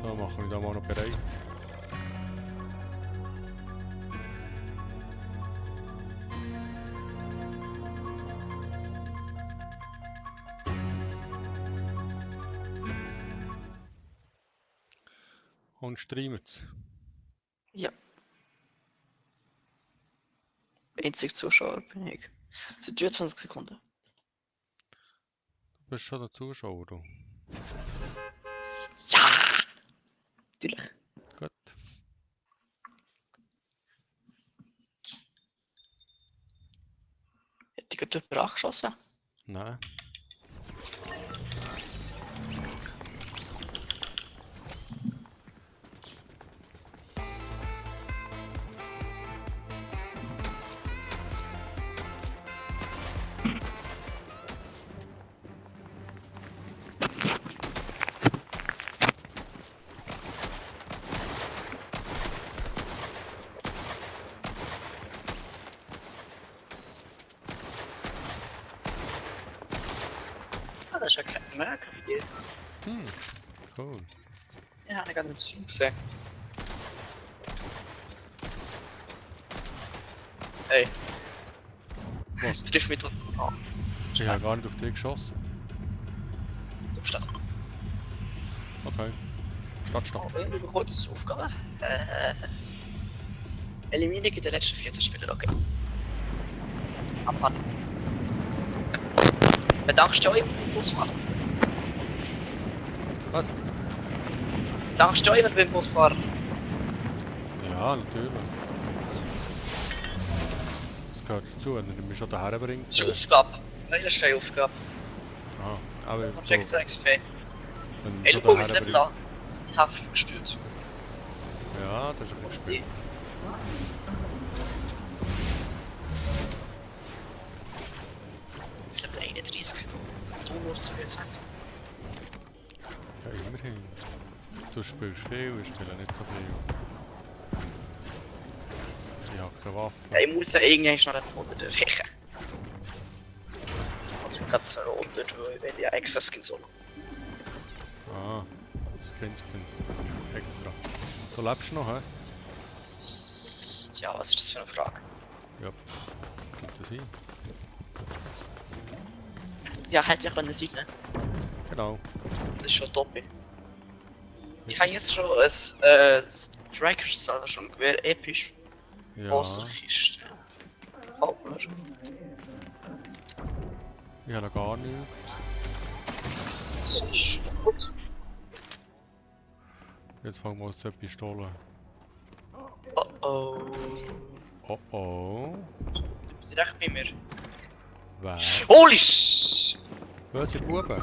So, machen wir da mal noch bereit. Und streamet's. Ja. Einzig Zuschauer bin ich. Seit 23 Sekunden. Du bist schon der Zuschauer, du. Ja! Natürlich. Gut. Hätte ich gerade jemanden angeschossen? Nein. Ah, das ist ja keine Idee. Cool. Ja, habe ich gerade im Stream gesehen. Hey, Was? triff mich unten an. Ich habe gar nicht auf dich geschossen. Du stehst. Okay. Stopp. Oh, ich habe kurz Aufgabe. Eliminiere der letzten 14 Spieler, okay. Abfahren. Bedankst du euch beim Busfahren? Was? Bedankst du euch beim Busfahren? Ja, natürlich. Das gehört dazu, wenn er mich schon daher bringt. Das ist eine Aufgabe. Eine Steueraufgabe. Ah, aber so, Projekt XP. wenn er mich Ey, schon du kommst daher Level bringt. an. Ich habe viel gespielt. Ja, das ist ein bisschen Die. spät. Level 31. Du nur 22. Ja, immerhin. Du spielst viel, ich spiele nicht so viel. Ich habe keine Waffe. Ja, ich muss ja irgendwann noch den Boden erreichen. Also ich kann so runter, weil ich will ja extra Skins auch noch. Ah, Skin. Extra. Du lebst noch, hä? Ja, was ist das für eine Frage? Ja, kommt das hin? Ja, hätte ich können sein, ne? Genau. Das ist schon top. Ich habe jetzt schon ein Striker schon Gewehr episch. Ja, Wasserkiste. Halbler. ich habe noch gar nichts. Das ist gut. Jetzt fangen wir uns zur Pistole. Oh oh. Oh oh. Du bist recht bei mir. Wer? Holy sh! Böse Buben.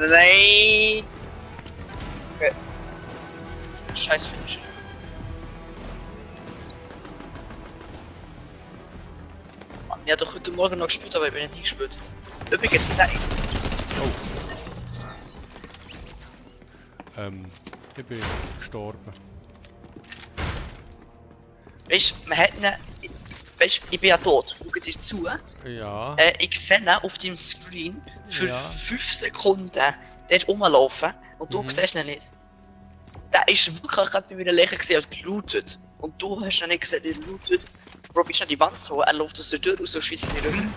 Nein! Okay. Scheiß Finisher. Mann, ich habe doch heute Morgen noch gespielt, aber ich bin nicht eingespielt. Übrigens, nein. Ich bin gestorben. Weißt du, man hat ihn. Weißt du, ich bin ja tot. Schau dir zu. Ja. Ich sehe ihn auf deinem Screen für Ja. 5 Sekunden dort rumlaufen und du siehst ihn nicht. Der ist wirklich gerade bei mir Lächeln gesehen, er lootet. Und du hast ihn nicht gesehen, er lootet. Bro, bist du an die Wand so, er läuft aus der Tür raus und schießt in die Rücken.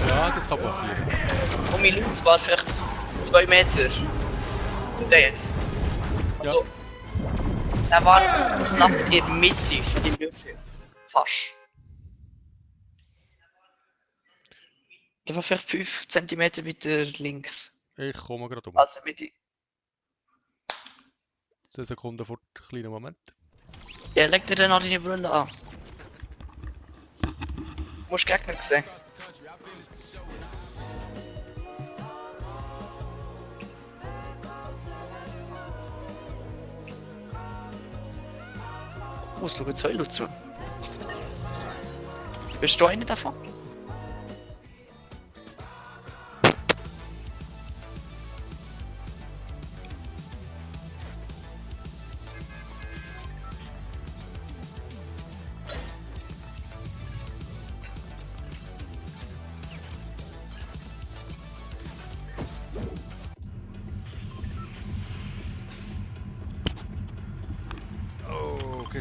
Ja, das kann passieren. Und mein Loot war vielleicht 2 Meter. Und der jetzt. Also, er war knapp in der Mitte von dem Bildschirm. Fast. Der war vielleicht 5 cm weiter links. Ich komme gerade um. Also Mitte. 10 Sekunden vor dem kleinen Moment. Ja, leg dir dann noch deine Brille an. Du musst Gegner sehen. Muss schau jetzt Heulu zu. Bist du einer davon?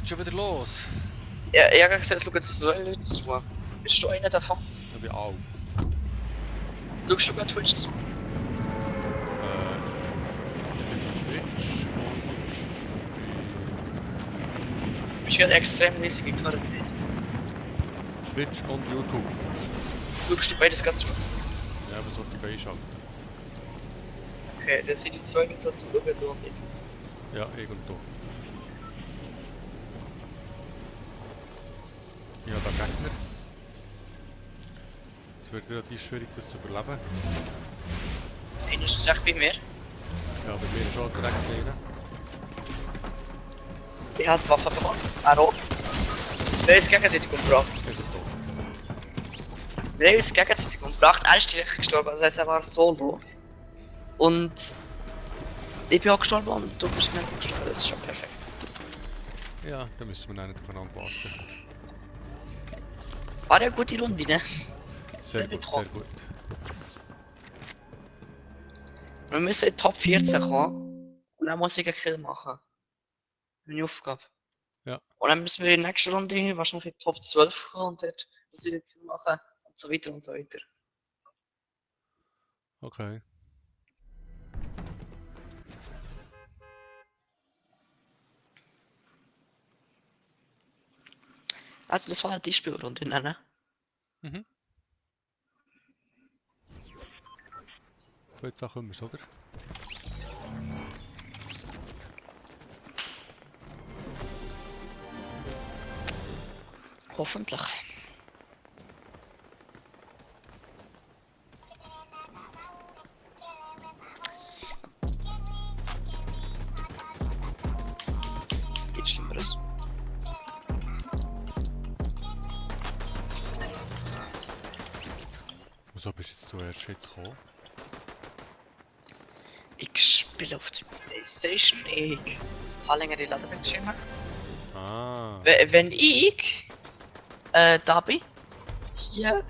geht schon wieder los. Ja, ich habe gesagt, es schauen jetzt 2 Leute zu. Bist du einer davon? Da bin ich auch. Schaust du gerade Twitch zu? Ich bin auf Twitch und Du bist gerade extrem riesig, ich kann das nicht. Twitch und YouTube. Schaust du beides ganz zu? Ja, was sollte ich beischalten? Okay, dann sind die 2 Leute zum Schauen und ich. Ja, irgendwo. Ich habe da Gegner. Es wird relativ schwierig, das zu überleben. Einer ist direkt bei mir. Ja, bei mir ist schon direkt einer. Ich habe die Waffe bekommen. Auch. Wir haben uns gegenseitig umgebracht. Irgendwo. Wir haben uns gegenseitig umgebracht. Er ist direkt gestorben, das heißt, er war solo. Und ich bin auch gestorben und du bist nicht gestorben, das ist schon perfekt. Ja, da müssen wir nicht aufeinander warten. War eine gute Runde, ne? Sehr gut, sehr gut. Wir müssen in die Top 14 kommen und dann muss ich einen Kill machen. Meine Aufgabe. Ja. Und dann müssen wir in der nächsten Runde wahrscheinlich in die Top 12 kommen und dort muss ich einen Kill machen und so weiter und so weiter. Okay. Also das war die Spielrunde, ne? Mhm. So, jetzt auch immer, oder? Hoffentlich. Geht Schlimmeres. Wieso bist jetzt du erst jetzt gekommen? Ich spiele auf der Playstation, ich habe längere Ladebildschirme. Ah. Wenn ich da bin, hier,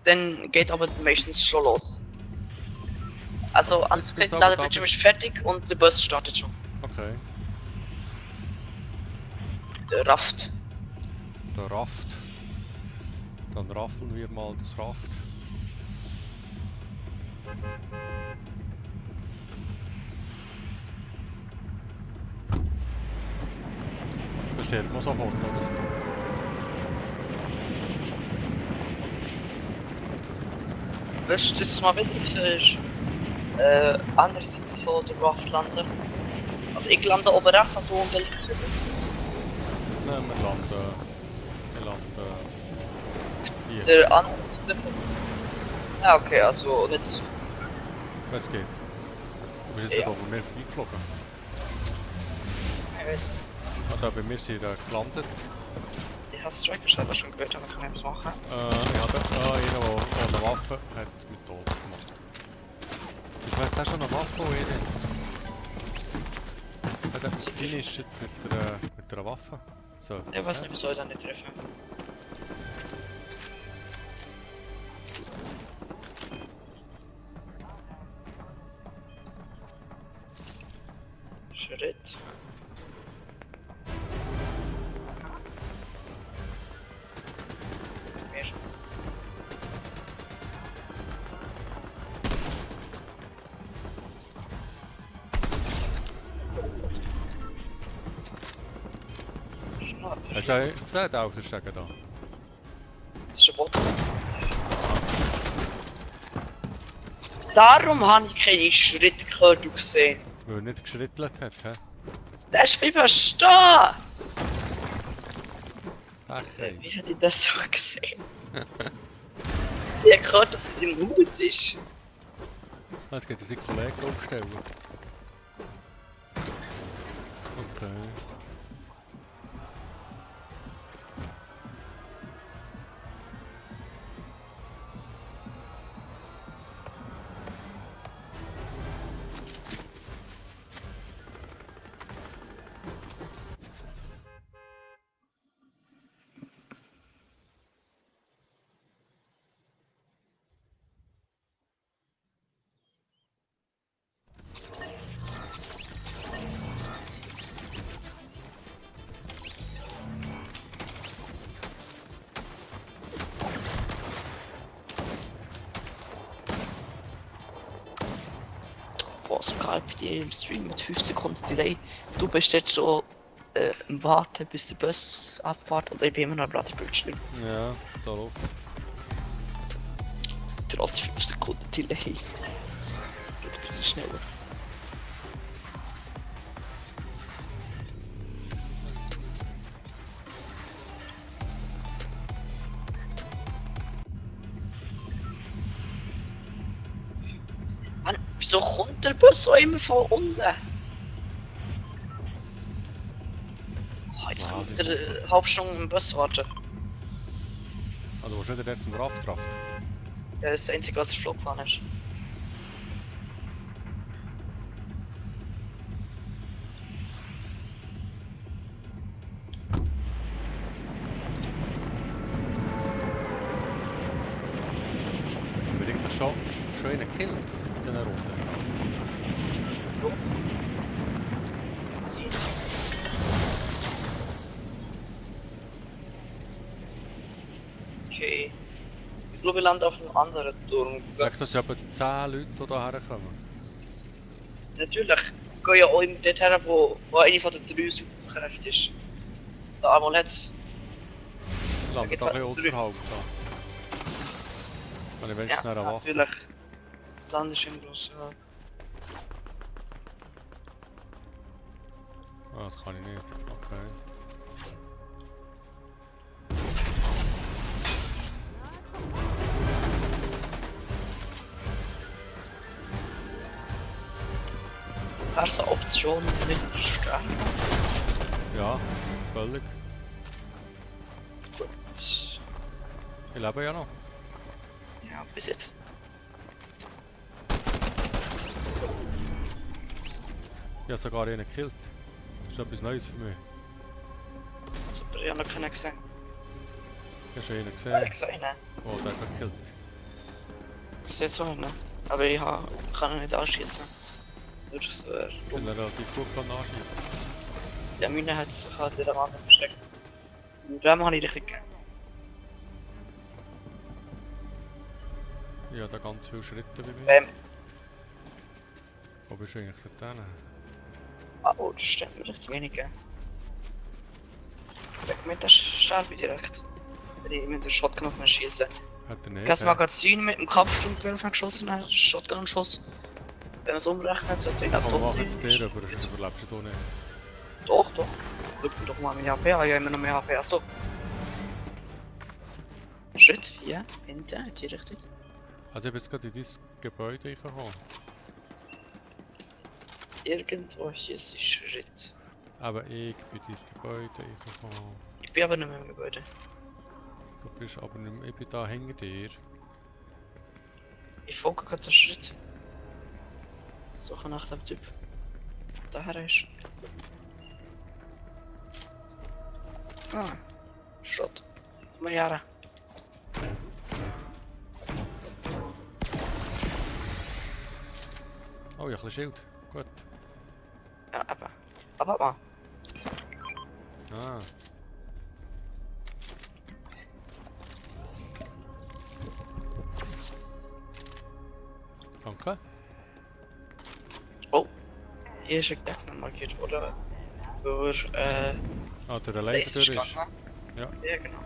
dann geht aber meistens schon los. Also ans bist gesagt, aber Ladebildschirm da ist fertig und der Bus startet schon. Okay. Der Raft. Der Raft. Dann raffeln wir mal das Raft. Das steht man sofort, oder? Weißt du, das mal wieder auf der anderen Seite von der Raft landen? Also ich lande oben rechts und du unten links wieder. Nein, wir landen hier. Der andere Seite von... Ja okay, also nicht so. Es geht. Du bist jetzt Ja. wieder über mir vorbeigeflogen. Ich weiß. Also bei mir sind gelandet. Ich habe Striker selber schon gehört, aber kann ich was machen? Ich habe einen, der eine Waffe hat mit tot gemacht. Ich weiß, hast du schon eine Waffe oder nicht? Hat er mich finished mit der Waffe? So. Ich weiß nicht, wieso ich da nicht treffe. Schritt. Mehr. Hast du den Außensteiger da? Das ist ein Bot. Darum habe ich keine Schritte gehört und gesehen. Weil er nicht geschrittelt hat, hä? Der ist bleiben stehen! Ach, hey. Wie hätte ich das so gesehen? Ich habe gehört, dass er im Haus ist. Jetzt geht unsere Kollegen aufstellen. Okay. so gehabt bei dir im Stream mit 5 Sekunden Delay. Du bist jetzt schon am Warten, bis der Bus abfährt und ich bin immer noch am Bildschirm. Ja, da läuft. Trotz 5 Sekunden Delay. Jetzt bin ich schneller. Mann, wieso kommt der Bus so immer von unten? Oh, jetzt kann ich wieder eine halbe Stunde im Bus warten. Ah, du musst nicht dort zum Raftraft. Ja, das ist das Einzige, was der Flug gefahren ist. Unbedingt das schon einen Kill in dieser Runde. Okay. Ich glaube, ich lande auf einem anderen Turm. Merkst du, dass etwa 10 Leute die hierher kommen? Natürlich. Ich gehe ja auch immer dort her, wo eine von den 3 Superkräfte ist. Da einmal jetzt. Ich lande geht's da ein halt bisschen außerhalb da. Wenn ich wenigstens eine Waffe. natürlich. Landest im Grossen. Ah, das kann ich nicht. Okay. Wäre es eine Option, nicht zu sterben? Ja, völlig. Gut. Ich lebe ja noch. Ja, bis jetzt. Ich habe sogar einen gekillt. Das ist etwas Neues für mich. Super, ich habe noch keinen gesehen. Hast du einen Ja, ich gesehen? sehe ihn. Oh, der hat mich gekillt. Ich sehe so einen. Aber ich kann ihn nicht anschießen. Das ist Ich bin relativ gut anschießen. Ja, meine hat sich halt in der Wand versteckt. Und dem habe ich richtig gegeben. Ich habe da ganz viele Schritte bei mir. Wo bist du eigentlich dort hin? Oh, das stimmt mir recht wenig. Weg mit der Sterbe direkt. Wenn ich mit der Shotgun auf ihn schieße. Hat er nicht? Ich habe das Magazin mit dem Kampfsturmgewehr geschossen, dann Shotgun-Schuss. Wenn man es umrechnet, sollte ich auch Komm, tot mach sein. jetzt dir, aber das überlebst du nicht. Doch, doch. Schau mir doch mal meine HP an, ich habe immer noch mehr HP als du. Schritt, ja, hinten, in die Richtung. Also ich bin jetzt gerade in dein Gebäude reingekommen. Irgendwo hier ist ein Schritt. Aber ich bin in dein Gebäude reingekommen. Ich bin aber nicht mehr im Gebäude. Du bist aber nicht mehr, ich bin da hinter dir. Ich folge gerade den Schritt. Das ist doch ein echter Typ. Daher ist. Ah, Schrott. Komm mal her. Oh, ich habe ein bisschen Schild. Gut. Ja, aber. Ah. Danke. Oh, hier ist ein Gegner markiert worden. Durch, Ah, der Laser ist. Laserstange. Ja. Ja, genau.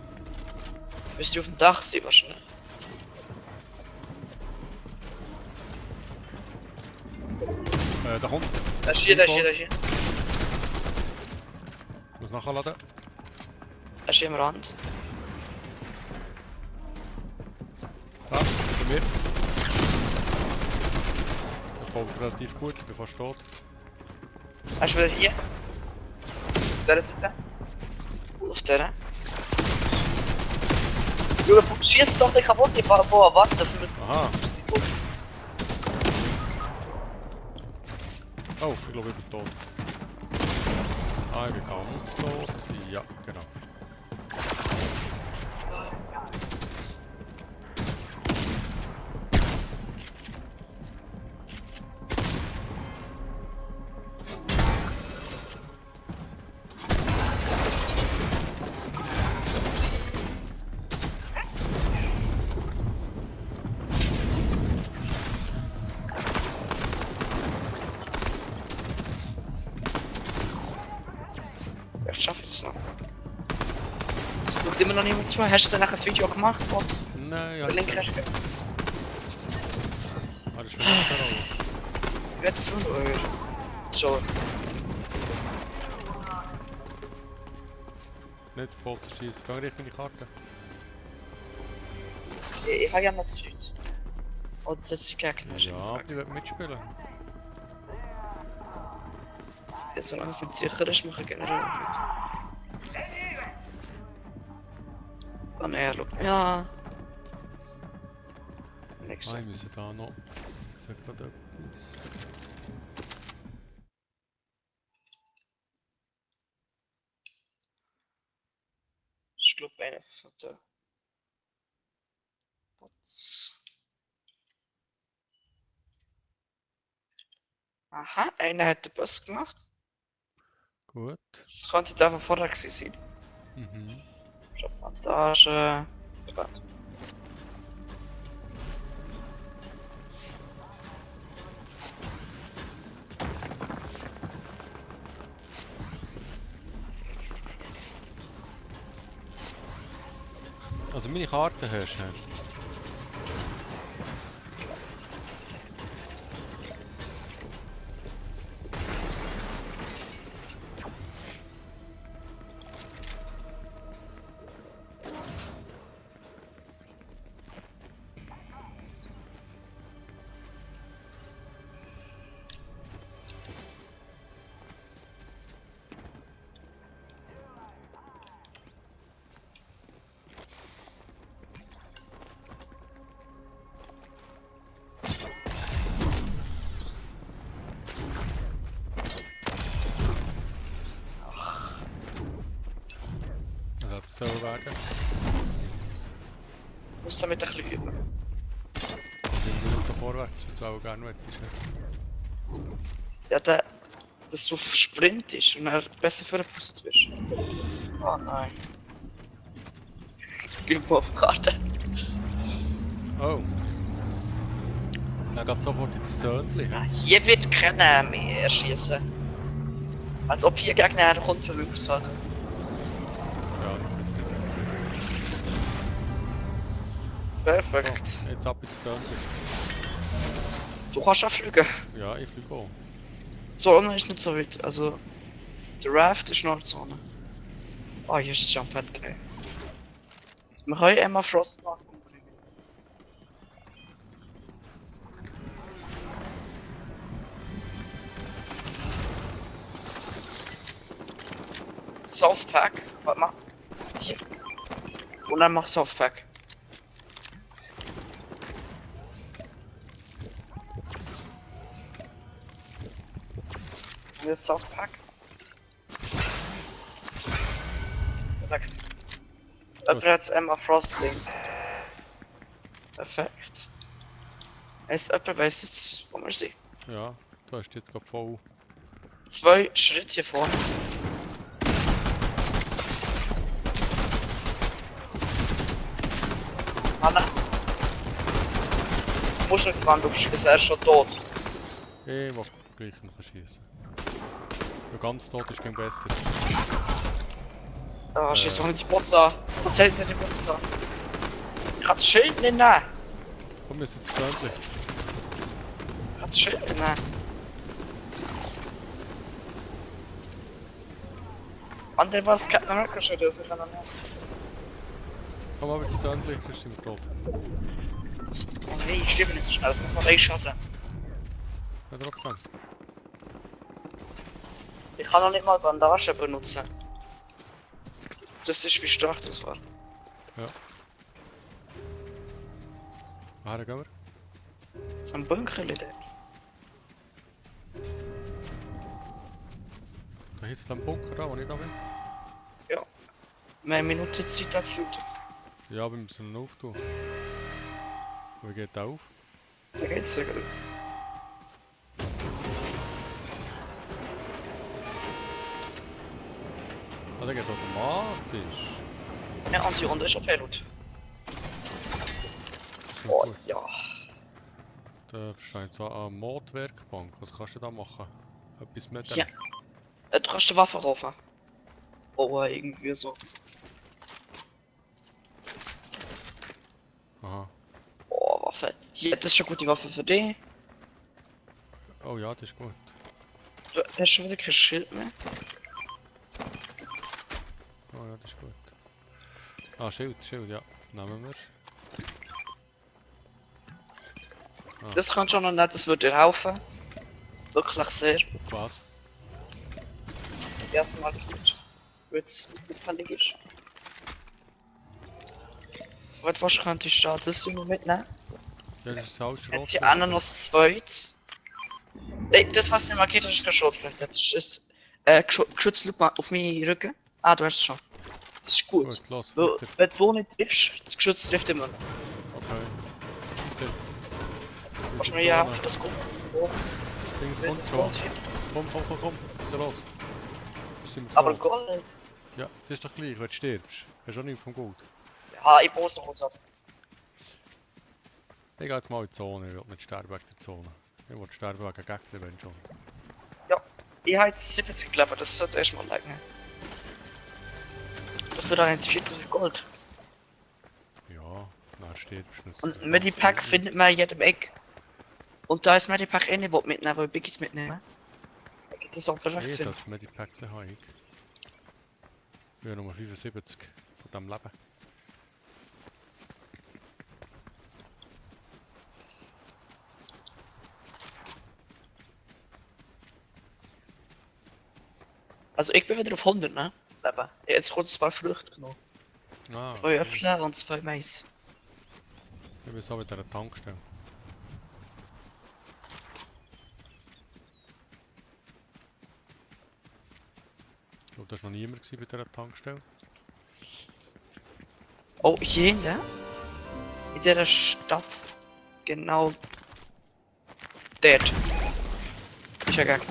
Müsst ihr auf dem Dach sehen wahrscheinlich. Da kommt. Da ist hier, da ist hier, da ist hier. Ich muss nachladen. Da ist hier am Rand. Da, bei mir. Das baut relativ gut, ich bin fast tot. Da ist wieder hier. Auf dieser Seite. Und auf der. Junge, schieß doch nicht kaputt, ich baue warte, dass wir. Aha. Oh, ich glaube, ich bin tot. Ah, ich bin ganz tot. Ja, genau. schaut immer noch niemand zu. Hast du dann nachher das Video gemacht und Nein, ja. den Link hast du gegeben? Ah, das ist wieder nicht der Ich werde zu schon. Nicht Folter schießen. Geh gleich meine Karte. Ich habe ja noch Zeit. Und das ist Gegner. Ja, aber ich will mitspielen. Ja, solange es nicht sicher ist, mache ich generell mit. Und er schaut. Ja. Nix. Ah, ich muss da noch. Ich sag gerade etwas. Ich glaube, einer von den Bots. Aha, einer hat den Boss gemacht. Gut. Das könnte der von vorher gewesen sein. Mhm. Montage. Spannend. Also meine Karte hast du. Also das soll werden. Muss damit ein bisschen üben. Ich bin nicht so vorwärts, wenn du auch gerne möchtest. Ja, der, dass du auf Sprint ist und er besser verpasst wirst. Oh nein. Gib mal auf die Karte. Oh. Dann geht sofort ins Zöntli. Ja, hier wird keiner mehr erschießen. Als ob hier Gegner kommt für Wilks hat. Ja, das ist nicht. Perfekt. So, jetzt ab ins Zöntli. Du kannst auch fliegen. Ja, ich fliege auch. Die Zone ist nicht so weit. Also, der Raft ist noch die Zone. Oh, hier ist das Jumppad geil. Wir können Emma Frost noch umbringen. Softpack. Warte mal. Hier. Und dann mach Softpack. Und jetzt Softpack. Perfekt. Jemand hat das Emma Frost Ding. Perfekt. Jemand weiss jetzt, wo wir sind. Ja, du hast jetzt gerade voll. 2 Schritte hier vorne. Anna. Du musst nicht dran, du bist er ist schon tot. Ich mag gleich noch schießen. Wer ganz tot ist, ging besser. Ah, scheiße, warum die Bots an? Was hält denn die Bots da? Ich kann das Schild nicht nehmen. Komm, wir sind ins Zöntli. Ich kann das Schild nicht nehmen. Andere war es Captain America schon dürfen, ich kann noch nicht. Komm aber ins Zöntli, sonst sind wir tot. Oh nee, ich stirb nicht so schnell, das macht noch Schatten. Ja, trotzdem. Ich kann noch nicht mal Bandagen benutzen. Das ist wie stark das war. Woher gehen wir? So ein Bunkerli dort. Da hinten am Bunker da, wo ich da bin. Ja. Wir haben eine Minute Zeit zu looten. Ja, aber wir müssen ihn auftun. Wie geht der auf? Da geht's ja gut. Ah, der geht automatisch. Ja, und hier unten ist auch Pelot. Das ist Oh, gut. ja. Da scheint so eine Modwerkbank. Was kannst du da machen? Etwas mit Ja. Du kannst die Waffe raufen. Oh, irgendwie so. Aha. Oh, Waffe. Hier, das ist eine gute Waffe für dich. Oh ja, das ist gut. Du hast schon wieder kein Schild mehr. Oh ja, das ist gut. Ah, Schild, ja. Nehmen wir. Ah. Das kannst du noch nicht, das würde dir helfen. Wirklich sehr. Was? Ja, so mal gut. Weil es auffällig ist. Was was könntest du da das immer mitnehmen? Ja, das ist halt Jetzt hier auch noch das zweites. Nein, das was du markiert hast, ist kein Schrotflinte. Das ist Geschützlupe auf meinen Rücken. Ah, du hast es schon. Das ist gut. Gut, los, Weil, weiter. wenn du nicht triffst, das Geschütz trifft immer. Okay. Weiter. Kannst du mir ja helfen, das kommt zum Boden. Dings Das kommt kommt schon. hier. Komm. Was ist denn los? Sind wir Aber tot? Gold. Ja, das ist doch gleich, wenn du stirbst. Hast du auch nichts vom Gold. Ja, ich muss noch kurz ab. Ich gehe jetzt mal in die Zone, ich will nicht sterben wegen der Zone. Ich will sterben wegen Gegner, wenn schon. Ich habe jetzt 70 Level, das sollte erstmal leiden. Dafür habe ich jetzt 4000 Gold. Ja, dann stirbst du nicht. Und ein Medipack findet man in jedem Eck. Und da ist Medipack eh nicht mitnehmen, weil Biggies mitnehmen. Da gibt es auch perfekt Ich Sinn. das Medipack habe ich. Ich habe Nummer 75 von diesem Leben. Also ich bin wieder auf 100, ne? Leben. Ich habe jetzt kurz ein paar Früchte genommen. Ah, 2 Äpfel und 2 Mais. ich bin so mit dieser Tankstelle. Ich glaube, da war noch niemand bei dieser Tankstelle. Oh, hier hinten? In dieser Stadt. Genau. Dort. Ist ja gar nicht.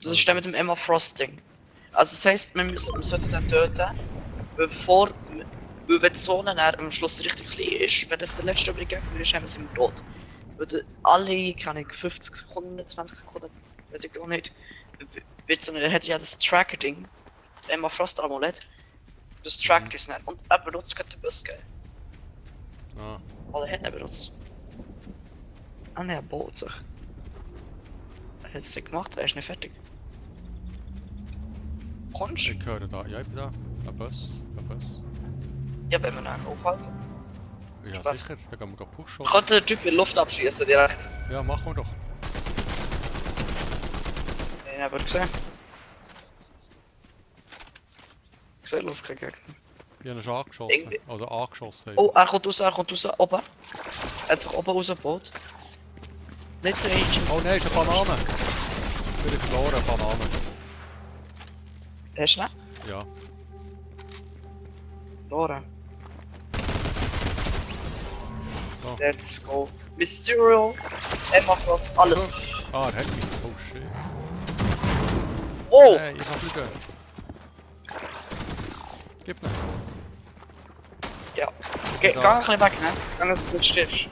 Das ist der mit dem Emma Frosting. Also das heisst, man sollte den töten, bevor... Weil wenn die Zone dann am Schluss richtig klein ist, wenn das der letzte übrige Gegner ist, sind wir tot. Weil alle, keine Ahnung, 50 Sekunden, 20 Sekunden, weiß ich gar nicht, wird so eine, hat ja das Tracker-Ding, Emma Frost Amulett, das trackt es nicht. Und er benutzt gerade den Bus, gell? Ah, Oder hat er benutzt? Ah ne, er baut sich. Er hat es nicht gemacht, er ist nicht fertig. Kommst du? ich höre da. Ja, ich bin da. Ein Bus. Ja, wenn wir ihn aufhalten. Ja, Spaß. sicher. Da gehen wir pushen. Ich könnte den Typ in die Luft abschießen direkt. Ja, machen wir doch. Den haben wir gesehen. Ich sehe Luft kriegen. Ich habe ihn schon angeschossen. Irgendwie- Also angeschossen. Oh, er kommt raus, oben. Er hat sich oben rausgebaut. Nicht der Agent. Oh nein, ist eine Banane! Ich bin verloren, Banane. Hast du ihn? Ja. Verloren. So. Let's go. Mysterio, Emma Frost, alles. Ah, er hat mich. Oh shit. Oh! Nein, ich kann fliegen. Gib ihn. Ja. Okay, Da. geh ein bisschen weg, ne? Geh, dass du nicht stirbst.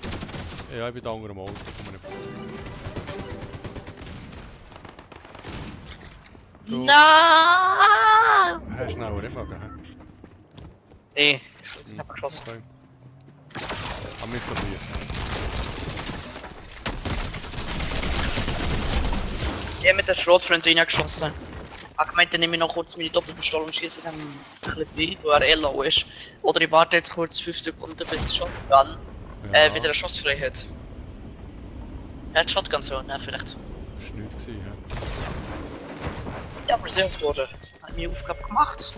Ja, ich bin da unter dem Auto. Komm nicht. Du Nein! hast schnell nicht mögen, hä? Nee, ich hab ihn nicht geschossen. Okay. Am Mist probiert. Ich hab mit der Schrotflinte reingeschossen. Ich gemeint, dann nehme ich noch kurz meine Doppelpistole und schieße dann ein bisschen rein, wo er low ist. Oder ich warte jetzt kurz 5 Sekunden, bis die Shotgun wieder eine Schussfreiheit hat. Er hat Shotgun so, ne, vielleicht. Das war nichts, hä? Ja, aber sehr oft wurde. Hab ich meine Aufgabe gemacht?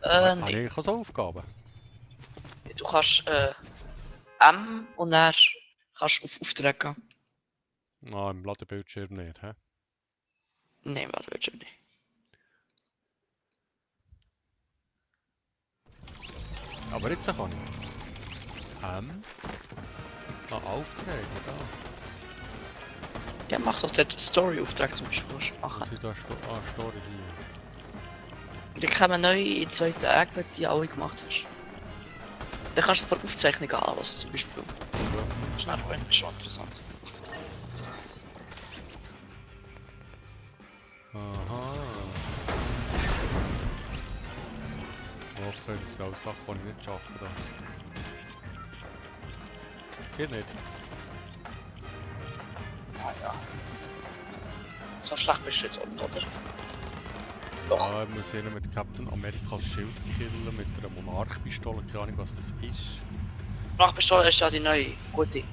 Habe Nee. ich auch so Aufgaben? Du kannst M und dann kannst du auf Aufträge gehen. Ah, im Ladebildschirm nicht, hä? Nein, warte, willst du nicht. Aber jetzt kann ich. Ah, Aufträge, da. Ja, mach doch den Story-Auftrag zum Beispiel musst du machen. Was ist da? Story hier. Die kommen neu in 2 Tagen, wenn du die alle gemacht hast. Dann kannst du ein paar Aufzeichnungen anhören, zum Beispiel. Das ist nachher schon interessant. Aha. Ich hoffe, das sind alles Sachen, die ich nicht schaffe. Da. Geht nicht. Ah ja. So schlecht bist du jetzt unten, oder? Doch. Ja, ich muss ihn mit Captain Amerikas Schild killen, mit einer Monarch-Pistole, keine Ahnung was das ist. Nachpistole ist ja die neue, gute.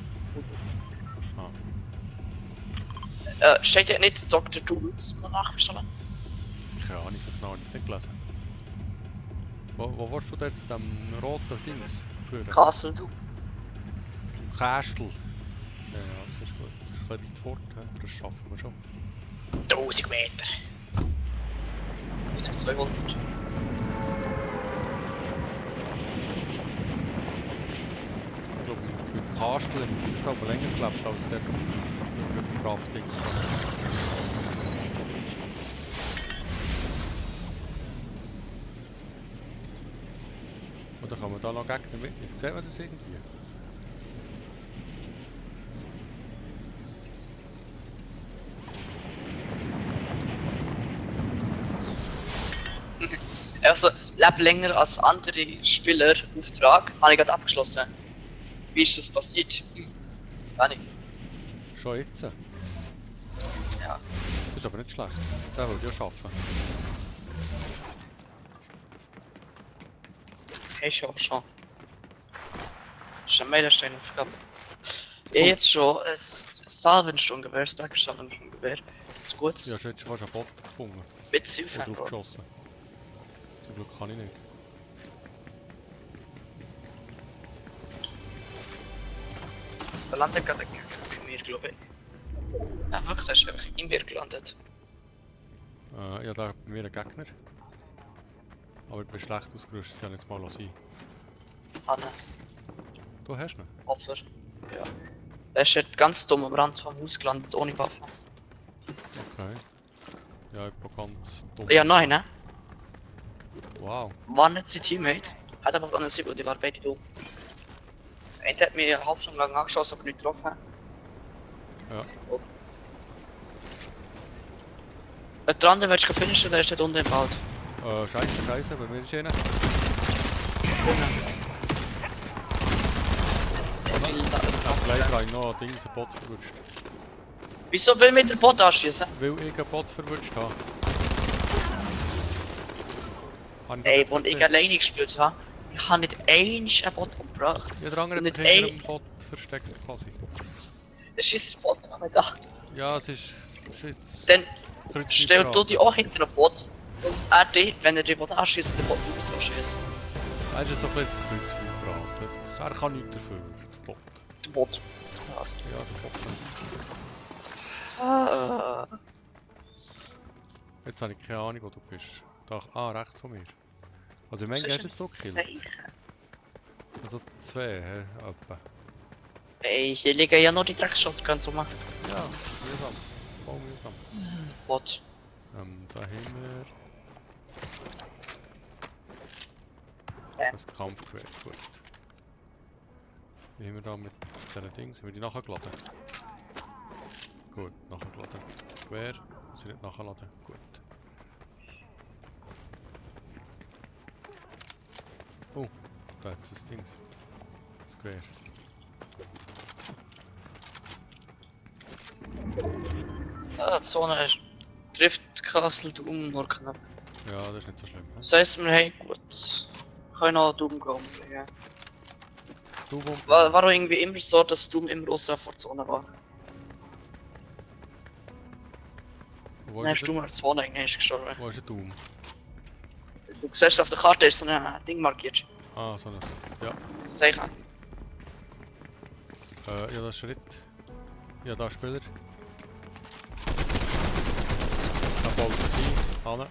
Steht ja nicht Dr. Dooms Nachpistole? Keine Ahnung, so genau nicht gelesen. Wo warst du jetzt in dem roten Dings führen? Castle Doom. Im Kästel. Ja, das ist gut. Das ist ein bisschen weit fort, he? Das schaffen wir schon. 1000 Meter. 1200. Ich glaube, im Kastel ist es aber länger gelebt als der Crafting. Oder kann man da noch Gegner mit? Jetzt sieht man das irgendwie. Also, lebe länger als andere Spieler Auftrag, habe ich gerade abgeschlossen. Wie ist das passiert? Wenig. Schon jetzt? Ja. Das ist aber nicht schlecht. Der will ja schaffen. Hey, schon. Das ist ein Meilensteinaufgabe. Ich habe jetzt schon ein Salvensturmgewehr, ein Salvensturmgewehr. Das ist gut. Ja, hast jetzt fast einen Bot gefunden. Mit Und Silfen. draufgeschossen. Zum Glück kann ich nicht. Da landet gerade ein Gegner bei mir, glaube ich. Ja, wirklich, der ist einfach in mir gelandet. Ja, da bei mir ein Gegner. Aber ich bin schlecht ausgerüstet, ich kann jetzt mal sein. Hanne, Du hast ihn? Opfer. Ja. Der ist jetzt ganz dumm am Rand vom Haus gelandet, ohne Waffe. Okay. Ja, ich bin ganz dumm. Ja, nein, ne? Wow. War nicht sein Teammate. Hat aber gar nicht gesehen, die waren beide dumm. Einer hat mir eine halbe Stunde lang angeschossen, aber nicht getroffen. Ja. Oh. Der andere willst du finishen, der ist dort unten im Wald. Scheiße, bei mir ist einer. Leider habe ich noch ein Ding, ein Bot verwünscht. Wieso will mir der Bot anschießen? Weil ich einen Bot verwünscht habe. Ey, wo ich alleine gespielt habe, ich habe nicht einen Bot umgebracht. Ja, der andere nicht hat hinter dem eins. Bot versteckt quasi. Der schießt den Bot doch nicht an. Ja, es ist jetzt... Dann Kreuzfeuer stell du geraten. dich auch hinter den Bot. Sonst er dich, wenn er den Bot anschießt, den Bot nicht mehr so schießt. Er ist so ein bisschen das Kreuzfeuer geraten. Er kann nichts dafür, der Bot. Der Bot. Ja, also. Ja, der Bot nicht. Jetzt habe ich keine Ahnung, wo du bist. Da, rechts von mir. Also, manchmal hast du es so gekillt. Also 2, hä? Etwa. Ey, hier liegen ja noch die Dreckshotguns rum. Ja, mühsam. Voll mühsam. Bot. Da haben Ja. wir das Kampfgewehr, gut. Wie haben wir da mit diesen Dings? Haben wir die nachgeladen? Gut, nachgeladen. Gewehr, muss ich nicht nachladen. Gut. Oh, da hat es das Dings. Das Gewehr. Ja, die Zone trifft Castle Doom nur knapp. Ja, das ist nicht so schlimm. He? Das heisst, wir haben gut. Können noch Doom gehen. Ja. Du, wo? War auch irgendwie immer so, dass Doom immer außer vor der Zone war. Wo Dann ist hast du mal die Zone eigentlich gestorben. Wo ist der Doom? Du siehst auf der Karte ist so ein Ding markiert. Ah, so ein... Ja. Sicher. Ja, das ist Schritt. Ja, da Spieler. Da baut er vorbei. Hanne.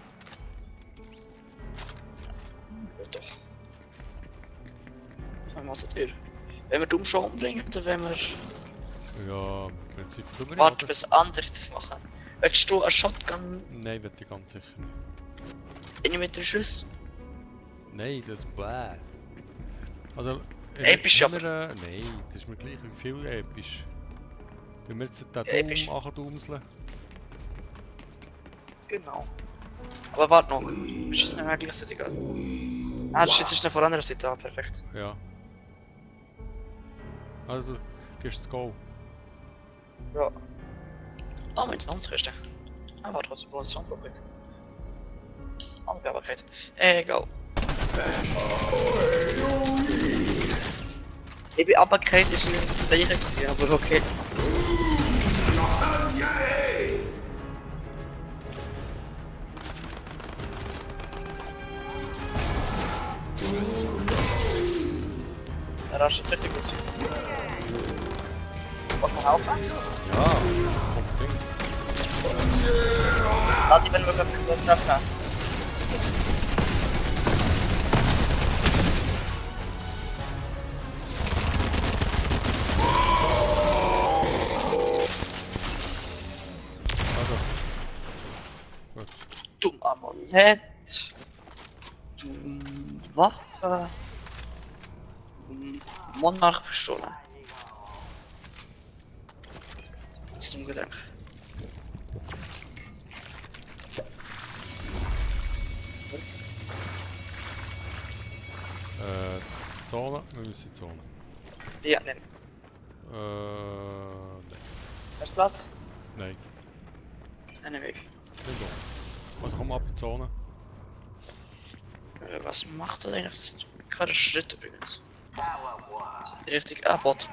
Doch. Können wir mal so Tür. Wenn wir Doom schon umbringen, oder wenn wir... Ja, im Prinzip können wir Warte, oder? bis andere das machen. Willst du eine Shotgun Nein, wird ich ganz sicher nicht. in mit der Schuss? Nein, das ist bläh. Also... Episch haben wir, nein, das ist mir gleich wie viel episch. Wenn wir jetzt den Doom Episch. andomseln. Genau. Aber warte noch. Ist das nicht mehr gleichzeitig an? Ah, das ist jetzt von der anderen Seite an, perfekt. Ja. Also, gehst du das Go. Ja. Ah, mein Landskiste. Aber trotzdem Position brauche ich. Angabebarkeit. Egal. Ich bin Abbarkeit ist nicht sicher gewesen, aber okay. Ja, das ist richtig gut. Was man helfen? Ja, unbedingt. Lass die, wenn wir gerade treffen. Also. Gut. Dumm Amulett. Dumm Waffe. Monarchpistole. Das ist ein Gedanke. Zone? Wir müssen in die Zone. Ja, nein. Nein. Hast du Platz? Nein. Einen Weg. Nicht da. Also komm ab in die Zone. Was macht das eigentlich? Das ist gerade ein Schritt übrigens. Richtig, Bot.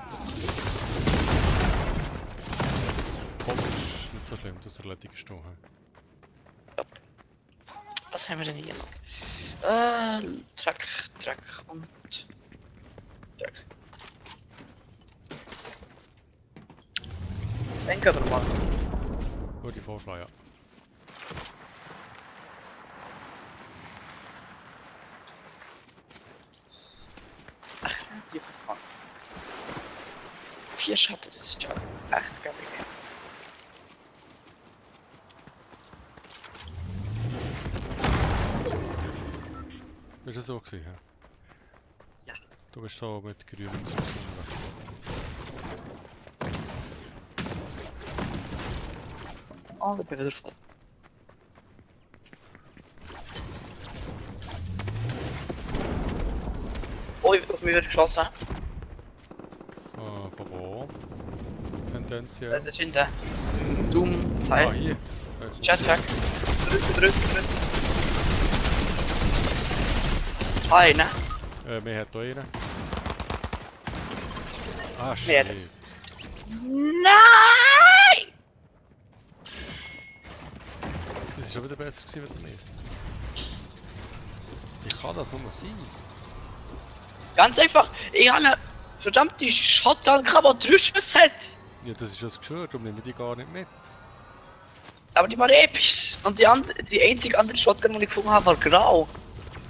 Komm, das ist nicht so schlimm, das erledigst du. Ja. Was haben wir denn hier noch? Track und Track. Den können wir noch machen. Gute Vorschlag, ja. Ach, die verfahren. 4 Schatten, das ist ja echt gar nicht. Ist das so gewesen? Ja. Du bist so mit grünen unterwegs. Oh, ich bin wieder voll. Oh, ich hab mich wieder geschossen. Von wo? Tendenziell. Das ist hinten. Doom, Teil. Ah, hier. Jetpack. Drücken. Eine. Mehr hat da einen. Ah, Mehr. shit. Nein! Das ist schon wieder besser gewesen als mir. Wie kann das nur sein? Ganz einfach, ich habe eine verdammte Shotgun gehabt, die 3 Schüsse hat. Ja, das ist ja das Geschwür, darum nehmen wir die gar nicht mit. Aber die waren episch. Und die einzige andere Shotgun, die ich gefunden habe, war grau.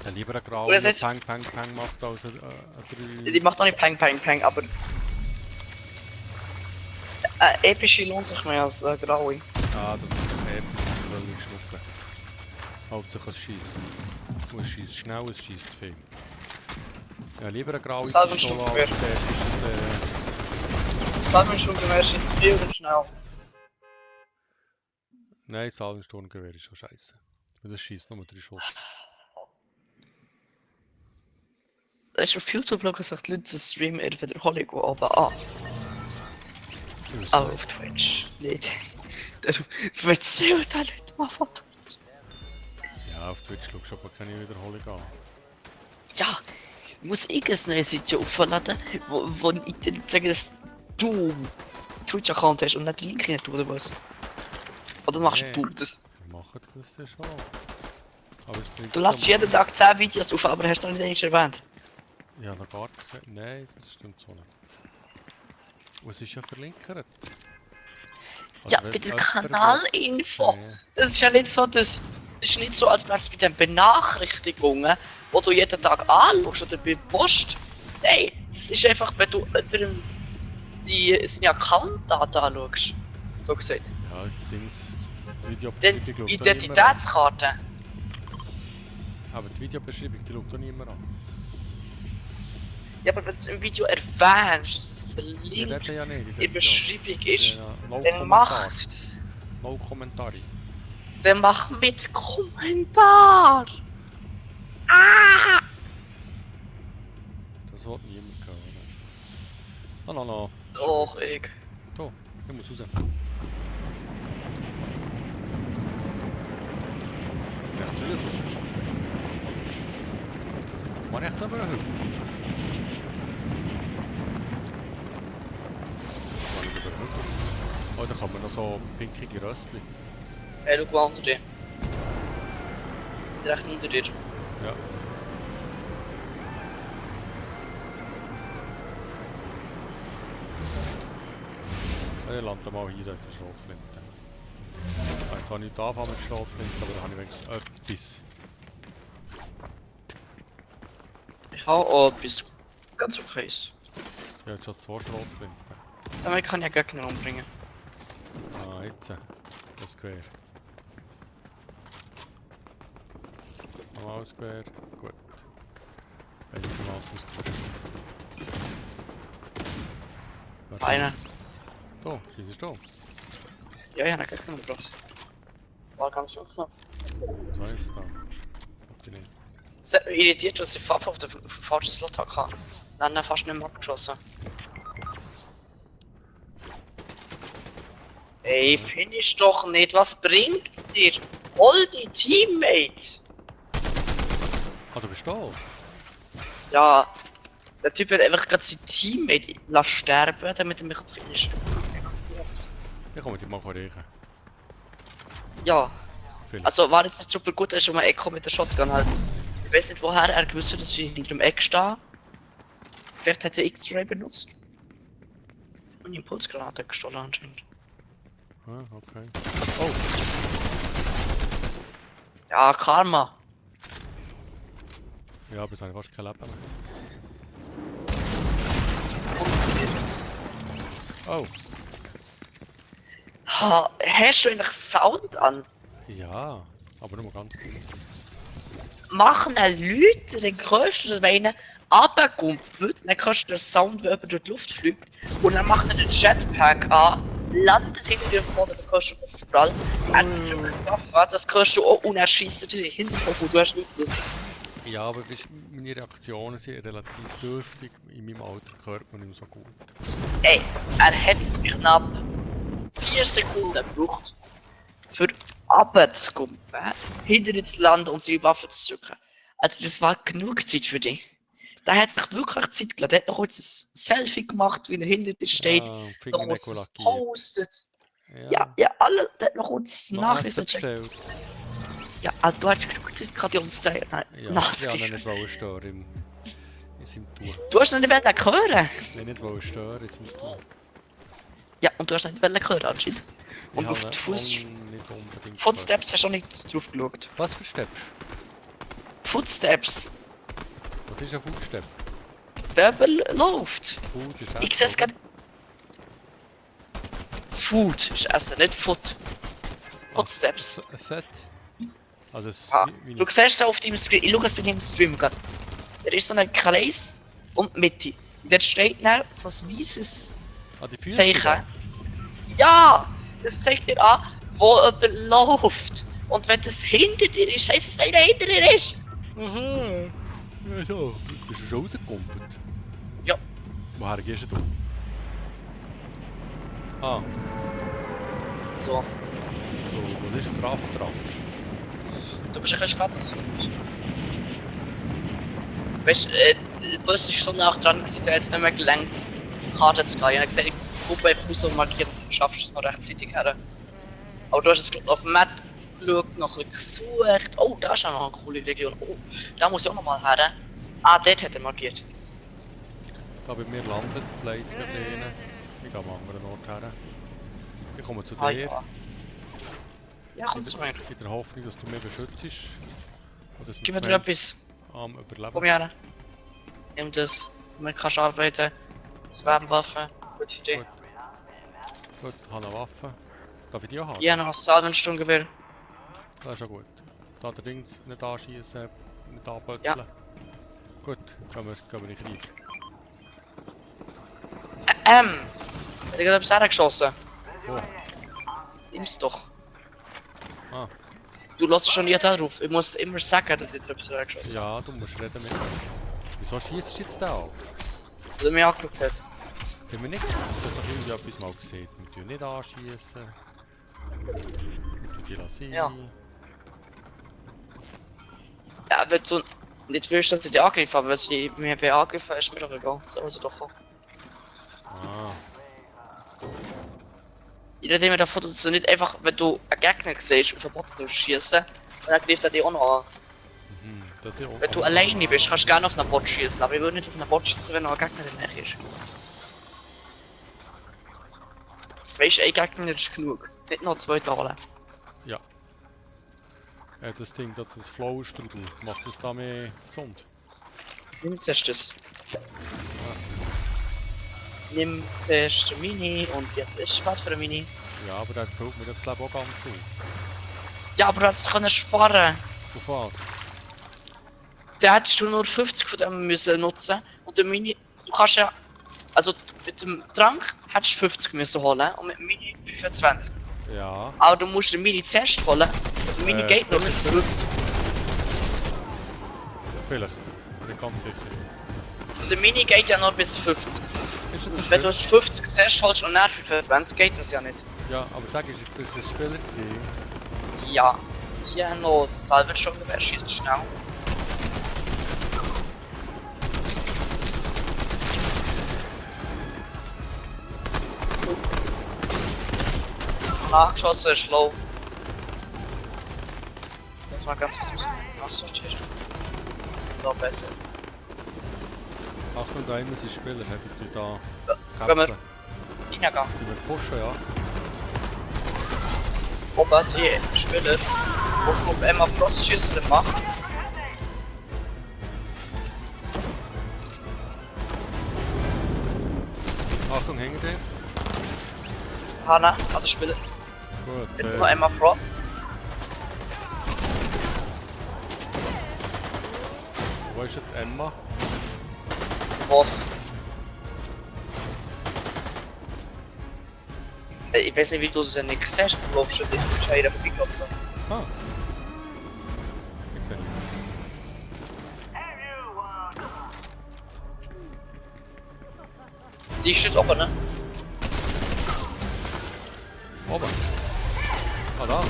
Ja, lieber ein Grau, Oder der es ist- Pang macht als ein 3. Die macht auch nicht Pang, aber... epische lohnt sich mehr als graue. Ah, das ist episch, völlig schnuppe. Hauptsache es schießt. Es schießt schnell, es schießt viel. Ja, lieber ein graue Selber Pistole schon als ein episches... Salvensturmgewehr sind viel und schnell. Nein, Salvensturmgewehr ist schon scheiße. Das schießt nur 3 Schuss. Da ist auf YouTube schauen sich die Leute den Stream in der Wiederholung oben an. Aber auf Twitch nicht. Darum erzählen die Leute mal von Twitch. Ja, auf Twitch schaust du aber keine Wiederholung an. Ja, muss ich ein neues Video aufladen, wo ich dir sage, dass du Twitch-Account hast und nicht den Link nicht oder was? Oder machst Nee. du das? Wir machen das ja schon. Aber es bringt Du lädst jeden Tag 10 Videos auf, aber hast du noch nicht einmal erwähnt. Ja, noch gar kein... Nein, das stimmt so nicht. Und es ist ja verlinkert. Ja, Also, bei wenn's der jemand Kanalinfo. will- Das ist ja nicht so, das ist nicht so, als wäre es bei den Benachrichtigungen, wo du jeden Tag anschaust oder bei Post. Nein, es ist einfach, wenn du über seine Account-Daten anschaust. So gesagt. Ja, das Video Die Identitätskarte. Aber die Videobeschreibung, die schaut doch niemand an. Ja, aber wenn du es im Video erwähnst, dass es der Die Link reden ja nicht. in der Beschreibung ist, No dann mach es. No Kommentare. Dann mach mit Kommentar. Ah! Das hat niemand hören. Oh no no. Doch, ich. Da, ich muss raus. Rechts raus. Mach echt aber eine Hütte. Oh, da kann man noch so pinkige Röstchen. Hey, schau mal unter dir. Direkt unter dir. Ja. Ich lande mal hier in der Schrotflinte. Jetzt habe ich nicht angefangen mit Schrotflinte, aber da habe ich wenigstens etwas. Ich habe auch etwas ganz okay. Ich habe jetzt schon 2 Schrotflinten. Damit kann ich ja Gegner umbringen. Ah, jetzt. Das Quer. Nochmal Quer. Gut. Einigermaßen ausgeführt. Einer. Da, ist da. Ja, ich habe einen Gegner umgebracht. War ganz schön knapp. So ist es da. Habt ihr nicht. Es hat mich irritiert, dass ich Pfaffe auf den falschen Slot hatte. Dann hat er fast nicht mehr abgeschossen. Ey, finish doch nicht, was bringt's dir? Hol die Teammates! Ah, du bist da? Ja, der Typ hat einfach gerade sein Teammate lassen sterben, damit er mich finishen kann. Ich komme mit dir mal riechen. Ja, Viel. also war jetzt nicht super gut, er ist um ein Eck mit der Shotgun halt. Ich weiß nicht woher er gewusst hat, dass wir hinter dem Eck stehen. Vielleicht hat er X-Ray benutzt. Und Impulsgranate gestohlen anscheinend. Ah, okay. Oh! Ja, Karma. Ja, aber es habe fast kein Leben mehr. Oh! Ha, hast du eigentlich Sound an? Ja, aber nur ganz dünn. Machen Leute, dann hörst du das, wenn einer runterkumpelt, dann hörst du den Sound, wie jemand durch die Luft fliegt, und dann macht er den Jetpack an, landet hinter dir auf dem Boden, dann hörst du Aufprall, er zückt die Waffe, das hörst du auch, und er schießt dir hinten drauf, und du hast nicht gewusst. Ja, aber weißt, meine Reaktionen sind relativ dürftig. In meinem Alter hört man nicht mehr so gut. Ey, er hat knapp 4 Sekunden gebraucht, für runterzukumpen, hinter ins Land und seine Waffe zu zücken. Also das war genug Zeit für dich. Der hat sich wirklich Zeit gelassen. Der hat noch kurz ein Selfie gemacht, wie er hinter dir steht. Ah, Noch kurz Fingernägel das lackiert. postet. Ja, Ja, ja, alle. Der hat noch kurz noch Nachrichten Essen gecheckt. bestellt. Ja, also du hast genug Zeit gerade uns Ja, ich wollte nachzuschreiben. nicht wollen stören in seinem Tour. Du hast nicht hören. Ich nicht wollen stören in seinem Tour. Ja, und du hast nicht hören anscheinend. Und Ich auf habe die nicht unbedingt Footsteps hast du auch nicht drauf geschaut. gehört. Was für Steps? Footsteps. Was ist ein Footstep? Bärbel läuft. Food ist Ich sehe es gerade. Food ist Essen, nicht Foot. Footsteps. Fett. Also es Ah, wie du siehst es auf deinem Screen. Ich schaue es bei deinem Stream gerade. Da ist so ein Kreis und Mitte. Und dort steht dann so ein weißes die Füße Zeichen. da. Ja! Das zeigt dir an, wo jemand läuft. Und wenn das hinter dir ist, heisst es, dass einer hinter dir ist. Aha. Ja, so. Bist du schon rausgekumpelt? Ja. Woher gehst du? Ah, So, so, was ist das? Raft? du bist ein bisschen spät aus. Weißt du, der Bus ist so nach dran gewesen, der hat es nicht mehr gelenkt, auf die Karte zu gehen. Ich habe gesagt, ich gucke einfach raus und markieren, du schaffst es noch rechtzeitig her. Aber du hast es gerade auf dem Map geschaut, noch ein bisschen gesucht. Oh, da ist auch noch eine coole Region. Oh, da muss ich auch noch mal her. Ah, dort hat er markiert. Da bei mir landet die Leitung drin. Ich gehe am anderen Ort her. Ich komme zu Ah, dir. ja. Ja, komm zu mir. In der Hoffnung, dass du mich beschützt. Und dass Gib wir mir dir etwas. am Überleben. Komm her. Nimm das. Damit kannst du arbeiten. Das Wärmwaffe. Gut für dich. Gut. Gut, ich habe eine Waffe. Darf ich die auch haben? Ich habe noch ein Salvensturmgewehr. Das ist ja gut. Da der Dings nicht anschießen, nicht anbötteln. Ja. Gut, gehen wir nicht rein. Hat er gerade etwas hergeschossen? Wo? Nimm's doch. Ah, Du lässt schon nie darauf. Ich muss immer sagen, dass ich dir etwas hergeschossen habe. ja, du musst reden mit mir. Wieso schießt du jetzt da auf? Weil er mich angeschaut hat. Haben wir nicht das doch irgendwie etwas mal gesehen? Wir tun nicht anschießen. Wir tun die lassen. Ja. Ja, wenn du nicht willst, dass ich dich angreife, aber wenn sie mich angreifen, ist mir doch egal. Sollen sie doch kommen. Ah, Ich rede immer davon, dass du nicht einfach, wenn du einen Gegner siehst, auf den Boden schießen, dann greift er dich auch noch an. das ist ja auch. Wenn du alleine bist, kannst du gerne auf einen Bot schießen, aber ich würde nicht auf einen Bot schießen, wenn noch ein Gegner in der Nähe ist. Weißt du, ein Gegner ist genug. Nicht noch 2 Talen. Ja. Das Ding, das Flow-Strudel, macht das da mehr gesund? Nimm zuerst das. Nimm zuerst den Mini und jetzt ist was für ein Mini. Ja, aber der fällt mir das glaube ich auch ganz zu. Ja, aber das kann er sparen. Auf was? Da hättest du nur 50 von dem müssen nutzen und der Mini, du kannst ja, also mit dem Trank hättest du 50 müssen holen und mit dem Mini 25. Ja. Aber du musst den Mini zuerst holen und der Mini geht nur bis 50. Vielleicht. Nicht ganz sicher. Und der Mini geht ja nur bis 50. Ist Und das wenn du das 50 zuerst holst und dann 25 geht das ja nicht. Ja, aber sag, ist das ein Spieler gewesen? Ja. Hier noch Salvage schon, wer schießt schnell. Nachgeschossen ist low. Das war ganz bisschen nachsortiert. Noch besser. Achtung, da innen sind Spieler, hättet ihr da Gehen wir kämpfen? reingegangen. Die wir pushen, ja. Opa, sie Spieler. Musst du auf einmal Frost schießen oder machen? Achtung, hängen den. Hanna, an der Spieler. Gut, Jetzt noch einmal Frost. wo ist jetzt Emma? Was? Ich weiß nicht, wie du das ja nicht siehst, du läufst schon nicht mit Scheiden vorbeigelaufen. Ah. Ich sehe nicht. Die steht oben, ne? Oben. Ah, da.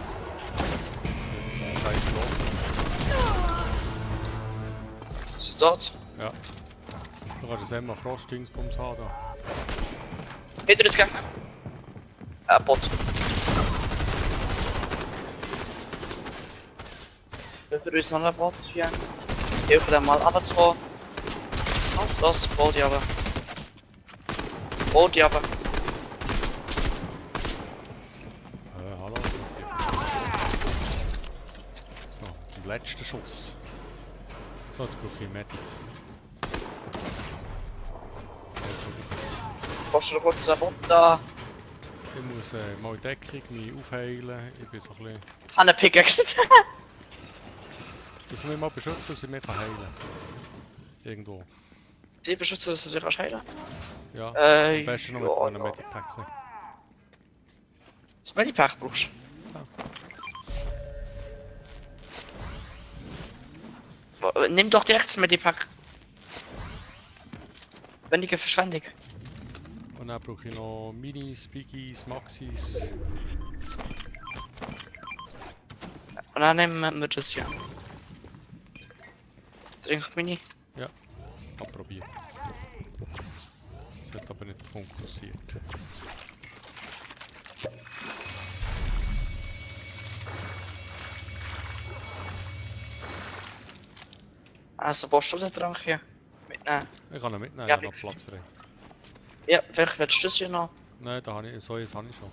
Das ist ein scheiß Loch. Ist sie dort? Ja. Du kannst das Emma Frost-Dingsbums haben da. Hinter das Gegner. Bot. Dürfen wir uns noch ein Bot hier? Hilfe dann mal runterzukommen. Oh, das Boot ja aber. Boot ja aber. Hallo. So, der letzte Schuss. So, jetzt brauche ich Metis. Brauchst du noch kurz einen Bot da? Ich muss mal in Deckung mich aufheilen. Ich bin so ein bisschen... Habe eine Pickaxe. Dass ich mich mal beschützen, dass ich mich heilen kann. Irgendwo. Sie beschützen, dass du dich heilen kannst? Ja, Am am besten noch mit ja, einem ja. Medipack. Das Medipack brauchst du. Nimm doch direkt das Medipack. Wendige Verschwendung. Und dann brauche ich noch Minis, Biggies, Maxis. Und dann nehmen wir das hier. Trink Mini. Hab probiert. Das hat aber nicht fokussiert. Also brauchst du den Trank hier? Mitnehmen. Ich kann ihn mitnehmen, Ja, ich habe noch nix. Platz frei. Ja, vielleicht willst du das hier noch. Nein, da habe ich, so eins habe ich schon.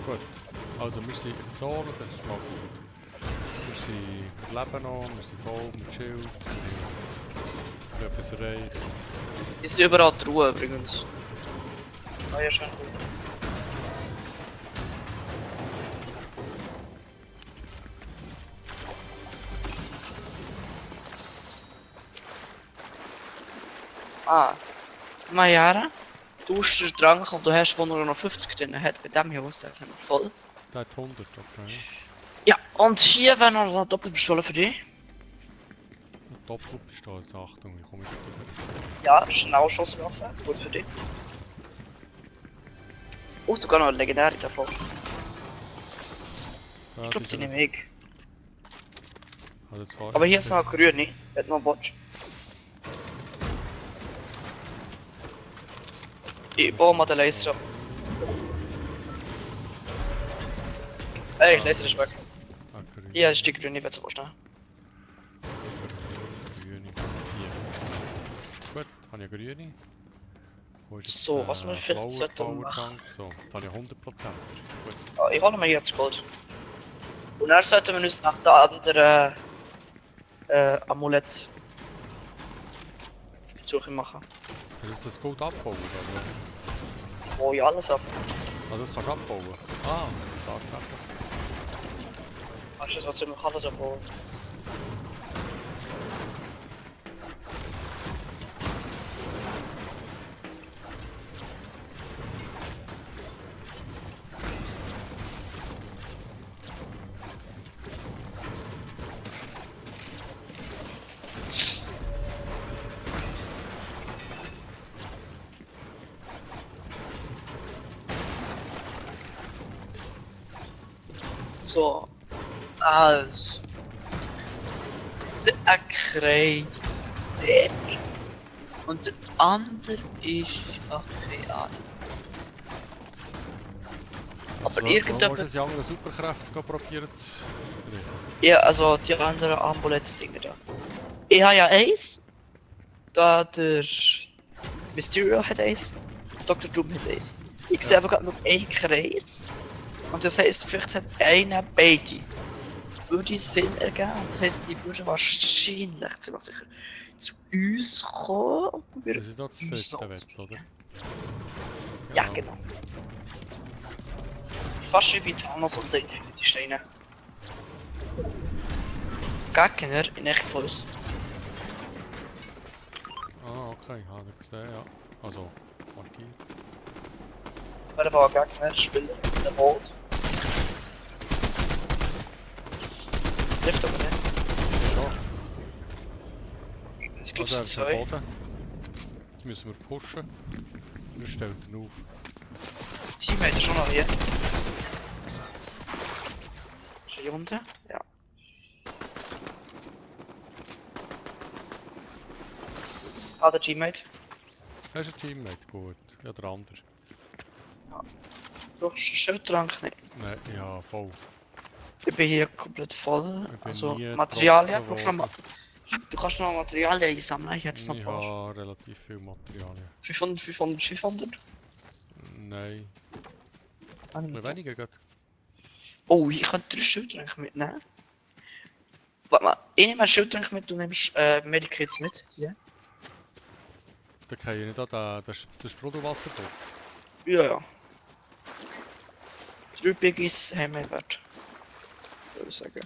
Gut, also wir sind in der Zone, das ist mal gut. Wir sind leben noch, wir sind voll mit Schild, wir haben etwas erreicht. Die sind überall die Ruhe übrigens. Ah ja, schon gut. Ah, Mayara, du hast den Trank und du hast wo nur noch 50 drin hat. Bei dem hier, was der noch voll. Der hat 100, okay. Ja, Und hier wäre noch eine Doppelpistole für dich. Eine Doppelpistole, Achtung, ich komme nicht drüber. Ja, Schnellschusswaffe, gut für dich. Oh, sogar noch eine legendäre davon. Ich glaube, die nehme ich. Aber hier ist noch eine grüne, hat noch einen Watch. Ich baue mal den Laser ab. Ey, Laser ist weg. Hier ist die grüne, wenn du willst. Grüne. Hier. Gut, habe ich eine grüne. Wo ist So, jetzt, was wir vielleicht Flower sollten Power machen. Tank? So, jetzt habe ich 100%. Gut. Ja, ich hole mir jetzt Gold. Und dann sollten wir uns nach der anderen Amulett Suche machen. Willst du das Gold abbauen? Oder? Wo ich alles ab. Also das kannst du abbauen? Ah, tatsächlich. Weißt du, was ich noch alles abbauen? So, also. Ein Kreis. Der. Und der andere ist. Ach, keine Ahnung. Aber irgendjemand. Willst du die anderen Superkräfte probieren zu kriegen? Ja, also die anderen Amulett-Dinger da. Ich habe ja eins. Da der Mysterio hat eins. Dr. Doom hat eins. Ich sehe aber gerade nur einen Kreis. Und das heisst, vielleicht hat einer beide. Würde Sinn ergeben. Das heisst, die würden wahrscheinlich, ziemlich sicher, zu uns kommen. Und wir Das ist doch das dritte Wett, oder? Ja, genau. Fast wie bei Thanos und den Infinity-Steinen. Gegner in echt von uns. Ah, okay, habe ich gesehen, ja. Also, markiert. Wer war ein Gegner, Spieler aus dem Boot. Trifft aber nicht. Ja, Ich glaube, also es sind er ist am zwei. Boden. Jetzt müssen wir pushen. Wir stellen ihn auf. Teammate ist schon noch hier. Ist er hier unten? Ja. Ah, der Teammate. Er ist ein Teammate, gut. Ja, der andere. Brauchst du Schildtrank nicht? Nein, ja, voll. Ich bin hier komplett voll. Ich bin Also nie Materialien. getroffen Brauchst du noch du kannst noch Materialien einsammeln. Ich hätte es noch Ich ein paar. habe relativ viel Materialien. 500, 500, 500. Nein, Ah, ein weniger geht. Oh, ich könnte 3 Schildtränke mitnehmen. Warte mal, ich nehme einen Schildtrank mit, du nimmst Medikits mit. Hier. Da kann ich nicht an das Sprudelwasserboot. Ja, ja. 3 Biggies haben wir wert. Würde ich sagen.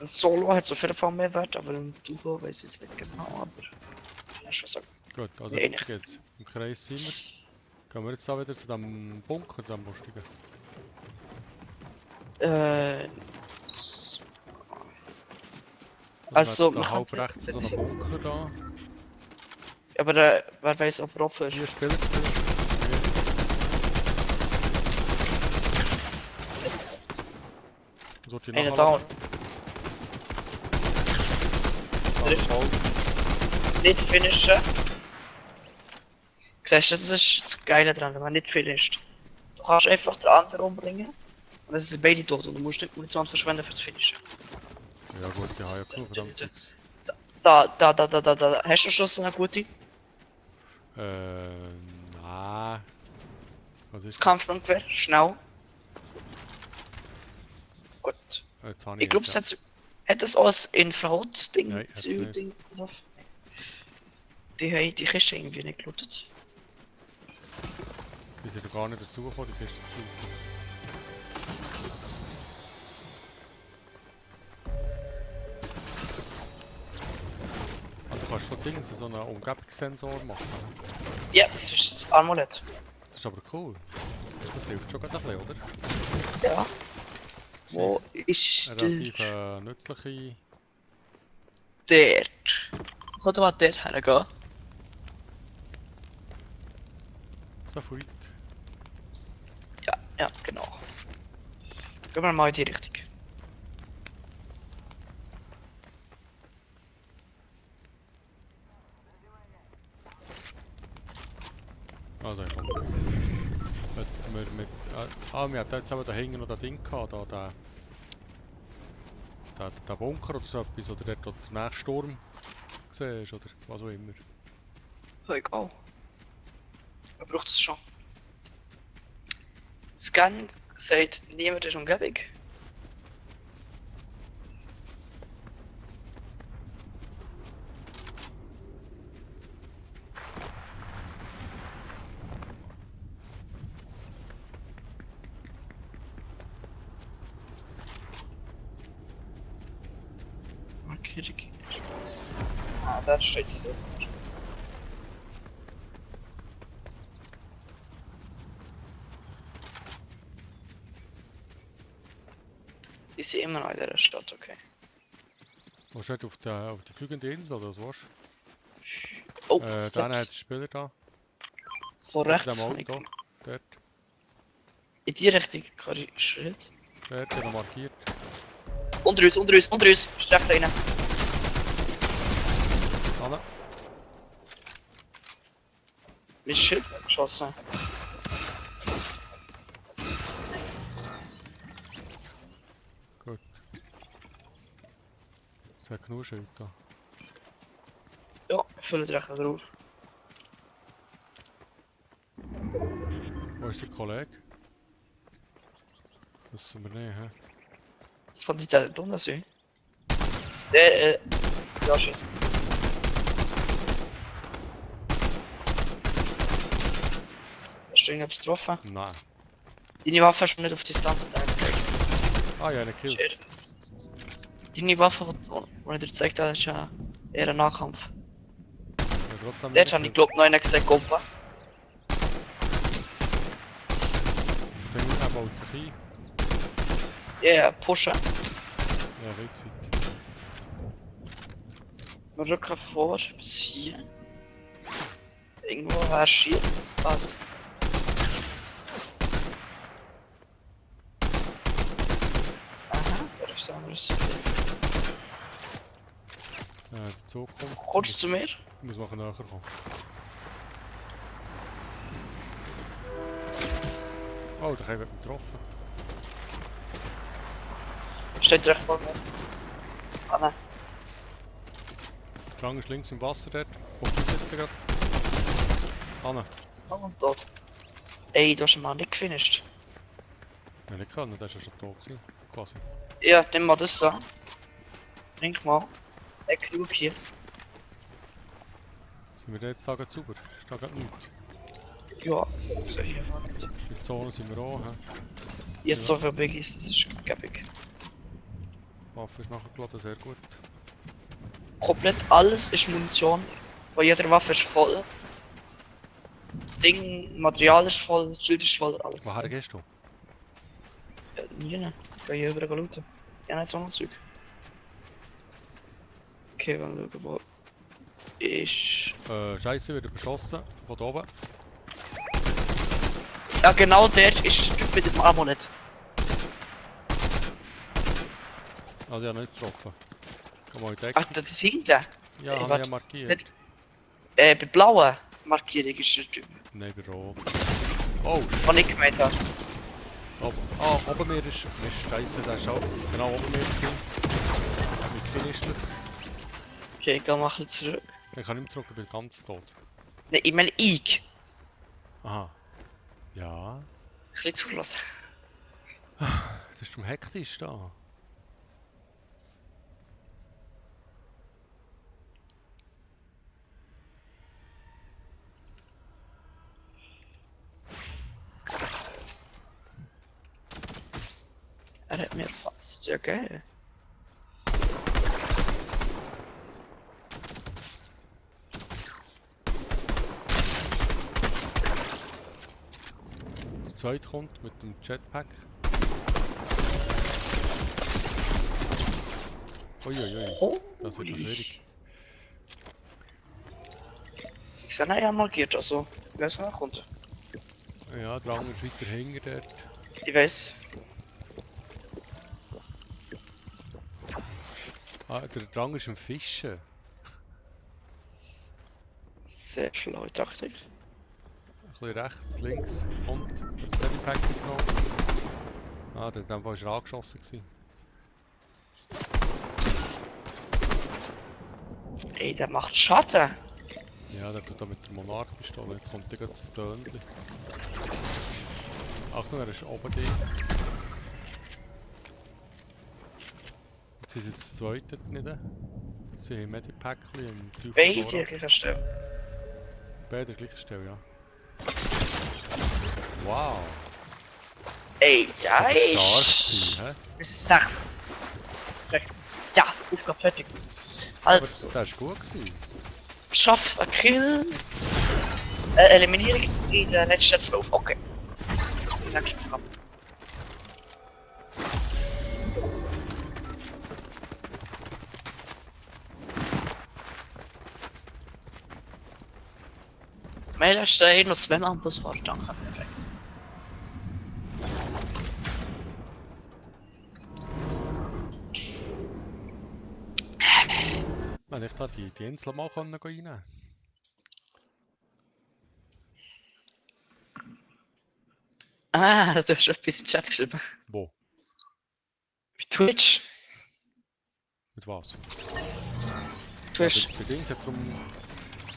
Ein Solo hat auf jeden Fall mehr Wert, aber ein Duo weiß ich jetzt nicht genau, aber. Kannst du was sagen? Gut, also Nee, nicht. jetzt im Kreis sind wir. Gehen wir jetzt auch wieder zu dem Bunker, dem lustigen. S- Also, da man halb könnte rechts so jetzt- einen Bunker da. aber wer weiß, ob er offen ist. Hier Spieler. So die Einer down. Nicht finishen. Siehst du, das ist das Geile dran, wenn man nicht finisht. Du kannst einfach den anderen umbringen. Und dann sind beide tot und du musst nicht Munition verschwenden fürs Finishen. Ja gut, die haben ja genug von dem Zeugs. Da. Hast du schon so eine gute? Nein. Was Das ist Kampflandgewehr, schnell. Gut. Jetzt habe Ich glaube, es hat das als Infrarot-Ding, Nein, hat's nicht. Ding drauf. Die haben die Kiste irgendwie nicht gelootet. Die sind ja gar nicht dazugekommen, die Kiste dazu. Ah, du kannst so Dinge, so einen Umgebungssensor machen. Ja, das ist das Amulett. Das ist aber cool. Das hilft schon gerade ein bisschen, oder? Ja. Wo ist Relativ der? nützliche. Dort. Kann du mal dort hergehen? So viel weit. Ja, genau. Gehen wir mal in die Richtung. Also ich komme. Wir hatten jetzt aber da hinten noch das Ding gehabt, da der Bunker oder so etwas, oder dort, wo der nächste Sturm siehst, oder was auch immer. Ja, egal. Man braucht es schon. Scan sagt niemand in der Umgebung. Markierung. Ah, da steht es so. Ich sehe immer noch in dieser Stadt, okay. Was steht auf der fliegenden Insel, oder was willst Oh, du? Dann Steps. hat der Spieler da. Von Mit rechts dem kann ich Auto. Dort. in die Richtung kann ich Schritt. Dort, der noch markiert. Unter uns, unter uns, unter uns! Streck da rein! Anna. Mit Schild geschossen. Gut. Es hat genug Schild da. Ja, ich fülle direkt drauf. Wo ist der Kollege? Das sind wir nicht, hä? Das kann nicht da drunter sein. Der, ja, schießt. Hast du irgendetwas getroffen? Nein. Deine Waffe ist nicht auf Distanz da. Ah ja, eine Kill. Shit. Deine Waffe, die ich dir gezeigt habe, ist ja eher ein Nahkampf. Ja, trotzdem Dort habe ich glaube noch einen gesehen, Kompa. Er baut sich ein. Ja, pushen. Ja, weit zu weit. Wir rücken vor, bis hier. Irgendwo wer schießt halt. Aha, der ist der andere Seite. Der Zug kommt. Kommst du zu mir? Ich muss noch näher kommen. Oh, der Kai wird mich getroffen. Steht recht vor mir. Ah nein. Der Klang ist links im Wasser dort. Wo ist jetzt gerade? Anna. Oh, und tot. Ey, du hast ihn mal nicht gefinisht. Ja, nicht können, der ist ja schon tot gewesen. Quasi. Ja, nimm mal das an. Trink mal. Genug hier. Sind wir jetzt da gerade sauber? Ist da gerade nichts? Ja, ich sehe hier mal nicht. In der Zone sind wir auch, hä? Jetzt Ja. so viel Big ist, das ist gäbig. Die Waffe ist nachgeladen, sehr gut. Komplett alles ist Munition. Von jeder Waffe ist voll. Ding, Material ist voll, Schild ist voll, alles. Woher gehst du? Ja, nie. Ich kann hier überall looten. Ja, nicht so ein Zeug. Okay, wir schauen, wo ist. Scheiße, wird beschossen. Von da oben. Ja, genau dort ist der Typ mit dem Ammonett. Also ja, nicht getroffen. Komm mal in die Ach, Ecke. da hinten. Ja, ich haben wir warte. ja markiert. Nicht- bei blauen Markierung ist der Typ. Nein, bei rot. Oh, Was ich gemeint habe. oben mir ist scheiße, der ist auch genau oben mir gewesen. Mit Finisher. Okay, ich gehe mal ein bisschen zurück. Dann kann ich nicht zurück, ich bin ganz tot. Ne, ich meine ich. Aha. Ja. Ein bisschen zulassen. Das ist zum hektisch da. Er hat mir fast, ja geil. Der zweite kommt mit dem Jetpack. Uiuiui, das wird noch schwierig. Ich sehe ja markiert, also. Ich weiß, wann er kommt. Ja, der andere ist weiter hinten dort. Ich weiß. Ah, der Drang ist am Fischen. Sehr schlaue Taktik. Ein bisschen rechts, links, kommt. Hat das Steadypack genommen. Ah, der war er angeschossen gewesen. Ey, der macht Schatten. Ja, der tut da mit der Monarch-Pistole. Jetzt kommt der das Tönchen. Achtung, er ist oben drin. Jetzt sind sie jetzt zwei dort nicht. Sie haben Medipackchen und 5 Beide an gleicher Stelle. Beide an der gleichen Stelle, ja. Wow! Ey, ja, Das ist stark ich. gewesen, hä? Wir sind sechst. Ja, Aufgabe fertig. Also, Aber das war gut gewesen. schaff ein Kill. Eliminierung in den letzten 12. Okay. Nächstes Programm. Mailer steht noch zweimal am Bus vor. Danke, perfekt. Man hätte die Insel mal reinnehmen. Ah, du hast etwas in den Chat geschrieben. Wo? Bei Twitch. Mit was? Twitch. Der Dings hat vom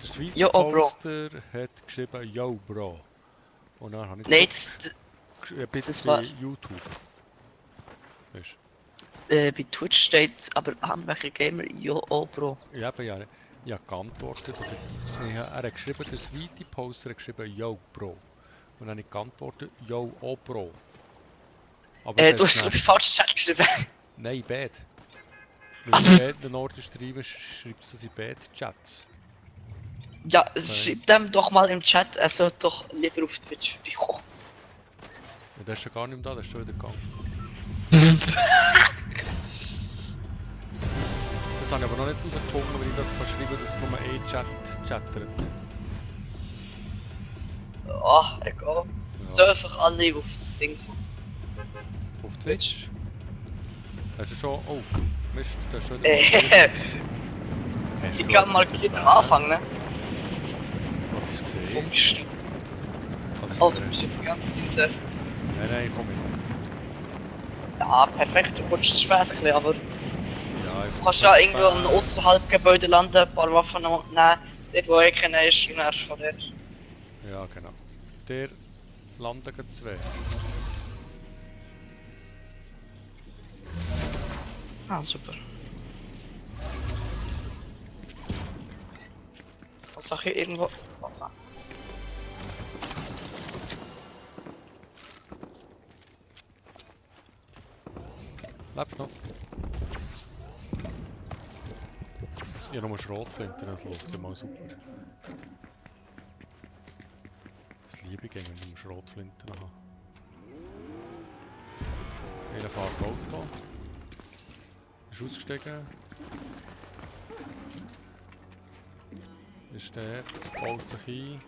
Schweizer Jo, oh, Bro. Poster hat geschrieben Yo Bro. Und dann habe ich Nein, ein bisschen das war- YouTube. Weißt bei Twitch steht aber Handwerker Gamer, jo, oh, Bro. du? Ja, aber ja, ich habe geantwortet. Er hat geschrieben, der Schweizer Poster hat geschrieben Yo Bro. Und dann habe ich geantwortet Yo Oh Bro. Aber es Du hat hast dann- glaube ich falsch Chat geschrieben. Nein, Bad. Wenn du Bad den Norden schreiben, schreibst du sie Bad-Chats. Ja, schreib dem doch mal im Chat, er soll doch lieber auf Twitch kommen. Ja, der ist ja gar nicht mehr da, der ist schon wieder gegangen. Das habe ich aber noch nicht rausgefunden, wenn ich das kann schreiben kann, dass es nur E-Chat chattert. Ah, egal. Ja. So einfach alle auf das Ding kommen. Auf Twitch? Hast du schon... Oh, Mist, der ist schon Ich kann markiert am Anfang, ne? Hab ich's gesehen? Komisch. Hab's Oh, du gesehen? bist die ganze Zeit. Nein, komm mit. Ja, perfekt, du kommst später ein bisschen, aber du Ja, ich kannst ja irgendwo an außerhalb Gebäude landen, ein paar Waffen nehmen, dort wo ich kenne, ist und dann von dort. Ja, genau. Der landen gleich zwei. Ah, super. Was sag ich irgendwo? Waffe. Lebst du noch? Ich habe nur Schrotflinten, das läuft mal super. Das liebe ich, wenn ich nur Schrotflinten habe. Einer fährt Auto. Ist ausgestiegen. Ist der, baut sich ein.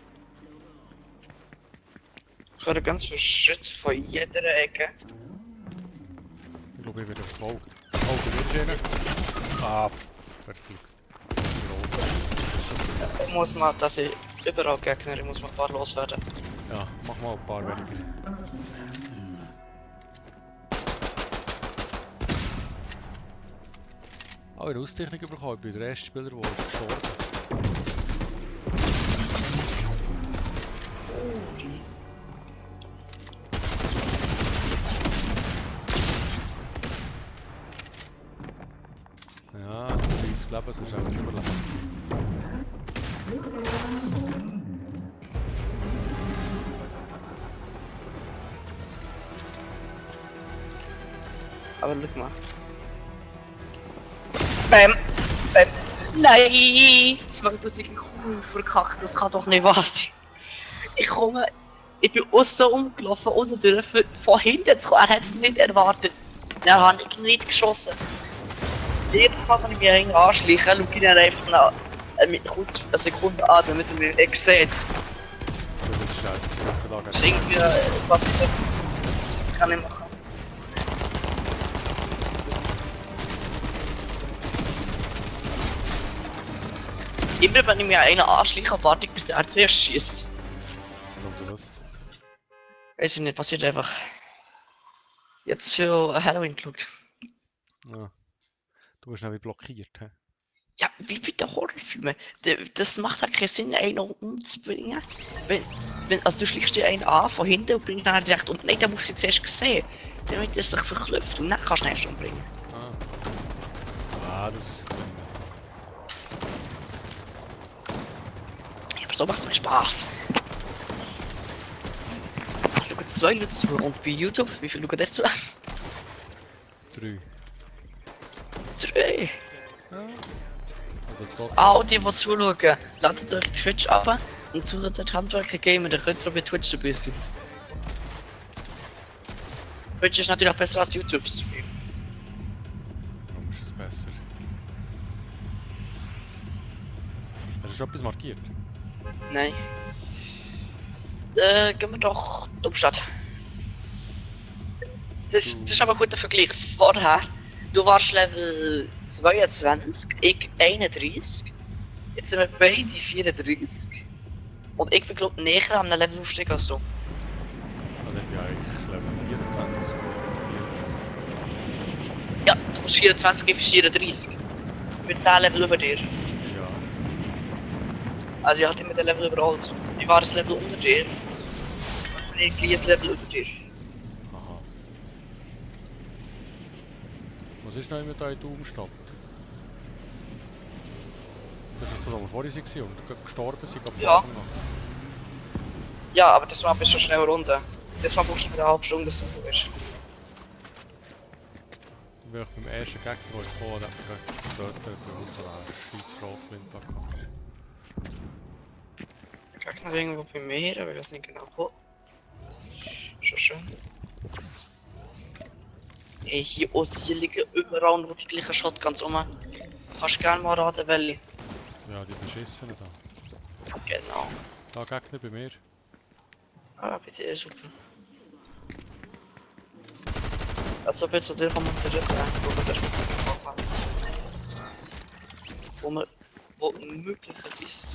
Ich höre ganz viele Schritte von jeder Ecke. Ich glaube, ich werde verfolgt. Oh, da wird einer. Ah, verflixt. Ich muss mal, dass ich überall Gegner, ich muss mal ein paar loswerden. Ja, mach mal ein paar weniger. Oh, eine Auszeichnung bekommen. Ich bin der erste Spieler, der ist gestorben. Ja, 30 Leben, sonst auch nicht überleben. Aber schau mal. Bam! Bam! Nein! 2000 Kugeln verkackt, das kann doch nicht wahr sein. Ich bin aussen umgelaufen, unten durch, von hinten zu kommen, er hat es nicht erwartet. Dann habe ich nicht geschossen. Jedes Mal, wenn ich mich irgendwie anschleiche, schaue ich dann einfach nach, kurz eine Sekunde an, damit er mich sieht. Das ist scheiße. Das ist irgendwie, was ich das kann ich machen. Immer wenn ich mir einen anschleiche, warte ich, bis der zuerst schießt. Warum das? Weiß ich nicht, passiert einfach. Jetzt für Halloween geschaut. Ja. Du bist nämlich blockiert, hä? Ja, wie bei den Horrorfilmen. Das macht halt keinen Sinn, einen umzubringen. Also du schleichst dir einen an von hinten und bringst dann direkt um. Nein, der muss ich zuerst sehen. Damit er sich verklüpft und dann kannst du ihn erst umbringen. Ah. Ah, das kann ich nicht. Ja, aber so macht es mir Spaß. Also, du schaust 2 Leute zu und bei YouTube, wie viel schauen das zu? 3. 3. Ja. Also dort. Ah, und die zuschauen, ladet euch Twitch ab und sucht euch Handwerker Gamer, der könnt ihr bei Twitch dabei sein. Twitch ist natürlich auch besser als YouTube-Stream. Warum ist es besser? Hast du schon etwas markiert? Nein. Gehen wir doch Domstadt. Das ist aber ein guter Vergleich. Vorher, du warst Level 22, ich 31. Jetzt sind wir beide 34. Und ich bin glaube ich näher an einem Levelaufstieg als du. Also ich bin eigentlich Level 24. Ja, du bist 24, ich bin 34. Ich bin 10 Level über dir. 24. Ja. Also ich hatte immer den Level überholt. Ich war das Level unter dir. Und ich bin ein Level über dir. Aha. Was ist noch immer da in der Umstadt? Das ist das, wo wir vorhin waren und gestorben sind, aber Ja. noch. Ja, aber das war ein bisschen schnell runter. Das war brauchst du eine halbe Stunde, bis du bist. Dann bin ich beim ersten Gegner, der jetzt gekommen hat, dort unter einer scheiß Rotflinte gehabt. Ich glaube noch irgendwo bei mir, aber ich weiß nicht genau wo. Schon schön. Ey, hier liegen überall nur die gleichen Shotguns rum. Kannst du gerne mal raten, welche? Ja, die beschissenen da. Genau. Da Gegner bei mir. Ah, bei dir, super. Also willst du dir von der dritten wo wir zuerst mit anfangen. Wo möglicherweise.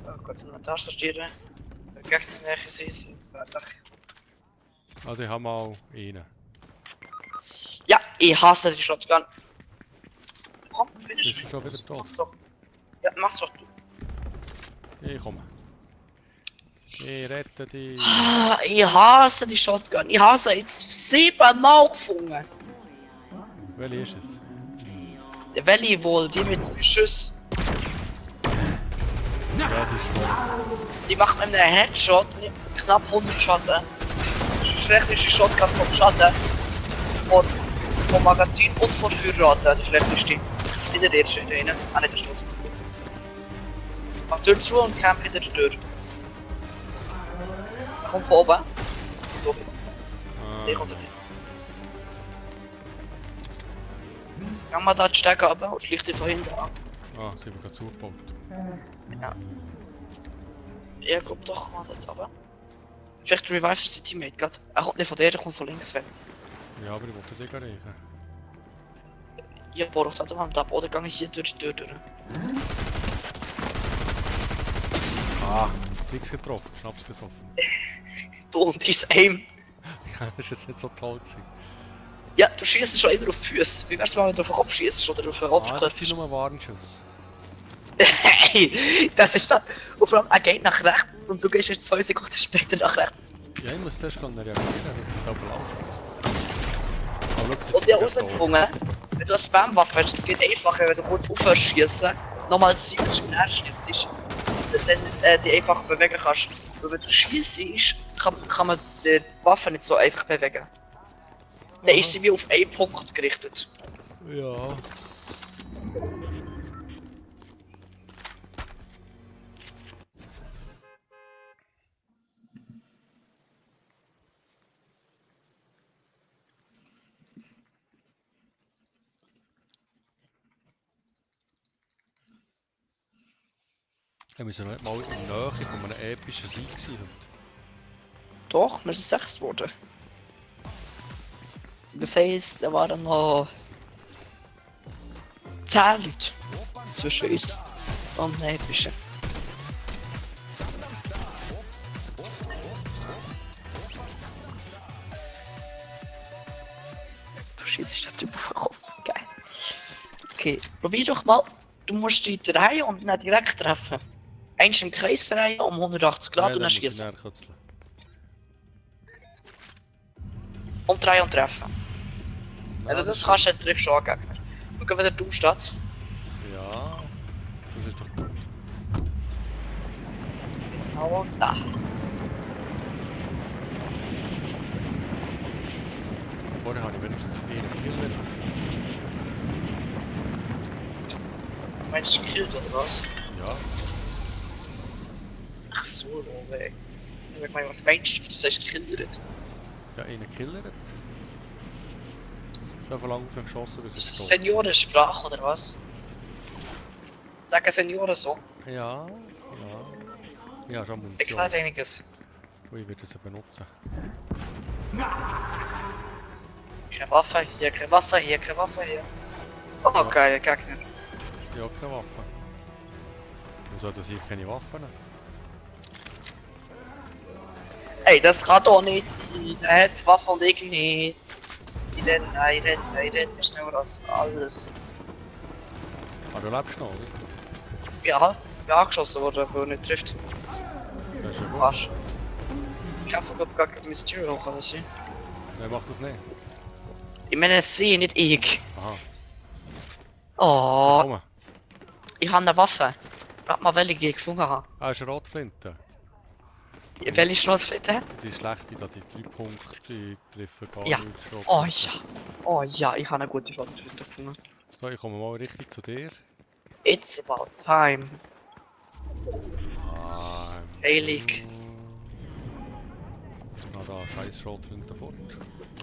Oh Gott, in der Tasche steht der Gegner nergens ist. Fertig. Also ich habe mal einen. Ja, ich hasse die Shotgun. Komm, finish Bist du schon wieder tot? Mach's doch. Ja, mach's doch du. Ich komme. Ich rette dich. Ah, ich hasse die Shotgun. Ich hasse jetzt 7 Mal gefunden. Welche ist es? Welche wohl? Die mit den Schüssen. Ja, die ist voll. Die macht mit einem Headshot knapp 100 Schaden. Das ist die schlechteste Shotgun vom Schaden. Vom Magazin und von Feuerrate. Die schlechteste. In der ersten drinnen. Ah, nicht der Sturz. Mach die Tür zu und camp hinter der Tür. Er kommt von oben. So. Ich kommt rein. Geh mal da die Stege runter und schlicht dich von hinten an. Ah, sie haben gerade zugebaut. Ja. Ich glaub doch mal dort runter. Vielleicht revive sein Teammate gerade. Er kommt nicht von der, er kommt von links weg. Ja, aber ich will dich erreichen. Ich bohr doch da die Wand ab, oder gehe ich hier durch die Tür durch? Ah, nichts getroffen, Schnaps gesoffen. Du und dein Aim. Ja, das ist jetzt nicht so toll gewesen. Ja, du schießt schon immer auf die Füße. Wie wär's mal, wenn du auf den Kopf schießt oder auf den Kopf Ah, das sind nur Warnschuss. Hey, das ist das. Und vor allem, er geht nach rechts und du gehst jetzt 2 Sekunden später nach rechts. Ja, ich muss zuerst reagieren, das geht aber langsam. Aber schau, Und ich habe herausgefunden, wenn du eine Spam-Waffe hast, es geht einfacher, wenn du kurz aufhörst schießen, nochmal ziehst und dann schießt, dann die einfach bewegen kannst. Weil wenn du schießt, kann man die Waffe nicht so einfach bewegen. Dann ist sie wie auf einen Punkt gerichtet. Ja. Haben wir sind noch nicht mal in der Nähe von einem epischen Sieg gewesen heute. Doch, wir sind 6 geworden. Das heisst, er waren noch 10 Leute zwischen uns und den epischen. Du schießt den Typ auf den Kopf. Geil. Okay, probier doch mal. Du musst die drehen und dann direkt treffen. Eins im Kreis drehen um 180 Grad und dann schießen. Und drehen und treffen. Wenn du das kannst, dann triffst du auch Gegner. Schau, wenn der Turm steht. Ja, das ist doch gut. Genau da. Vorher habe ich wenigstens einen Killer. Meinst du gekillt oder was? Ja, Ach so, no way. Ich meine, was meinst du? Du sagst gekillt. ja, einen Killer. So viel lang auf ihn geschossen, bis Ist er das tot ist. Seniorensprache oder was? Sagen Senioren so? Ja, ja. Ja, schon Munition. Erklärt einiges. Oh, ich werde sie benutzen. Keine Waffe hier, keine Waffe hier, keine Waffe hier. Oh, Ja. geil, Gegner. Ja, keine Waffe. Wieso hat das hier keine Waffen? Ey, das kann doch nicht sein. Er hat Waffe und ich nicht. Ich renn schneller als alles. Ah, du lebst noch, oder? Ja, ich bin angeschossen worden, weil er nicht trifft. Das ist ja gut. Arsch. Ich kämpfe gar kein Mysterio hoch, oder so. Nein, mach das nicht. Ich meine, sie, nicht ich. Aha, Oh, komm. ich habe eine Waffe. Rat mal, welche ich gefunden habe. Ah, ist eine Rotflinte. Welche Schrotflinte? Die schlechte, da die 3 Punkte, die treffen gar Ja. nicht. Schrot. Oh ja. Oh ja, ich habe eine gute Schrotflinte gefunden. So, ich komme mal richtig zu dir. It's about time. Ah, Heilig. Na da, scheiß Schrotflinte fort.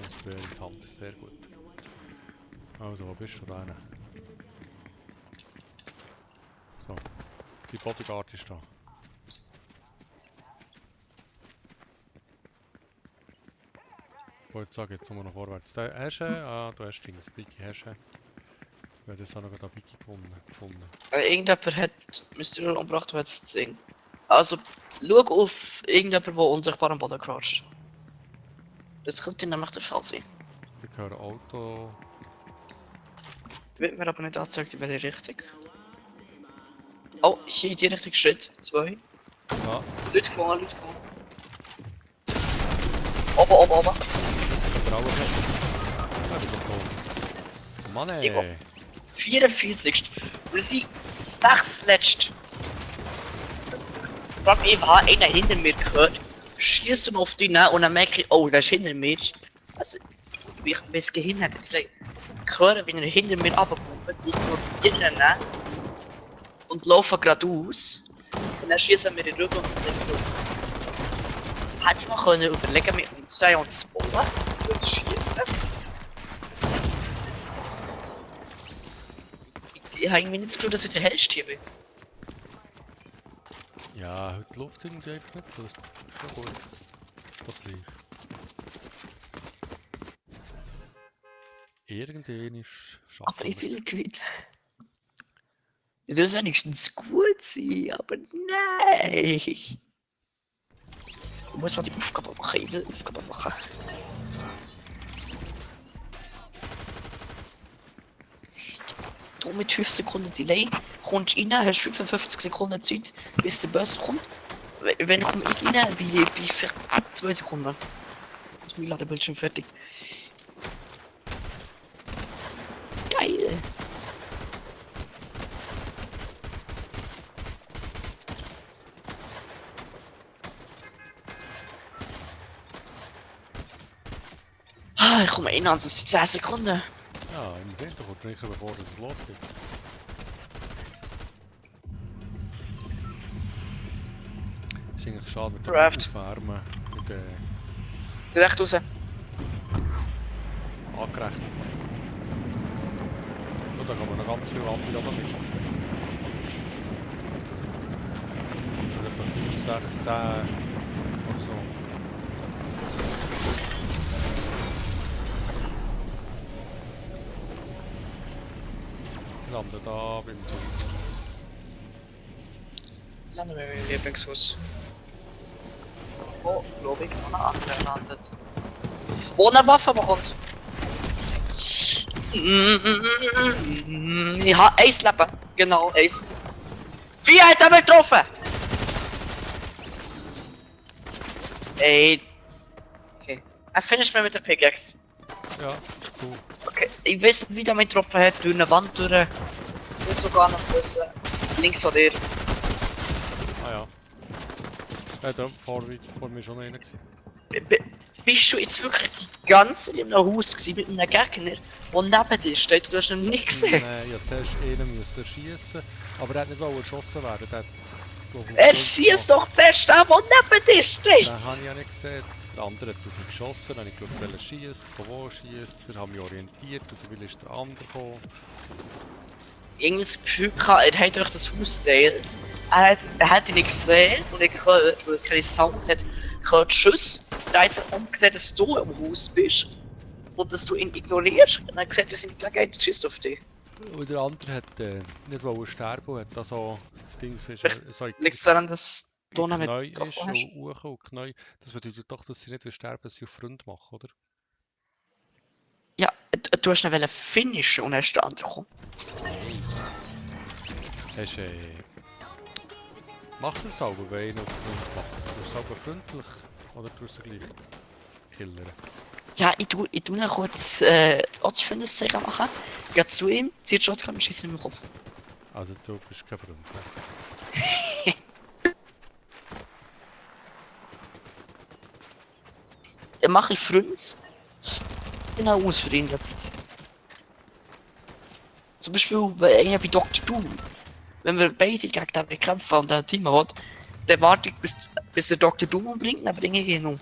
Das wäre in die Hand, sehr gut. Also, wo bist du denn? So, die Bodyguard ist da. Ich wollte sagen, jetzt nur noch vorwärts. Da hast du, ah, du hast Dings, Biggie hast du. Ich werde jetzt auch noch einen Biggie gefunden. Irgendjemand hat Mysterio umgebracht, der hat das Ding. Also, schau auf irgendjemand, der unsichtbar am Boden croucht. Das könnte nämlich der Fall sein. Ich höre Auto. Wird mir aber nicht angezeigt, in welche Richtung. Oh, hier in die Richtung Schritt. 2. Ah, Leute gefunden, Leute gefunden. Oben. der Braue hat. Ah, ist schon tot. Mann ey. Irgendwo. 44. Wir sind 6 letzt. Das fragt mich, war einer hinter mir gehört. Schießen auf die und dann merke ich, oh, der ist hinter mir. Also, wie ich es gehindert hätte, vielleicht hören, wie er hinter mir runterkommt. Ich ignoriere ihn und laufe geradeaus. Und dann schießen wir rüber und dann hätte ich mal können überlegen, mit dem 2 und das Bauen zu schießen. Ich habe irgendwie nicht das Gefühl, dass ich der Hellste hier bin. Ja, heute läuft es irgendwie einfach nicht so. Das ist schon gut. Doch gleich. Irgendwann ist Aber ich will gewinnen. Ich will wenigstens gut sein, aber nein. Ich muss mal die Aufgabe machen, ich will Aufgabe machen. Du mit 5 Sekunden Delay kommst rein, hast 55 Sekunden Zeit, bis der Bus kommt. Wenn ich rein bin ich für 2 Sekunden. Ist mein Ladebildschirm fertig. Geil! Ah, ich komme rein, also es sind 10 Sekunden. Ja, im Winter kommt sicher, bevor es losgeht. Ist eigentlich schade mit Draft. dem Aufwärmen mit Direkt raus. angerechnet. So, da kann man noch ganz viel Lampe damit. 6, 10 oder so. Ich lande da beim Haus. Landen wir im Lieblingshaus. Oh, glaube ich, noch ein anderer landet. Wo eine Waffe bekommt. Ich habe Ace Leben. Genau, Ace. 4 hat er getroffen! Ey. Okay. Er finisht mir mit der Pickaxe. Ja, cool. Okay, ich weiß nicht, wie der mich getroffen hat. Durch eine Wand durch. Nicht sogar noch wissen. Links von dir. Ah ja. Da vor mir schon noch einer gewesen. Bist du jetzt wirklich die ganze Zeit in einem Haus gewesen mit einem Gegner, der neben dir steht? Du hast ihn nicht gesehen. Nein, ich musste zuerst einen schiessen, aber er hat nicht erschossen werden. Der hat, Er schießt doch zuerst an, der neben dir steht! Den habe ich ja nicht gesehen. Der andere hat auf mich geschossen, dann habe ich geschaut, welcher schießt, von wo schießt. Dann habe mich orientiert und dann ist der andere gekommen. Irgendwie das Gefühl gehabt, er hat euch das Haus geteilt. Er hat ihn nicht gesehen und ich gehört, weil er keine Sounds hat, gehört Schuss. Er hat sich umgesehen, dass du im Haus bist und dass du ihn ignorierst. Und er hat gesagt, er sind Gelegenheit und schießt auf dich. Und der andere hat nicht wollen sterben und hat da so Dings ist so Liegt es daran, dass du noch Knäu nicht ist getroffen hast? und Uchen und Knäu. Das bedeutet doch, dass sie nicht will sterben, dass sie auf Front machen, oder? Ja, du hast ihn finishen und er ist der andere gekommen. Hast machst du es selber, wenn einer auf Front macht? Tust du es selber freundlich oder tust du gleich killern? Ja, ich tu ihn kurz das Ortsfinderzeichen machen. Ich gehe zu ihm, ziehe die Shotgun und schieße ihm im Kopf. Also du bist kein Freund, ne? Mache ich Freunde genau aus für ihn etwas. Zum Beispiel bei Dr. Doom. Wenn wir beide gegen den bekämpfen und ein Team hat, dann warte ich bis er Dr. Doom umbringt, dann bringe ich ihn um.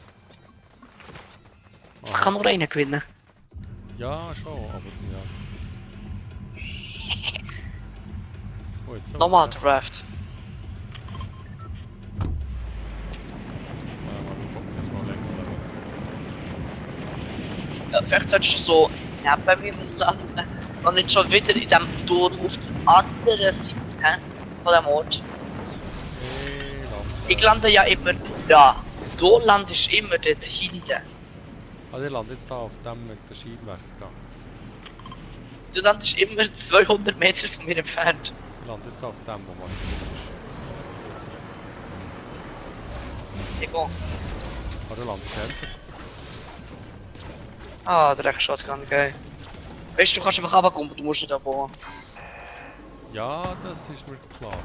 Das kann nur einer gewinnen. Ja, schon, aber ja. Oh, jetzt auch, Nochmal ja. Draft. Ja, mal gucken, jetzt mal länger. Ja, vielleicht solltest du so neben mir landen und nicht schon wieder in dem Turm auf der anderen Seite von dem Ort. Ich lande ja immer da. Du landest immer dort hinten. Also ich lande jetzt da auf dem mit der Scheinwerfer. Du landest immer 200 Meter von mir entfernt. Ich lande jetzt da auf dem, wo man ist. Ich gehe. Also landest du älter. Ah, der rechte Shotgun, geil. Weißt du, du kannst einfach runterkommen, du musst nicht abbauen. Ja, das ist mir klar.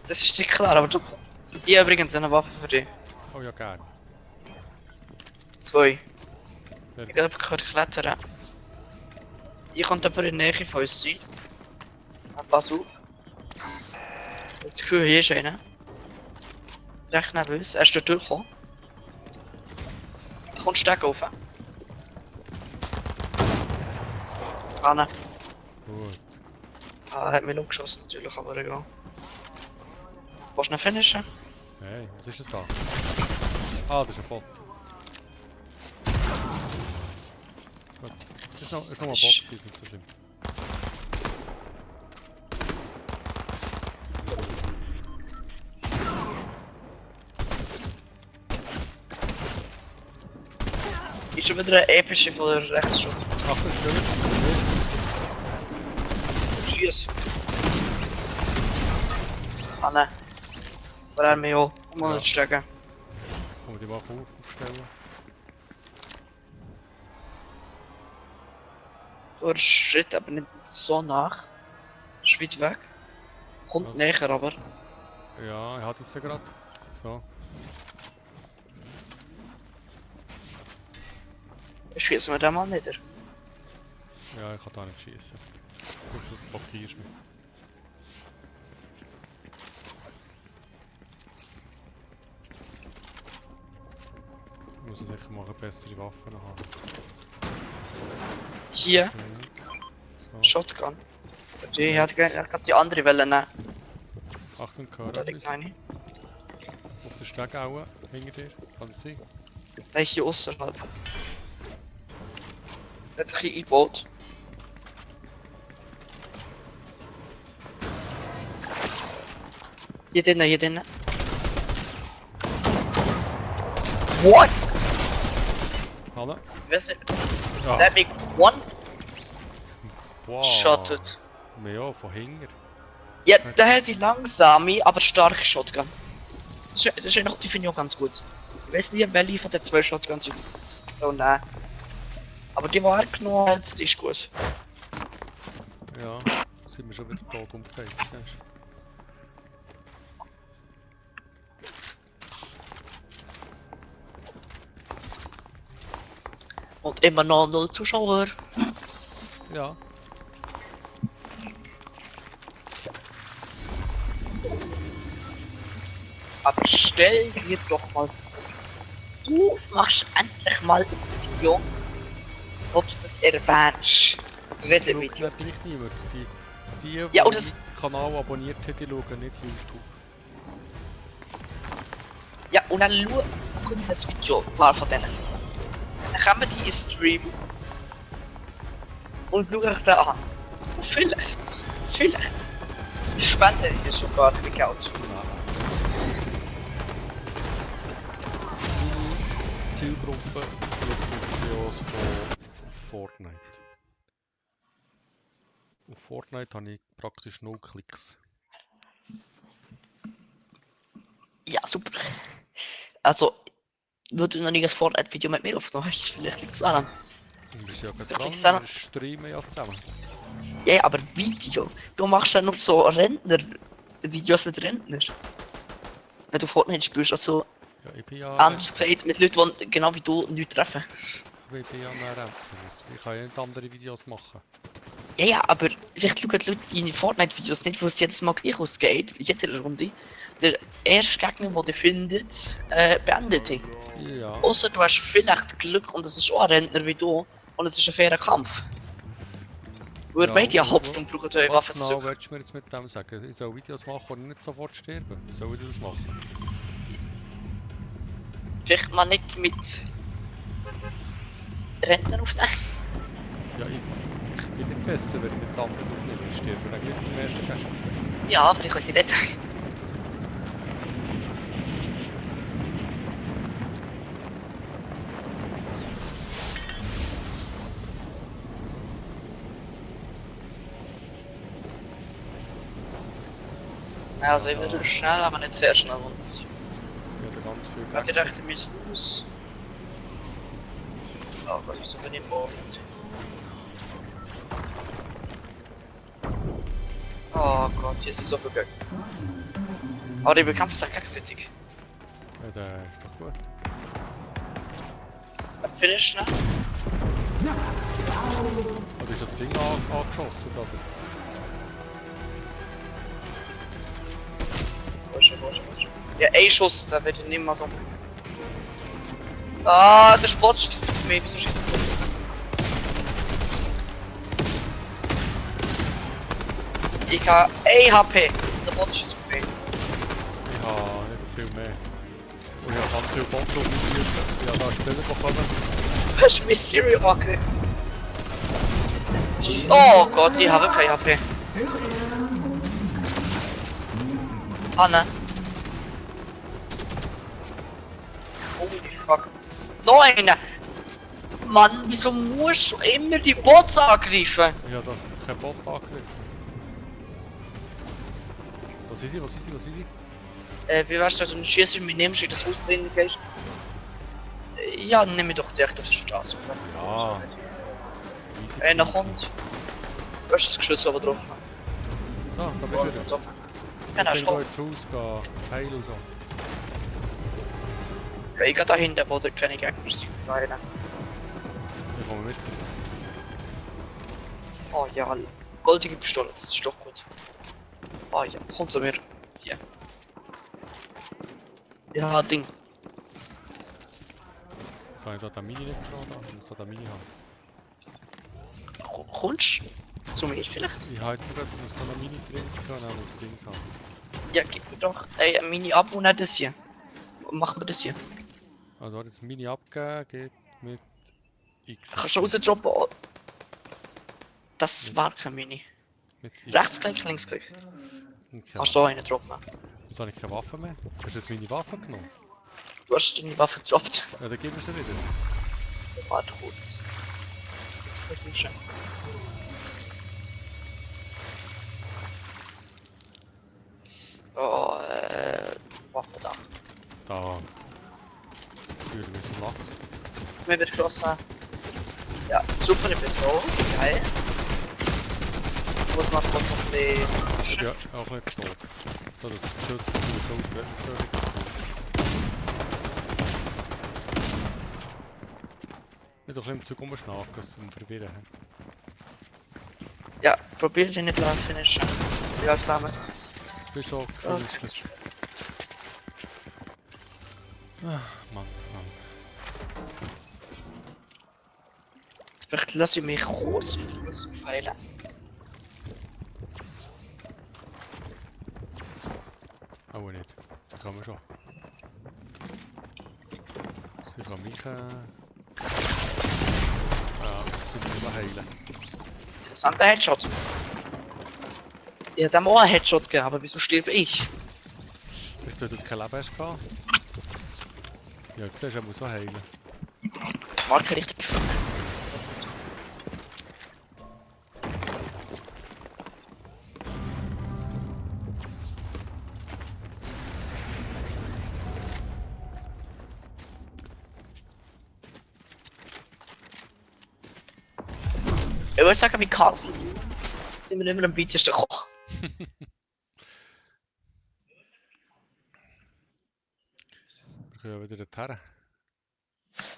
Das ist dir klar, aber trotzdem. Ich habe übrigens eine Waffe für dich. Oh ja, gerne. 2. Sehr Ich glaube, ich kann klettern. Hier kommt aber in der Nähe von uns sein. Pass auf. Das Gefühl, hier ist einer. Recht neben uns. Er ist dort durchgekommen. Er kommt Steg rauf. Kann. gut. Ah, er hat mich umgeschossen natürlich, aber egal. Willst du ihn finishen? Hey, was ist das da? Ah, das ist ein Bot. Gut. Ist noch ein Bot, die ist nicht so schlimm. Ist schon wieder eine epische von der Rechtsschuss. Achtung, stimmt. Schieß. Ah ne. Waar er mee al? Om aan het stekken. Kann man die Waffe aufstellen? Door shit, aber nicht so nach. Ist weit weg. Kommt Was? näher aber. Ja, ich hatte es ja gerade. So. Schießen wir den mal nieder. Ja, ich kann da nicht schießen. Du blockierst mich. Ich muss sicher mal eine bessere Waffe haben. Hier, So. Shotgun. Die hat die andere Welle nehmen. Achtung, Da liegt Körper. eine. der Steg auch hinter dir. Kann das sein? Der ist hier außerhalb. Er hat sich eingebaut. Hier drinnen, hier drinnen. What? Hallo? Wer ist Ja. der Big One? Wow. Shottet. Ja, von hinten. Ja, der hat die langsame, aber starke Shotgun. Das ist die finde ich auch ganz gut. Ich weiß nicht, welche von den 2 Shotguns sind. So, nein. Aber die, die er genommen hat, die ist gut. Ja, sind wir schon wieder tot umgekehrt, siehst du? Und immer noch 0 Zuschauer. Ja. Aber stell dir doch mal vor, du machst endlich mal ein Video, wo du das erwähnst. Das Reden-Video. Das gleich niemand. Die Ja, und den das- Kanal abonniert haben, die schauen nicht YouTube. Ja, und dann guck dir das Video, ein paar von denen. Dann kommen die in Stream und schau euch den an. Und vielleicht spenden die dir sogar ein bisschen Geld. Meine Zielgruppe schaut Videos von Fortnite. Auf Fortnite habe ich praktisch 0 Klicks. Ja, super. Also, weil du noch nie ein Fortnite-Video mit mir aufgenommen hast, vielleicht liegt es daran. Und wir sind ja gerade Doch, ich dran, sag- wir streamen ja zusammen. Ja, ja, aber Video. Du machst ja nur so Videos mit Rentner. Wenn du Fortnite spielst, also Ja, ich bin ja... anders gesagt, mit Leuten, die genau wie du nichts treffen. Ich bin ja ein Rentner. Ich kann ja nicht andere Videos machen. Ja, ja, aber vielleicht schauen die Leute deine Fortnite-Videos nicht, wo es jedes Mal gleich ausgeht, in jeder Runde. Der erste Gegner, den du findet, beendet dich. Ja. Außer du hast vielleicht Glück und es ist auch ein Rentner wie du und es ist ein fairer Kampf. Weil Ja, beide ja und- Haupt und brauchen eure Was Waffen genau zurück. willst du mir jetzt mit dem sagen? Ich soll Videos machen, wo ich nicht sofort sterbe? Wie soll ich das machen? Vielleicht mal nicht mit Rentner aufnehmen. Ja, ich bin nicht besser, wenn ich mit anderen aufnehme. Ich sterbe dann gleich beim ersten Gegner. Ja, aber ich könnte nicht. Also ich würde schnell, aber nicht sehr schnell runterziehen. Ich habe ganz viel Hat ihr gedacht, ihr müsst raus? Ja, aber wieso bin ich im Boden? Oh Gott, hier sind so viele Gegner. Aber die bekämpfen sich gegenseitig. Ja, der ist doch gut. Finish, ne? Oder ist das Ding angeschossen, oder? Wo ist er? Ja, ein Schuss, da wird ich nicht mehr so. Ah, der Sport schießt auf mich, wieso schießt er auf mich? Ich habe 1 HP, der Bot schießt auf mich. Ich habe nicht viel mehr. Und ich habe ganz viel Bock auf mich schießen. Ich habe da Spieler bekommen. Du hast Mysterio angegriffen. Oh Gott, ich habe kein HP. Ah ne. Holy fuck. Noch einer! Mann, wieso musst du immer die Bots angreifen? Ich habe da keinen Bot angegriffen. Was ist sie? Was ist sie? Was ist sie? Wie wär's, wenn du einen Schießer mitnimmst, in das Haus drin gehst? Ja, dann nehme ich doch direkt auf die Straße auf. Ja. Easy Einer peasy. kommt. Du hast das Geschütz oben drauf. So, da bist du wieder. So. Ich Genau, kann ist voll. ins Haus gehen, heilen und so. Ich gehe da hinten, wo der kleine Gegner sind. Nein. Ich komme mit. Oh ja, goldige Pistole, das ist doch gut. Oh ja, komm zu mir. Hier. Ja, Ding. Jetzt habe ich da den Mini nicht genommen, ich muss da den Mini haben. Kommst du zu mir vielleicht? Ich habe jetzt nicht, ich muss da einen Mini drin haben und Dings haben. Ja, gib mir doch ein Mini ab und nicht das hier. machen wir das hier? Also hat jetzt meine abgegeben, geht mit X. Kannst du rausdroppen? Das war kein Mini. Mit X. Rechtsklick, Linksklick. Okay. Kannst du einen droppen? Jetzt habe ich keine Waffe mehr. Hast du jetzt meine Waffe genommen? Du hast deine Waffe gedroppt. Ja, dann gib mir sie wieder. Warte kurz. Jetzt kann ich duschen. Oh, Waffe da. Da. Fühle mich so lachen. Mir wird geschossen. Ja, super, ich bin drauf. Geil. Ich muss mal kurz ein bisschen... Ja, auch nicht tot. So, das schützt die Schulter. Nicht doch im Zug rumschnacken, zum Verwirren. Ja, probier den nicht zu finishen. Ja, zusammen. Bist du auch gefinisht? Mann, Mann. Vielleicht lasse ich mich kurz feilen. Auch nicht. Die kann man schon. Sie kann mich sie muss heilen. Interessanter Headshot. Ich hätte ihm auch einen Headshot gegeben, aber wieso sterbe ich? Vielleicht, weil du kein Leben hast gehabt. Ja, du siehst, er muss auch heilen. Die Marke richtig gefunden. Ich würde sagen, wie Castle sind wir nicht mehr am weitesten gekommen. Wir können ja wieder dorthin.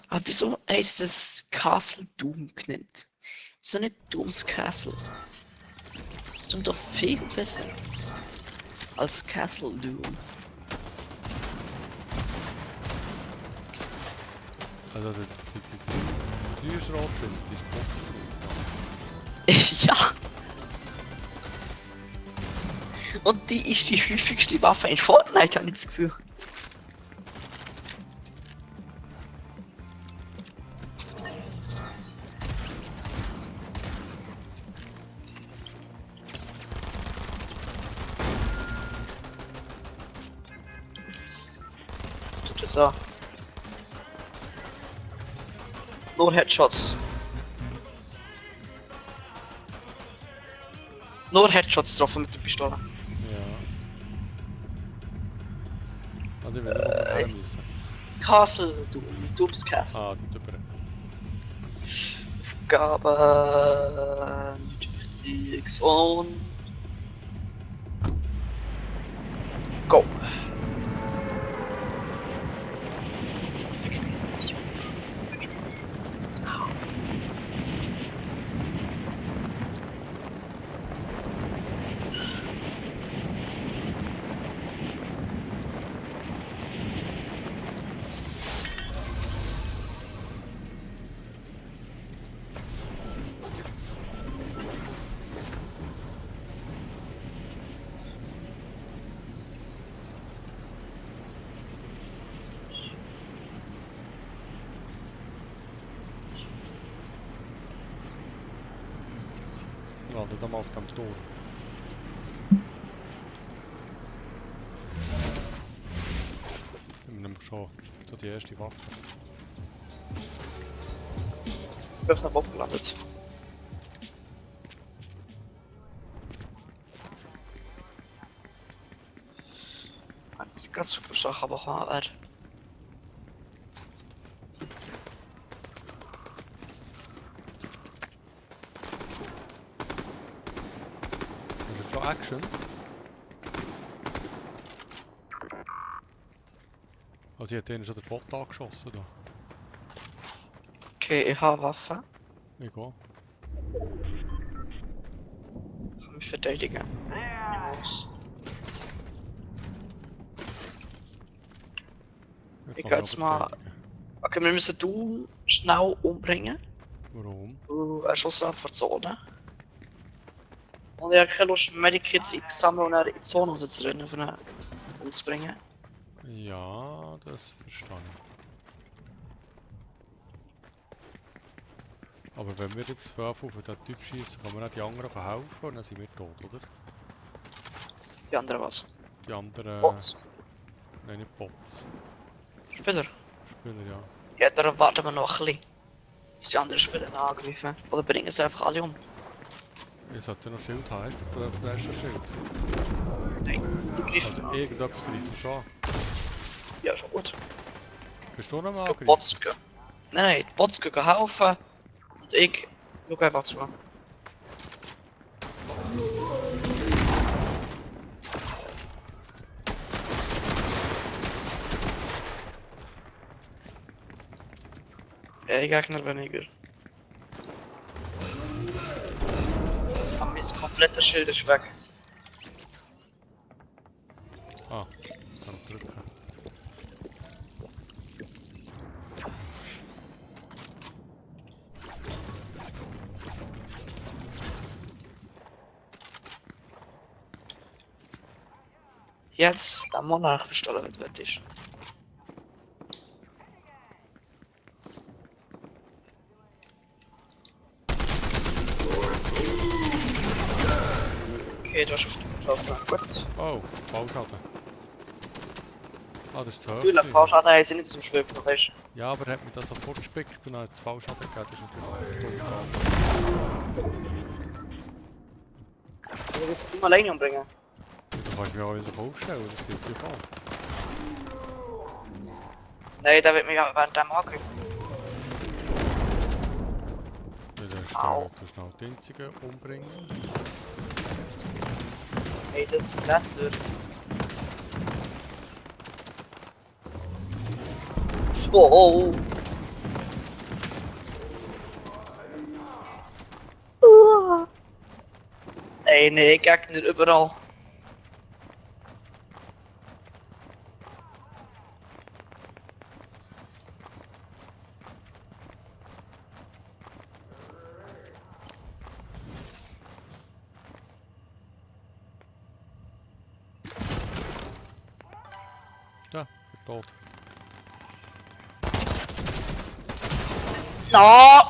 Aber wieso heisst es Castle Doom genannt? Wieso nicht Dooms Castle? Das tut doch viel besser als Castle Doom. Also die Schrot sind, die ist boxen. Ja. Und die ist die häufigste Waffe in Fortnite, habe ich das Gefühl. Tut es so. Nur Headshots. Nur Headshots getroffen mit der Pistole. Ja. Also ich will nur noch her müssen. Castle Doom. Dooms Castle. Ah, dort über. Aufgabe wichtig und go. Landen dan auf dem Tor. Wir haben nämlich schon so die erste Waffe. Ich bin auf einer Waffe gelandet. Das ist ganz super Sache, aber auch wäre. Das ist schon Action. Also ich hätte ihnen schon den Bot angeschossen da. Okay, ich habe Waffe. Egal. Ich kann mich verteidigen. Los. Ich gehe jetzt mal. Okay, wir müssen du schnell umbringen. Warum? Du erschossen vor die Zone. Und ich habe keine Lust, Medikits einzusammeln und dann in die Zone rauszurennen, von uns zu bringen. Ja, das verstehe ich. Aber wenn wir jetzt auf den Typ schießen, kann man auch die anderen helfen und dann sind wir tot, oder? Die andere was? Die anderen... Bots. Nein, nicht Bots. Spieler. Spieler, ja. Ja, darum warten wir noch ein bisschen. Dass die anderen Spieler angreifen. Oder bringen sie einfach alle um. Ich sollte noch Schild haben. Hast du den ersten Schild? Nein, die greifen Also an. irgendetwas greift mich schon an. Ja, schon gut. Bist du noch Es mal gibt angegriffen? Bots. Nein, die Bots gehen helfen. Und ich schau einfach zu. Gegner weniger. Aber mein kompletter Schild ist weg. Ah, jetzt kann ich drücken. Jetzt der Monarch bestellen, wenn du willst. Okay, du hast auf den getroffen. Gut. Oh, Fallschaden. Ah, das ist zu hoch. Viele gewesen. Fallschaden haben sie nicht zum Schwimmen, weißt du? Ja, aber er hat mir das sofort gespickt und dann hat es Fallschaden gegeben. Das ist natürlich dumm. Ich will jetzt ihn alleine umbringen. Du kannst mich auch wieder aufstellen, das gibt ja voll. Nein, der wird mich ja während dem angreifen. Ja, dann ist Au. der schnell die einzige umbringen. Hey, das Blätter. Oh. Ey, nee, Gegner überall. Ja, tot. No!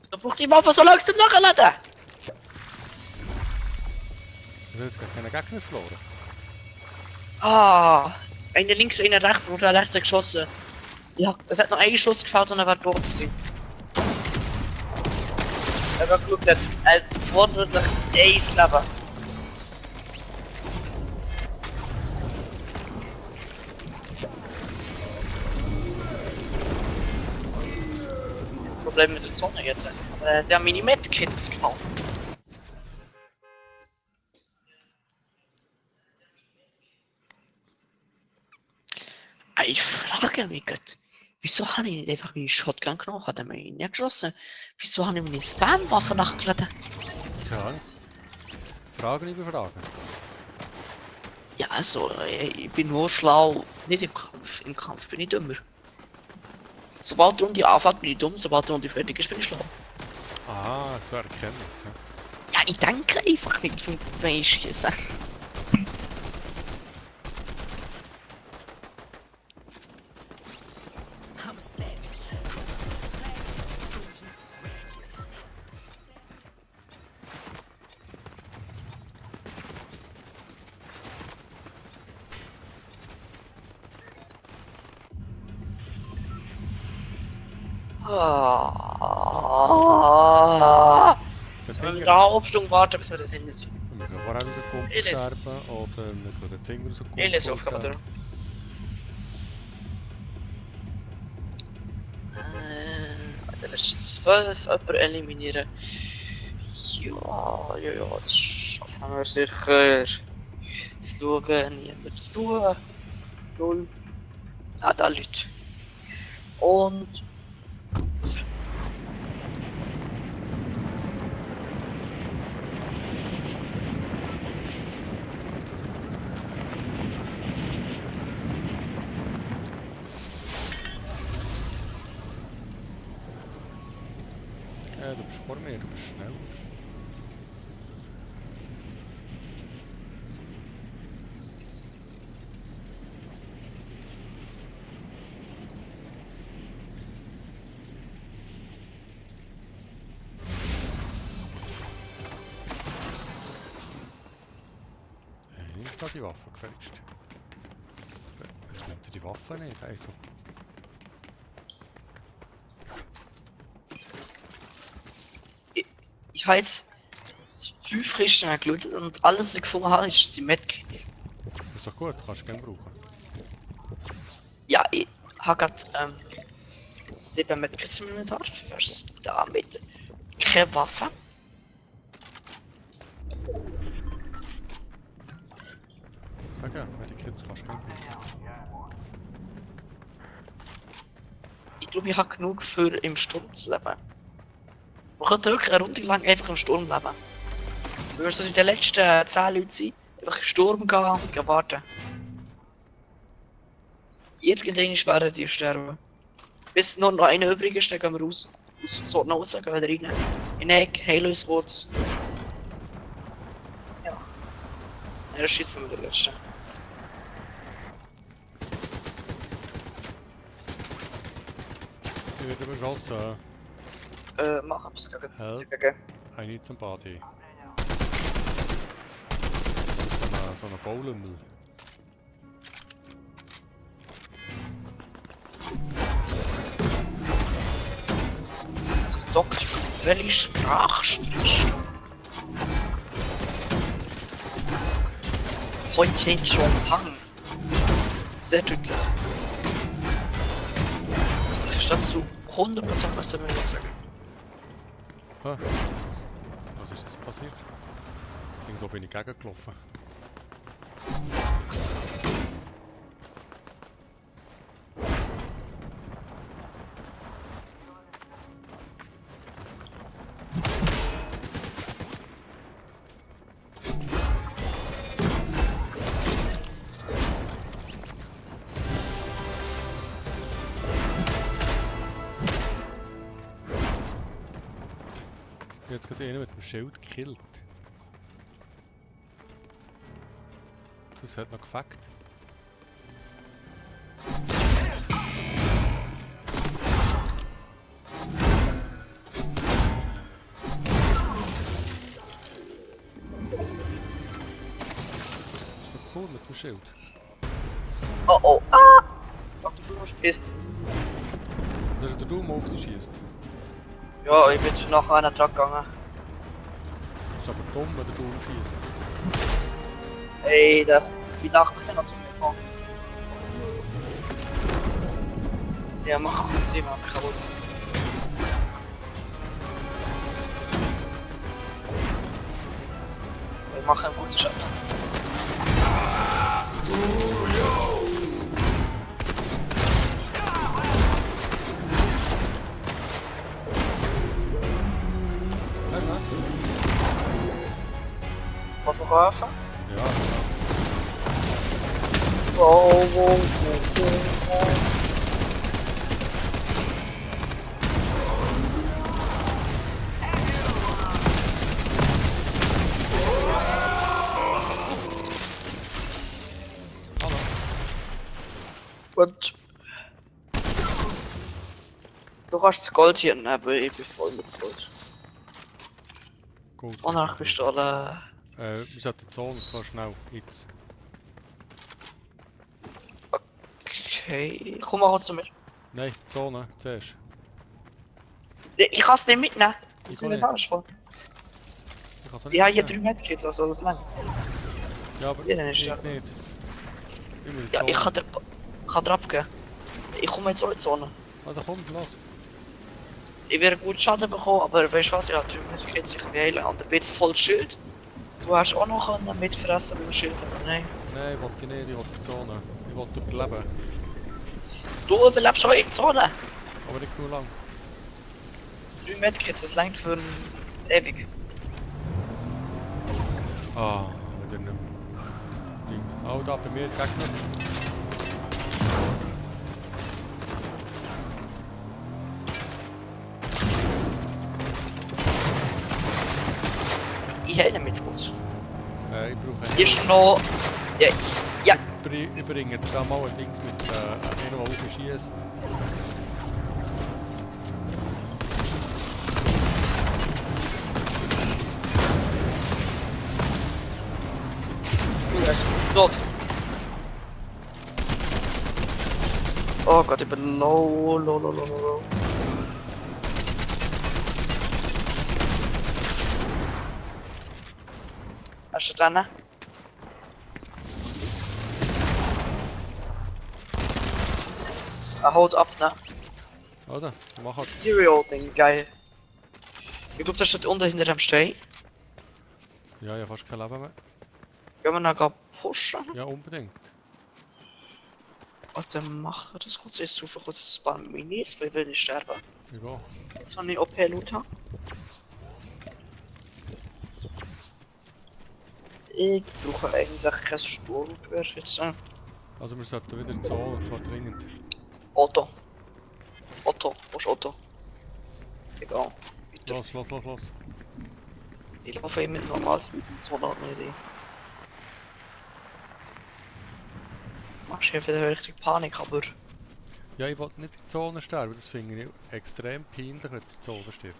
So braucht die Waffe so lange zum Nachladen. Du hast jetzt gar keine Gegner verloren. Ah, eine links, eine rechts und der rechts hat geschossen. Ja, es hat noch einen Schuss gefällt und er war tot gewesen. Er war Glück, er wurde durch Ace Leben. Problem mit der Sonne jetzt. Der haben meine Medkits genommen. Ich frage mich Gott, wieso habe ich nicht einfach meine Shotgun genommen? Hat er mich nicht geschossen? Wieso habe ich meine Spam-Waffe nachgeladen? Tja. Fragen über Fragen. Ja, also, ich bin nur schlau, nicht im Kampf. Im Kampf bin ich dümmer. Sobald die Runde anfängt, bin ich dumm, sobald die Runde fertig ist, bin ich schlau. Ah, so eine Erkenntnis. Ja. Ja, ich denke einfach nicht, wenn ich schieße. Jetzt müssen wir wieder eine halbe Stunde warten, bis wir das hinten sind. Wir können vorher wieder die Pumpe Elis. sterben oder wir können den Finger raus Elis Aufgabe da. Der letzte 12 jemanden eliminieren. Ja, das schaffen wir sicher. Jetzt schauen, niemand zu tun. Null. Ah, da Leute. Und. So. Du bist vor mir, du bist schnell. da die Waffe gefälligst? Ich nimmt die Waffe nicht, also. Ich habe jetzt 5 Kisten gelootet und alles, was ich gefunden habe, sind Medkits. Ist doch gut, kannst du gerne brauchen. Ja, ich habe gerade 7 Medkits im Inventar. Was da mit keine Waffe. Sag ja, wenn die Kids kannst du gerne brauchen. Ich glaube, ich habe genug für im Sturm zu leben. Man könnte wirklich eine Runde lang einfach im Sturm leben. Wir müssen in den letzten 10 Leuten sein, einfach in den Sturm gehen und gehen warten. Irgendwann werden die sterben. Bis nur noch einer übrig ist, dann gehen wir raus. Aus der Zone raus, gehen wieder rein. In den Eck, heilen uns kurz. Ja. Ja, das schießt wir den letzten. Sie wird überschossen. Mach etwas Help. gegen. I need somebody. So eine Baulümmel. So, Doktor, welche Sprache sprichst du? Heute in Chongpang. Sehr deutlich. Ich dazu 100% was der mir jetzt sagen. Hä? Was ist das passiert? Irgendwo bin ich gegengelaufen. Jetzt gerade einer mit dem Schild gekillt. Das hat noch gefackt. Das ist doch cool mit dem Schild. Oh oh, ah! Doktor, du hast gepisst. Das ist der Doom auf dich schießt. Ja, ich bin jetzt nachher einen Truck gegangen. Das ist aber dumm, wenn der Doom schießt. Ey, ich dachte, ich kann zu mir kommen. Ja, mach sie mal kaputt. Wir machen einen guten Schatten. Was noch helfen? Ja, Wow, wow, wow. hallo. Gut. Du kannst das Gold hier nehmen, ich bin voll mit Gold. Gut. Und dann bist du alle... Wir sollten die Zone so schnell jetzt. Okay, komm mal zu mir. Nein, die Zone zuerst. Ich kann es nicht mitnehmen. Das Ich sind auch nicht nicht. alles voll. Ich kann Ich habe hier 3 Medkits, also das langt. Ja, aber Ja, dann ist ich ja. nicht. Ich muss in die Ja, Zone. ich kann dir abgeben. Ich komme jetzt auch in die Zone. Also komm, los. Ich werde gut Schaden bekommen, aber weißt du was, ich habe 3 Medkits, ich kann mich heilen. Und ich bin jetzt voll Schild. Du hast auch noch einen mitfressen mit dem Schild, aber nein. Nein, ich wollte nicht, ich wollte die Zone. Ich wollte überleben. Du überlebst auch in die Zone. Aber nicht nur lang. 3 Medkits, das langt für ewig. Ah, wieder nicht. Dings. Oh, da bei mir die Gegner. Ich heile mich jetzt kurz. Ich brauche Hier ist noch... Ja, ja. Ich bringe da mal ein Dings mit einem, der auf mich schießt. Du gerade über low. Hast du den? Er haut ab, ne? Also, mach halt. Stereo-Ding, geil. Ich glaube, das steht unten hinter dem Stein. Ja, ja, fast kein Leben mehr. Gehen wir noch pushen? Ja, unbedingt. Und dann machen wir das kurz. Jetzt rufe ich kurz ein paar Minis, weil ich will nicht sterben. Egal. Jetzt habe ich OP-Loot. Ich brauche eigentlich kein Sturmgewehr jetzt. Also wir sollten wieder in die Zone, und zwar dringend. Otto, wo ist Otto? Egal. Weiter. Los. Ich laufe immer normales mit dem Zone nicht rein. Machst hier wieder richtig Panik, aber... Ja, ich wollte nicht in die Zone sterben, das finde ich extrem peinlich, wenn du in die Zone stirbst.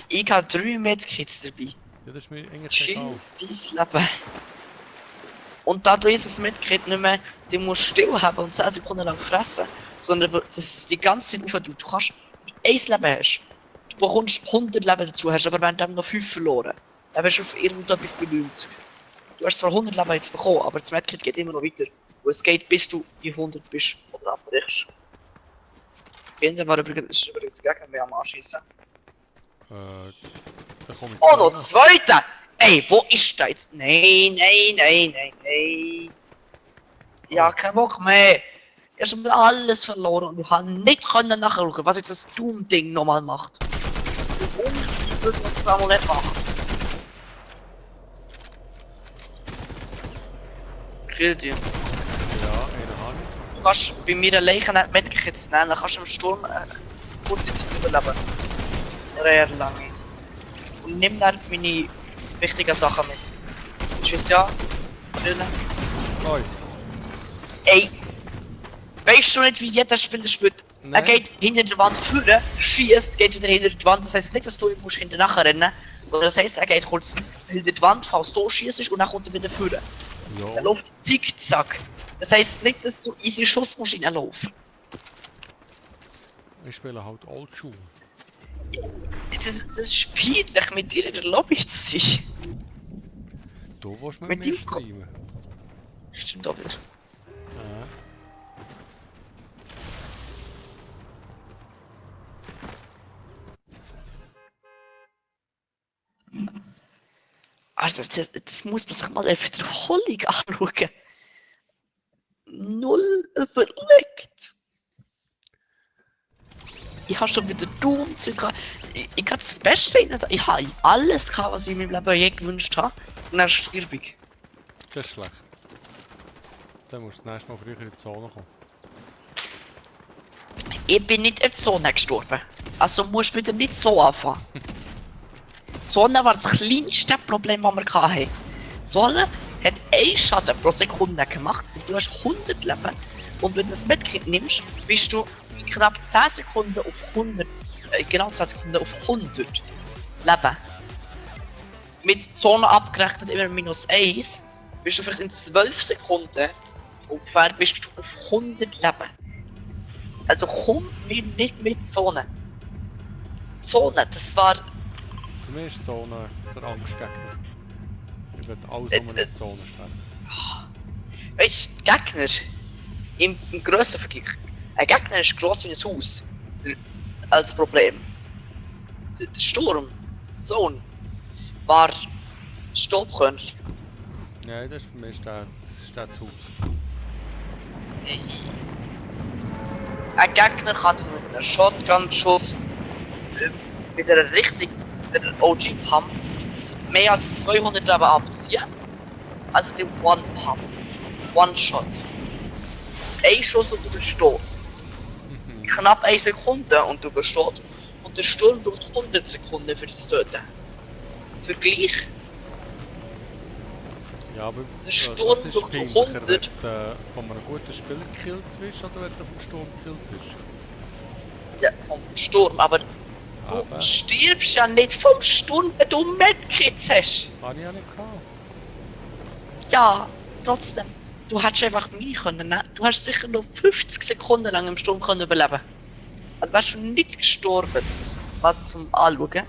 Ich habe 3 Medkits dabei. Ja, das ist mir eigentlich Chill egal. dein Leben. Und da du jetzt das Medkit nicht mehr, die musst still haben und 10 Sekunden lang fressen, sondern das ist die ganze Zeit aufhört. Du kannst, wenn du 1 Leben hast, du bekommst 100 Leben dazu, hast aber wenn du noch 5 verloren, dann bist du auf irgendetwas bei 90. Du hast zwar 100 Leben jetzt bekommen, aber das Medkit geht immer noch weiter. Und es geht bis du bei 100 bist oder abbrichst. Hinten war übrigens Gegner mehr am Anschießen. Da komme ich Oh, noch zweiter! Ey, wo ist der jetzt? Nein. Ja, kein Bock mehr. Ich habe alles verloren und ich habe nicht können nachschauen, was jetzt das Doom-Ding nochmal macht. Und ich weiß, was das Amulett macht. Kill dir. Ja, eine Hand. Du kannst bei mir eine Leiche nicht Medkits nehmen, dann kannst du im Sturm kurze Zeit überleben. Sehr lange. Und nimm dann meine wichtigen Sachen mit. Tschüss, ja. Brillen. Oi. Ey! Weißt du nicht, wie jeder Spieler spielt? Er Nein. geht hinter der Wand führen, schießt, geht wieder hinter die Wand. Das heisst nicht, dass du musst hinter nachher rennen, sondern das heisst, er geht kurz hinter die Wand, falls du schießt und dann kommt er wieder führen. Er Ja. läuft zickzack. Das heisst nicht, dass du easy Schuss musst reinlaufen. Ich spiele halt Oldschool. Das ist peinlich, mit dir in der Lobby zu sein. Du willst Mit mit mir dem streamen. Stimmt auch wieder. Ja. Also, das muss man sich mal eine Wiederholung anschauen. Null überlegt. Ich habe schon wieder Doom-Zeug gehabt. Ich hatte das Beste in der. Ich habe alles gehabt, was ich in meinem Leben je gewünscht habe. Und dann stirb ich. Das ist schlecht. Dann musst du das nächste Mal früher in die Zone kommen. Ich bin nicht in der Zone gestorben. Also musst du wieder nicht so anfangen. Die Zone war das kleinste Problem, das wir hatten. Die Zone hat 1 Schaden pro Sekunde gemacht und du hast 100 Leben. Und wenn du das Medkit nimmst, bist du in knapp 10 Sekunden auf 100. Genau 10 Sekunden auf 100 Leben. Mit Zone abgerechnet immer -1, bist du vielleicht in 12 Sekunden ungefähr bist du auf 100 Leben. Also komm mir nicht mit Zone. Zone, das war. Für mich ist die Zone der Angstgegner. Ich will alles um in die Zone sterben. Weißt du, Gegner im grössten Vergleich. Ein Gegner ist gross wie ein Haus. Als Problem. Der Sturm, Zone, war Staubkörner. Nein, das ist für mich das Haus. Ein Gegner kann mit einem Shotgun-Schuss mit einer richtig OG-Pump mehr als 200 Leben abziehen als den One-Pump. One-Shot. Ein Schuss und du bist tot. Knapp 1 Sekunde und du bist tot. Und der Sturm braucht 100 Sekunden für das Töten. Vergleich. Ja, aber Der Sturm das ist braucht peinlicher, 100. wenn du von einem guten Spieler gekillt wirst oder wenn du vom Sturm gekillt wirst. Ja, vom Sturm, aber Aber du stirbst ja nicht vom Sturm, wenn du Medkits hast. habe ich ja nicht gehabt. Ja, trotzdem. Du hättest einfach mich können nehmen. Du hast sicher noch 50 Sekunden lang im Sturm können überleben. Also wärst du nicht gestorben, mal zum Anschauen. Dann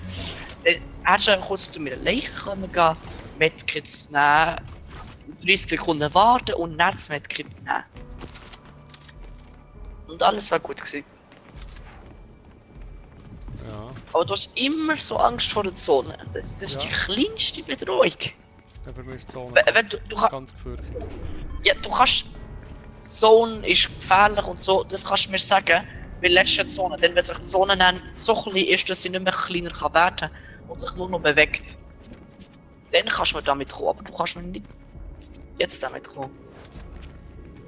hättest du einfach kurz zu meiner Leiche können gehen, Medkits nehmen, 30 Sekunden warten und dann das Medkit nehmen. Und alles war gut gewesen. Ja, Aber du hast immer so Angst vor der Zone. Das ist Ja. die kleinste Bedrohung. ja, für mich ist die Zone Wenn du ganz gefürchtet. Ja, du kannst. Zone ist gefährlich und so, das kannst du mir sagen. Bei der letzten Zone, dann wenn sich die Zone dann so klein ist, dass sie nicht mehr kleiner kann werden und sich nur noch bewegt. Dann kannst du mir damit kommen, aber du kannst mir nicht jetzt damit kommen.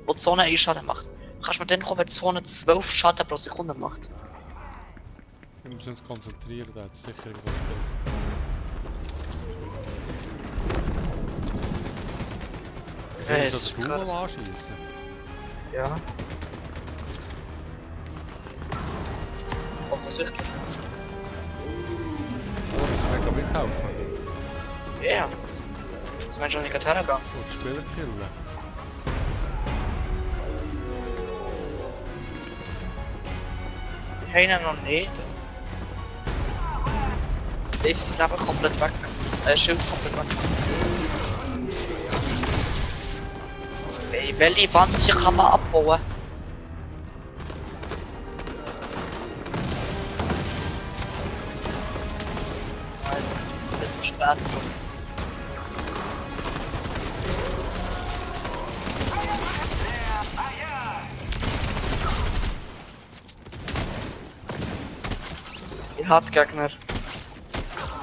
Wo die Zone 1 Schaden macht. Kannst du mir dann kommen, wenn die Zone 12 Schaden pro Sekunde macht. Wir müssen uns konzentrieren, da hat es sicher irgendwas drin. Ja, Ich ist soll den gerade Raum so. anschießen. Ja. Offensichtlich. Oh, das mega mithelfen. Ja. Das Mensch schon nicht hergehen. Und die Spieler killen. Ich habe ihn noch nicht. Das ist aber komplett weg. Schild komplett weg. Ey, welche Wand hier kann man abbauen? Jetzt wird zu spät. Ich hab Gegner.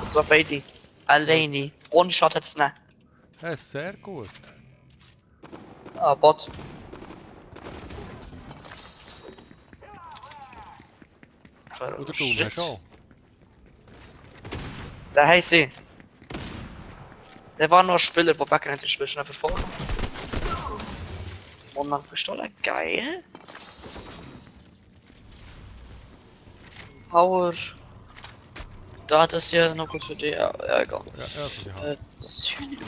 Und zwar beide. Alleine. Ohne Schaden zu nehmen. Ja, ist sehr gut. Ah, Bot. Oder du, ne, schon. Da heißt sie. Der war noch ein Spieler, der Backend ist, will schnell verfolgen. Und nach Pistole, geil. Power. Da, das hier noch gut für dich. Ja, egal. Ja, ja, das ist ja. Das ist für die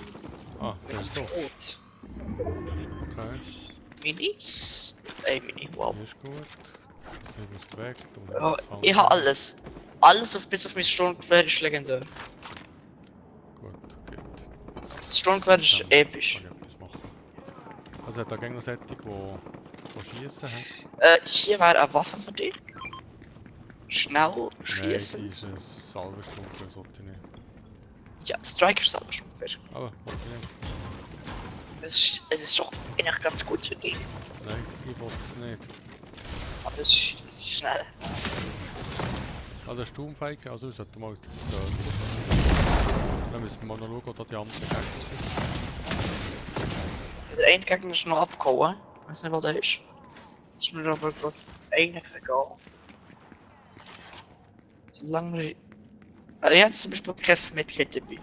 Ah, der ist so. Rot. Okay, Minis? Ey, Mini, wow. die ist gut. Das Ding ist weg. Du Ja, musst alles ich habe weg. alles. Alles bis auf mein Sturmgewehr ist legendär. Gut, gut. Das Sturmgewehr ist Dann episch. kann ich etwas machen. Also hat da gegen noch solche, die schiessen haben? Hier wäre eine Waffe für dich. Schnell Nein, schießen. die ist ein Salversturm, das sollte ich nicht. Ja, Striker ist aber Sturmgewehr. Aber, wollte ich nicht. Es ist doch eigentlich ganz gut für dich. Nein, ich wollte es nicht. Aber es ist schnell. Ah, der Sturmfeige, also ich sollte mal das Dann müssen wir mal noch schauen, wo da die anderen Gegner sind. Der eine Gegner ist noch abgehauen. Ich weiß nicht, wo der ist. Das ist mir aber gerade eigentlich egal. Solange wir. Also ich habe zum Beispiel kein Medkit dabei.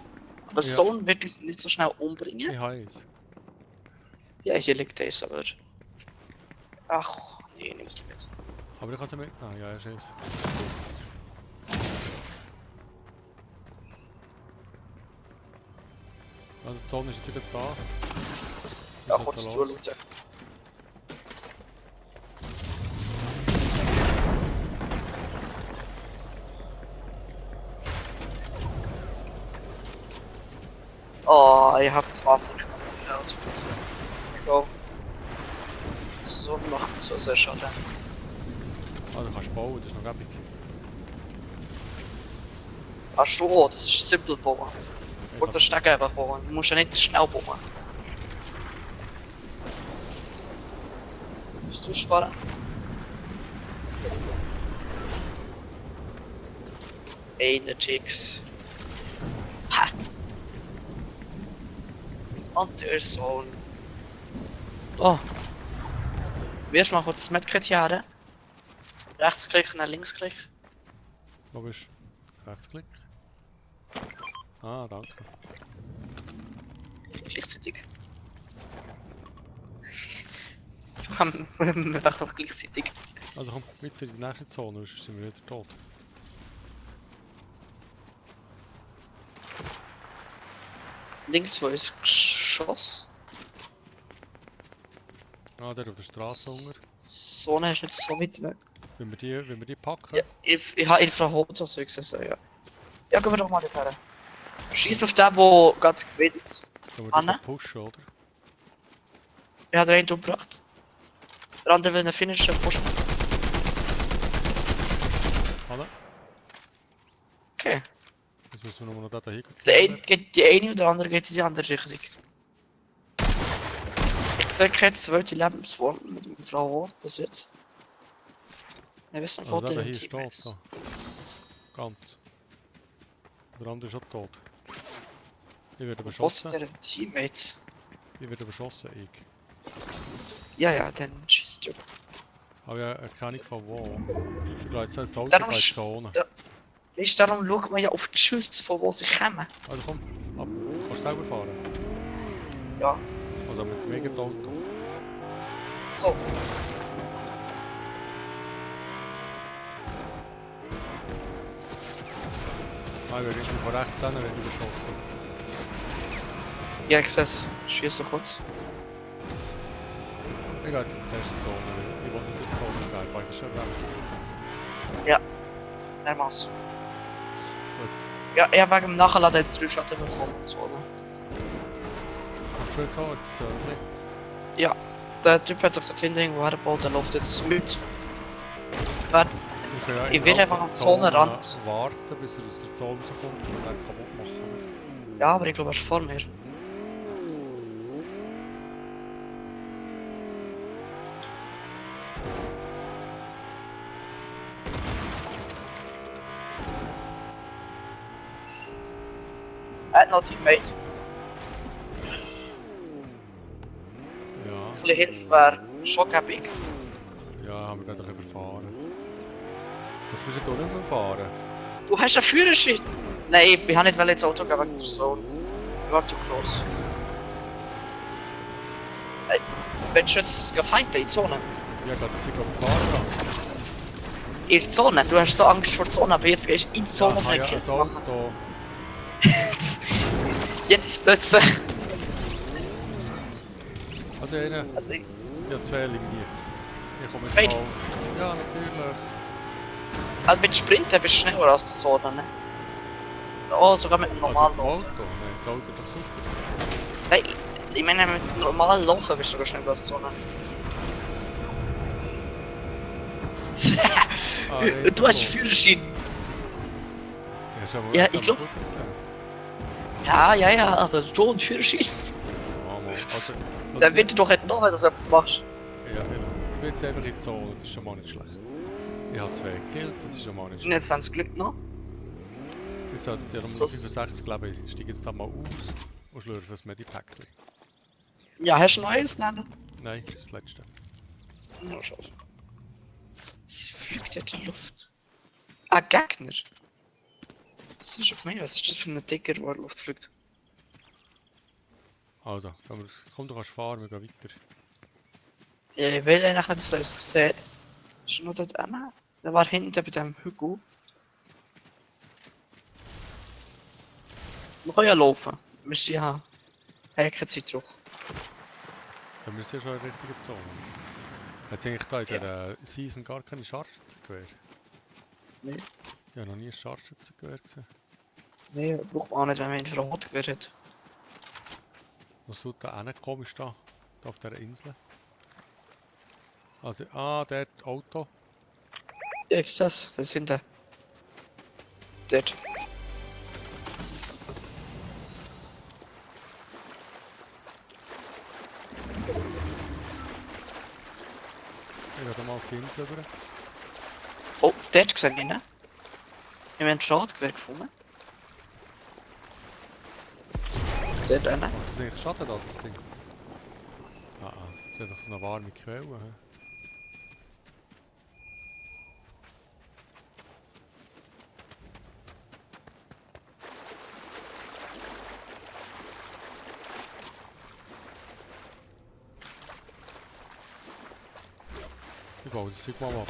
Aber Ja. Sohn wird uns nicht so schnell umbringen. Ich habe eins. Ja, hier liegt es, aber. Ach, nee, nimmst du mit. Aber ich kann sie mitnehmen, ja, er ist eins. Also die Sonne ist jetzt wieder da. Ja, Was kurz ist da zuschauen. los? Oh, ihr habt das Wasser knapp geklaut. Go. So macht so sehr schade. Ah, du kannst bauen, das ist noch gäbig. Hast du auch, das ist simpel bauen. Ich Kurz hab- ein Stecker einfach bauen. Du musst ja nicht schnell bauen. Bist du sparen? Energix. Ha! Und der Sohn. Oh. Wirst mal kurz das Medkit hier haben? Rechtsklick, dann Linksklick. Wo bist du? Rechtsklick. Ah, danke. Gleichzeitig. Du kannst einfach noch gleichzeitig. Also komm mit in die nächste Zone, sonst sind wir wieder tot. Links wo ist Geschoss. Ah, der auf der Straße unter. Zone ist nicht so weit weg. Wenn wir die packen? Ja, ich habe Infrarot, so ich so, ja. Ja, gehen wir doch mal dorthin. Schieß auf den, der gerade gewinnt. Können wir Anne? die pushen, oder? Ich habe den einen umgebracht. Der andere will einen Finisher pushen. Anne? Okay. Jetzt müssen wir nur noch da dahin Der eine geht die eine und der andere geht in die andere Richtung. Ich sehe keine zweite Lebensform mit dem Frau bis jetzt. Wir wissen Also von der den hier ist tot. Teammates. Da. Ganz. Der andere ist auch tot. Ich werde Was sind beschossen. deren Teammates? Ich werde beschossen, ich. Ja, ja, dann schießt du. Aber ja, eine Kennung von wo. Ich gehe jetzt ins Auto Darum bei der sch- Zone. da- Weißt du, darum schaut man ja auf die Schüsse, von wo sie kommen. Also komm, ab. Kannst du selber fahren? Ja, Also mit dem eigenen Auto. so. Ah, ich werde irgendwie von rechts hin, werde ich beschossen. Ja, ich sehe es. Schieß doch kurz. Ich gehe jetzt in die erste Zone. Ich will nicht in die Zone schreiben, weil ich schon weg. Mehrmals. Gut. Ja, ich habe wegen dem Nachladen jetzt 3 Schatten bekommen. So, oder? Kommst du jetzt auch ins Zone? Der Typ hat sich dort hinten irgendwo hergebaut, der läuft jetzt mit. Wer- Ich werde einfach am Zonenrand. Warten, bis er aus der Zone rauskommt und dann kaputt machen. Ja, aber ich glaube, er ist vor mir. Er hat noch Teammate. Ja, Ein bisschen Hilfe wäre schon gäbig. ja, haben wir gerade ein bisschen verfahren. Was bist du nicht mehr fahren? Du hast einen Führerschein! Nein, ich habe nicht ins Auto gehen wegen der Zone. Sie war zu groß. Willst du jetzt fighten in die Zone? Ja, gerade ich fahren. In die Zone? Du hast so Angst vor der Zone, aber jetzt gehst du in die Zone für einen Kill zu machen. Auto. Jetzt plötzlich. Also einer, Also, ich habe 2 eliminiert. Ich komme jetzt Beide? mal. Ja, natürlich. also mit Sprinten bist du schneller als die Zone, ne? Oh, sogar mit dem normalen Also, Laufen. Auto? Nein, das Auto ist doch super. Nein, ich meine mit dem normalen Laufen bist du sogar schneller als die Zone. Ah, nein, Du hast so. Führerschein. Ja, schon mal, Ja, das ich haben glaub- wir gut gesehen. Ja, aber du und Führerschein. Ah, mal. Also, Dann wird er doch entnommen, wenn du so etwas machst. Ja, vielleicht. Ich bin jetzt einfach in die Zone, das ist schon mal nicht schlecht. Ich habe 2 gekillt, das ist schon mal nicht schlecht. 29 Glück noch. Jetzt hat der um So- 65 glaube ich, steige jetzt da mal aus und schlürfe das Medipackli. Ja, hast du noch eins nennen? Nein, das ist das letzte. Na, schau. Sie fliegt ja in die Luft. Ah, Gegner. Das ist auf mich, was ist das für ein Ticker, der in die Luft fliegt? Also, komm, du kannst fahren, wir gehen weiter. Ja, ich will eigentlich nicht, dass er es sieht. Ist noch dort einer? Der war hinten bei dem Hügel. Wir können ja laufen. Wir sind ja... Hey, keine Zeitdruck. Dann müssen wir schon in die richtige Zone. Hat es eigentlich da in der Season gar keine Scharfschützengewehr? Nein. Ich habe noch nie ein Scharfschützengewehr gesehen. Nee, braucht man auch nicht, wenn man Infrarot gewährt hat. Was tut da hinten komisch da auf dieser Insel? Also, ah, der Auto. Ja, ich seh's. Das sind der. Dort. Ich gehe mal auf die Insel rüber. Oh, dort gesehen, ne? Wir haben ein Infrarotgewehr gefunden. Dort einer. Macht das eigentlich Schaden da, das Ding? Ah, das ist doch so eine warme Quelle. He? Ich baue das Zeug mal ab.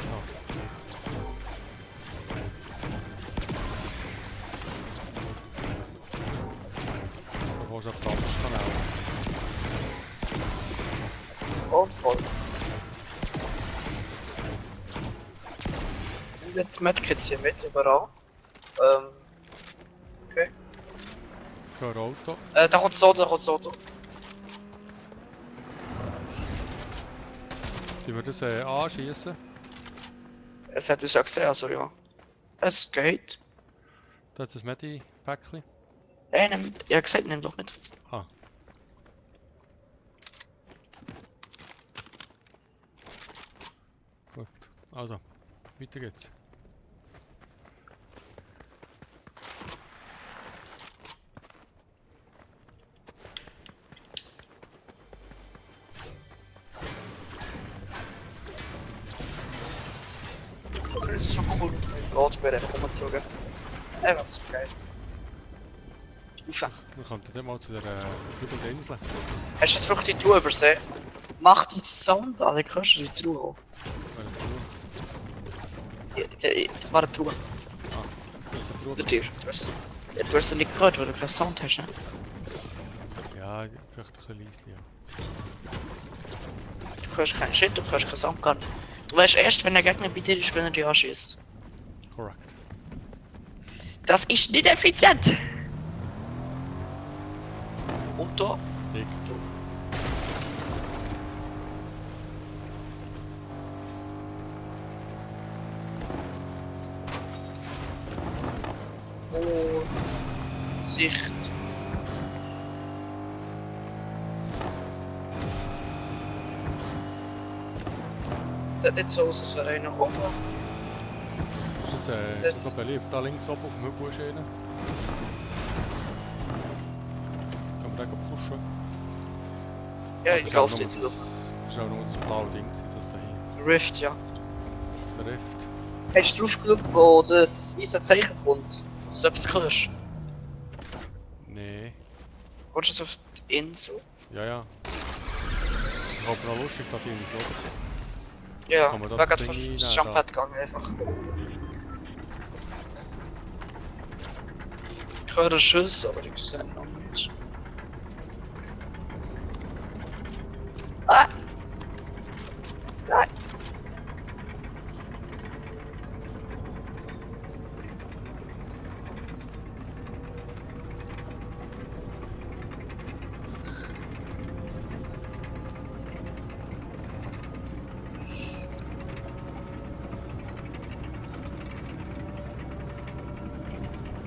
Da kannst du auf den Kanal. Und voll. nicht Medkits hier mit, überall. Okay. Kein Auto. Da kommt das Auto, da kommt das Auto. Die wir das anschießen. Es hat uns ja gesehen, also ja. Es geht. Da ist das Medi-Päckchen. Hey, nimm, ja gesagt, nimm doch mit. Ah. Gut. Also, weiter geht's. Das ist schon cool, mit dem Auto wieder rumgezogen. Ey, was so geil. Ufa. Wir kommen dann mal zu der fliegenden Insel. Hast du jetzt wirklich die Truhe übersehen? Mach die Sound an, dann kannst du die Truhe holen. Die war eine Truhe. Ah, das ist eine Truhe. Der Tier. Du hast sie nicht gehört, weil du keinen Sound hast, ne? Ja, vielleicht ein bisschen leise, ja. Du hörst keinen Shit, du hörst keinen Sound gar nicht. Du weißt erst, wenn der Gegner bei dir ist, wenn er dich anschießt. Correct. Das ist nicht effizient! Und da? Dick. Und Sicht. Sieht nicht so aus, als wäre einer oben. Ist das noch beliebt? Da links oben auf dem Hügel ist einer. Kann man den pushen? Ja, Aber ich das ist laufe auch jetzt nur noch. Das ist auch nur das blaue Ding, das da hier. Der Rift, ja. Der Rift. Hast du drauf geschaut, wo das weiße Zeichen kommt? Dass du etwas hörst? Nee. Kommst du jetzt auf die Insel? Ja, ja. Ich hab noch lustig, da die Insel, oder? Ja, Kann man ich da bin das gerade Ding fast das reinnehmen, Jumppad gegangen, einfach. Ich höre Schüsse, aber ich sehe noch nicht. Ah! Nein!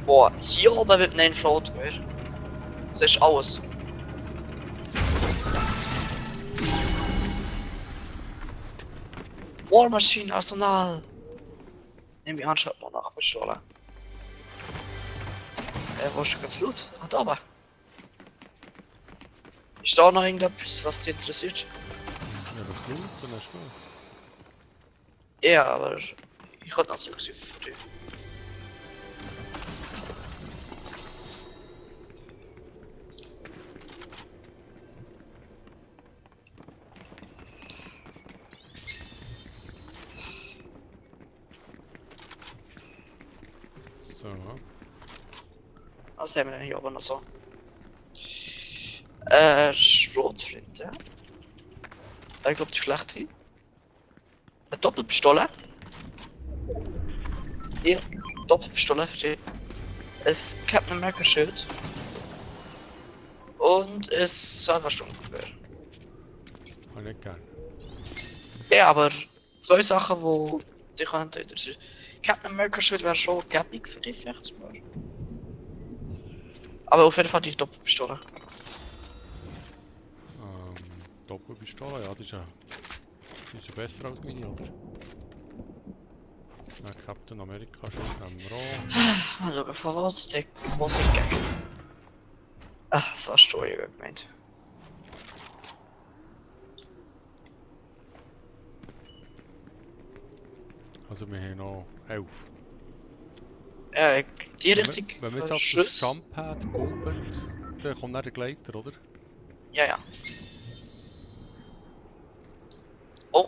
Boah, hier oben mit einem Float, gell? Das ist alles. War Machine Arsenal! Nimm mich an, schaut mal nach, Pistole. Wo ist ganz Loot? Ah, da oben. Ist da noch irgendetwas, was dich interessiert? Ja, das ist gut, dann ist gut. Ja, aber ich hatte noch so gesehen für dich. So. Was haben wir denn hier oben noch so? Schrotflinte. Ich glaube, die schlechte. Eine Doppelpistole. Hier, Doppelpistole für dich. Ein Captain America Schild. Und ein Salversturmgewehr. Hab ich nicht gern. Ja, aber zwei Sachen, die dich interessieren. Captain America Schild wäre schon gäbig für dich, vielleicht mal. Aber auf jeden Fall die Doppelpistole. Doppelpistole, ja, die ist ja besser als meine, oder? Na, Captain America schon am Roh. Mal schauen, von was der Musik geht. Ach, so hast du ja gemeint. Also wir haben noch 11. Ja, die Wenn Richtung. wir jetzt auf das Schuss. Jumppad pumpen, dann kommt dann der Gleiter, oder? Ja, ja. Oh,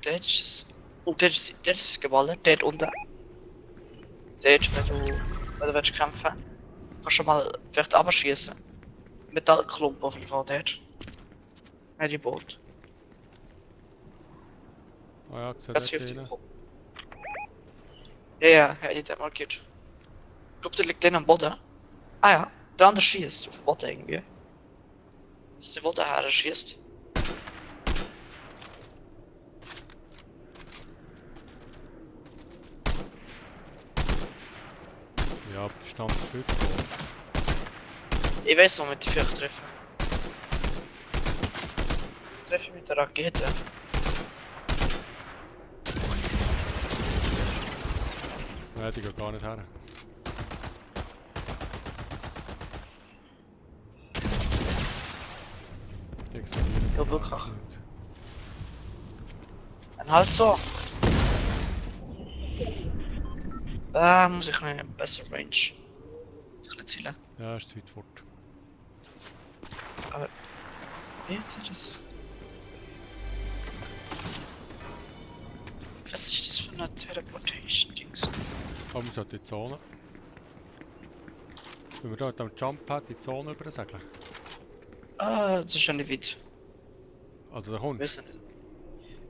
der ist. Oh, der ist gewollt, der unten. Der ist, wenn du willst kämpfen, kannst du mal vielleicht abschießen. Metallklumpen auf jeden Fall, der. Mit dem Boot. Ah ja, gesehen Das dort hilft dir. hinten. Ja, hätte ich das markiert. Ich glaube, der liegt den am Boden. Ah ja, der andere schießt auf den Boden irgendwie. Dass der Boden her schießt. Ja, aber die Stand ist viel zu groß. Ich weiß, wo wir die vielleicht treffen. Treffe ich mit der Rakete. Nein, die geht gar nicht her. Die explodieren Ja, gar wirklich. nicht. Dann halt so. Muss ich noch besser Range. Ein bisschen zielen. Ja, ist zu weit fort. Wie jetzt das? Was ist das für eine Teleportation-Dings? Aber wir sollten die Zone. Wenn wir da mit dem Jump-Pad die Zone übersegeln. Ah, das ist schon nicht weit. Also da Ich kommst weiß nicht.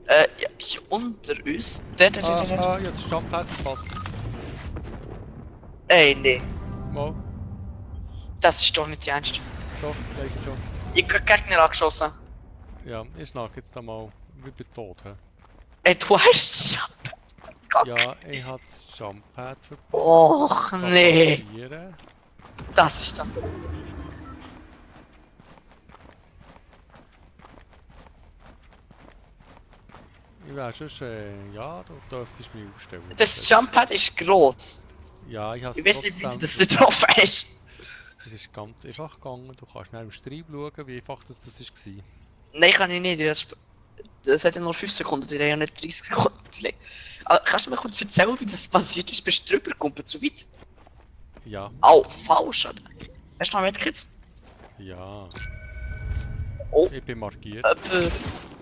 Ja, hier unter uns. Der. Ah, ja, das Jump-Pad passt. Ey, nee. Mal, Das ist doch nicht die Ernst. doch, denke ich schon. Ich hab Gegner angeschossen. Ja, ich schnack jetzt da mal wie bei Tod. He? Ey, du hast Jump. Gott. Ja, ich habe das Jump-Pad verpasst. Och, nee. Passieren. Das ist dann. Ich wäre schon, ja, du dürftest mich aufstellen. Das Jumppad ist groß. Ja, ich habe Ich weiß nicht, wie du das getroffen hast. Es ist ganz einfach gegangen. Du kannst schnell im Stream schauen, wie einfach das war. Nein, kann ich nicht. Das hat ja nur 5 Sekunden, die haben ja nicht 30 Sekunden Delay. Aber kannst du mir kurz erzählen, wie das passiert ist? Bist du drüber gekommen, zu weit? Ja, Au, falsch. Oder? Hast du noch Medkits? ja. Oh. Ich bin markiert.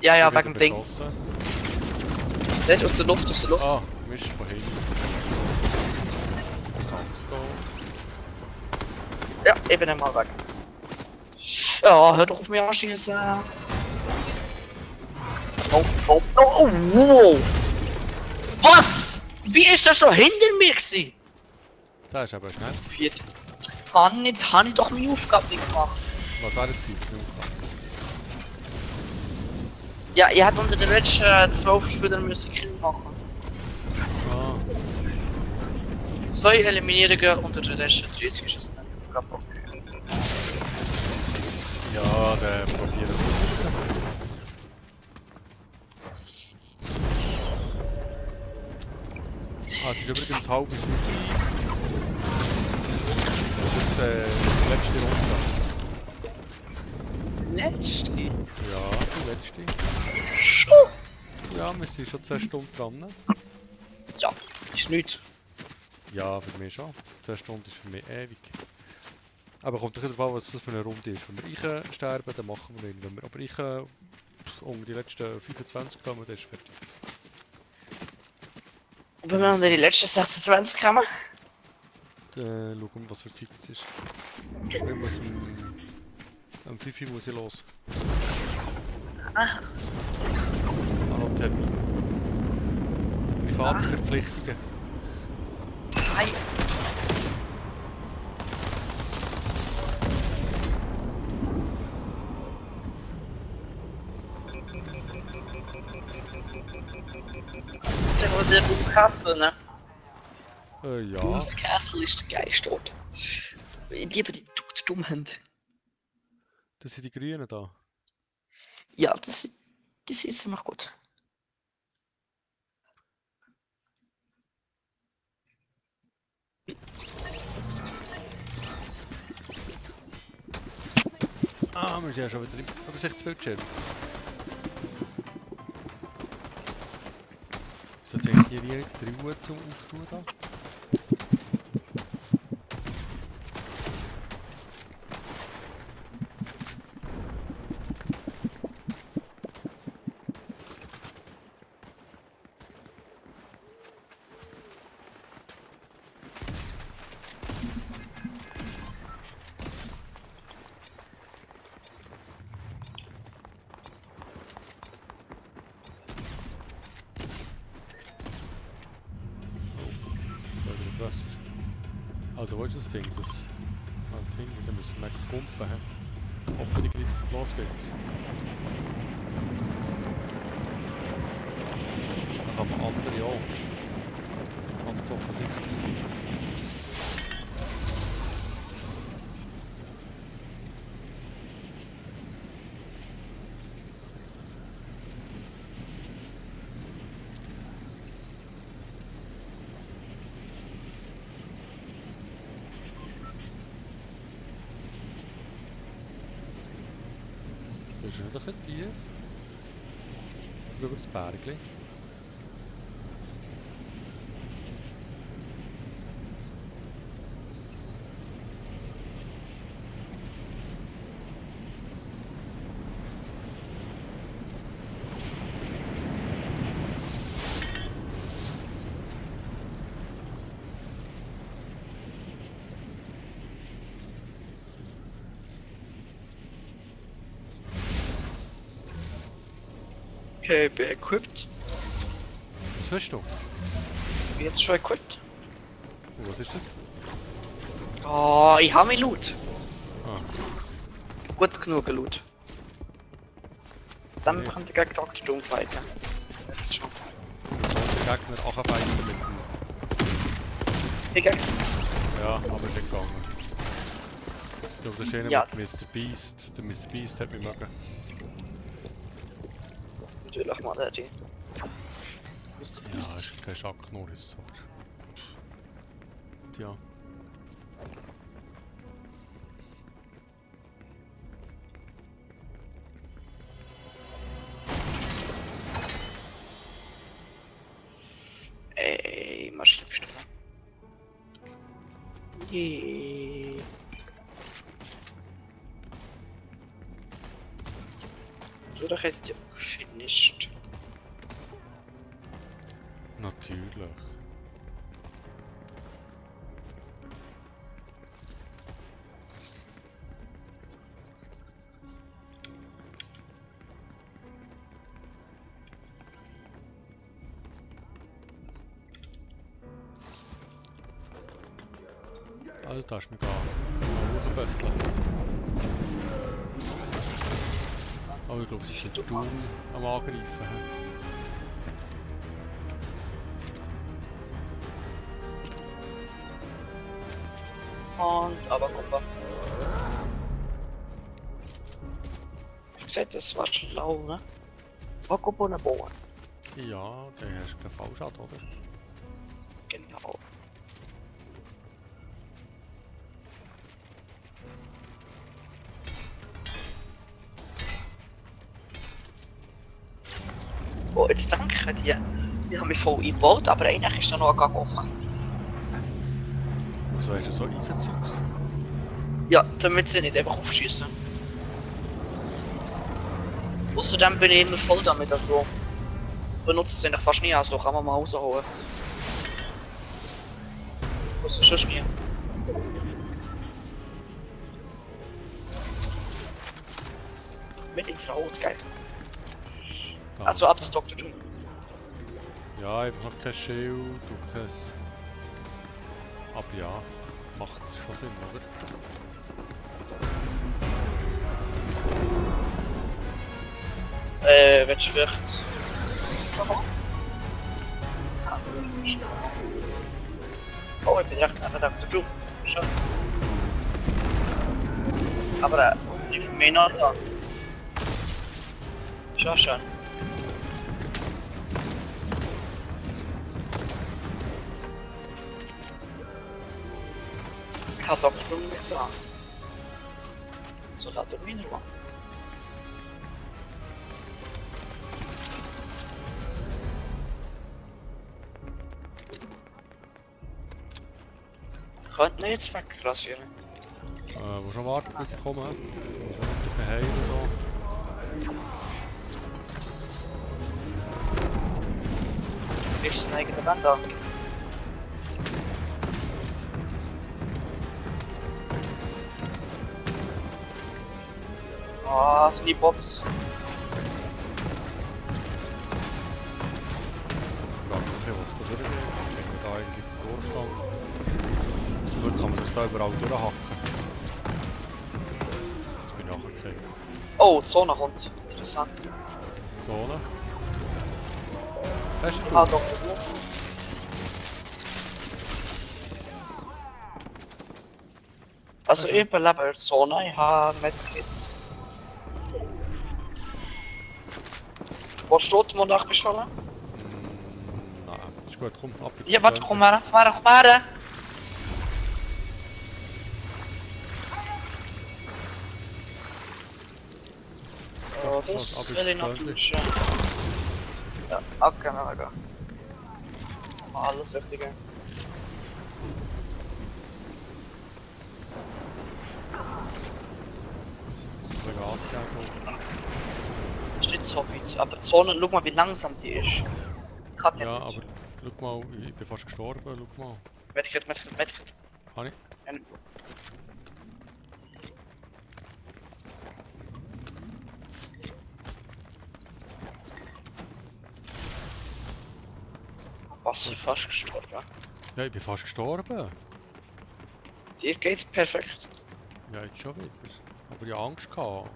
Ja, ja, Ich wegen bin dem Ding. beschossen. Der ist aus der Luft, aus der Luft. Ah, du bist von hinten. Kannst du. Ja, ich bin einmal weg. Ja, hör doch auf mich anschießen. Oh, oh, oh, oh, wow. Was? Wie ist das schon hinter mir gewesen? Da ist aber schnell. Vierte. Mann, jetzt habe ich doch meine Aufgabe nicht gemacht. Was war das? Ja, ihr habt unter den letzten 12 Spielern müssen Kill machen. Ah, 2 Eliminierungen unter den letzten 30 ist es eine Aufgabe. ja, der probiert es. Ah, es ist übrigens halb bis 5 Das ist die letzte Runde. Letzte? Ja, die letzte. Schon? Ja, wir sind schon 2 Stunden dran. Ja, ist nichts. Ja, für mich schon. 2 Stunden ist für mich ewig. Aber kommt doch darauf an, was das für eine Runde ist. Wenn wir sterben, dann machen wir ihn. Wenn wir aber um die letzten 25 kommen, dann ist fertig. Und wenn wir unter die letzten 26 kommen? Dann schauen wir, was für Zeit es ist. Wir müssen am 5 Uhr muss ich los. Ah, An Termin. Private Verpflichtungen. hi. Der war der Castle, ne? Ja. Doom's Castle ist der geilste Ort. Ich liebe die Dummhand. Das sind die Grünen da. Ja, das ist immer gut. Ah, wir sind ja schon wieder im Übersichtsbildschirm. Ist das eigentlich hier die Ruhe zum Auftun da? Also wo ist das Ding? Das Ding, da müssen wir pumpen. He? Hoffentlich gleich los geht's. Da kann man andere auch. Ganz offensichtlich. Das ist nicht ein bisschen tief. Über das Bergli. Okay, ich bin equipped. Was hast du? Ich bin jetzt schon equipped. Oh, was ist das? Oh, ich habe mein Loot. Ah, Gut genug Loot. Dann Ja. kann ich gegen Dr. Doom fighten. Schon. der Gegner auch arbeiten mit dem. Pickaxe? Ja, aber ist nicht gegangen. Ich glaube, das ist einer Ja, mit Mr. Beast. Der Mr. Beast hat mich mögen. Natürlich mal der die. Mr. Ja, Beast. ist kein Chuck Norris, aber. Tja. Ey, Maschinenpistole. Yeah. Du doch jetzt finished. Natürlich. Also da ist mir gar hochgeböstelt. Aber ich glaube, sie sind jetzt Doom am Angreifen. He? Und aber guck mal. Ich gesagt, das war schlau, ne? Okkupone bauen. Ja, der hast keinen Fallschaden, oder? Genau. Oh, jetzt danke dir. Ich habe mich voll eingebaut, aber eigentlich ist da noch ein Gang offen. Wieso hast du so Eisenzeugs? Ja, damit sie nicht einfach aufschießen. Außerdem bin ich immer voll damit, also benutze es eigentlich fast nie, also kann man mal rausholen. Was ist schon nie? Mit Infrarot, geil. Da. Also ab zu Dr. Doom. Ja, einfach noch kein Schild und kein... Aber ja, macht schon Sinn, oder? Willst du vielleicht... Oh, ich bin recht neben Dr. Doom. Schon. Aber nicht für mich noch da. Schon schön. Ich habe Dr. Doom nicht da. So laat er minder man. Könnten wir jetzt wegrasieren? Wo schon warten, bis ich komme? Ich bin heim und so. Ist eine eigene Band da? Ah, sind die Bots. Ich frage mich, was da durchgeht. Ich bin da eigentlich durchgegangen. Zum Glück kann man da überall durchhacken. Jetzt bin ich nachgekehrt. Oh, die Zone kommt. Interessant. Zone. Hast du? Ah, doch. Also ich überlebe in der Zone, ich habe Medkit. Wo steht die Monarchpistole? Nein, ist gut, komm, ab. Ja, warte, komm her, komm her, komm her! Oh, das will ich noch duschen. Ja, okay, wir gehen. Alles Wichtige. Gas geben. Ist nicht so weit, aber die Zone, schau mal wie langsam die ist. Ich kann die Ja, nicht. aber schau mal, ich bin fast gestorben, schau mal. Medkit. Kann ich? Ja, was für fast gestorben. Ja, ich bin fast gestorben. Dir geht's perfekt. Ja, jetzt schon wieder. Aber ich hatte Angst gehabt.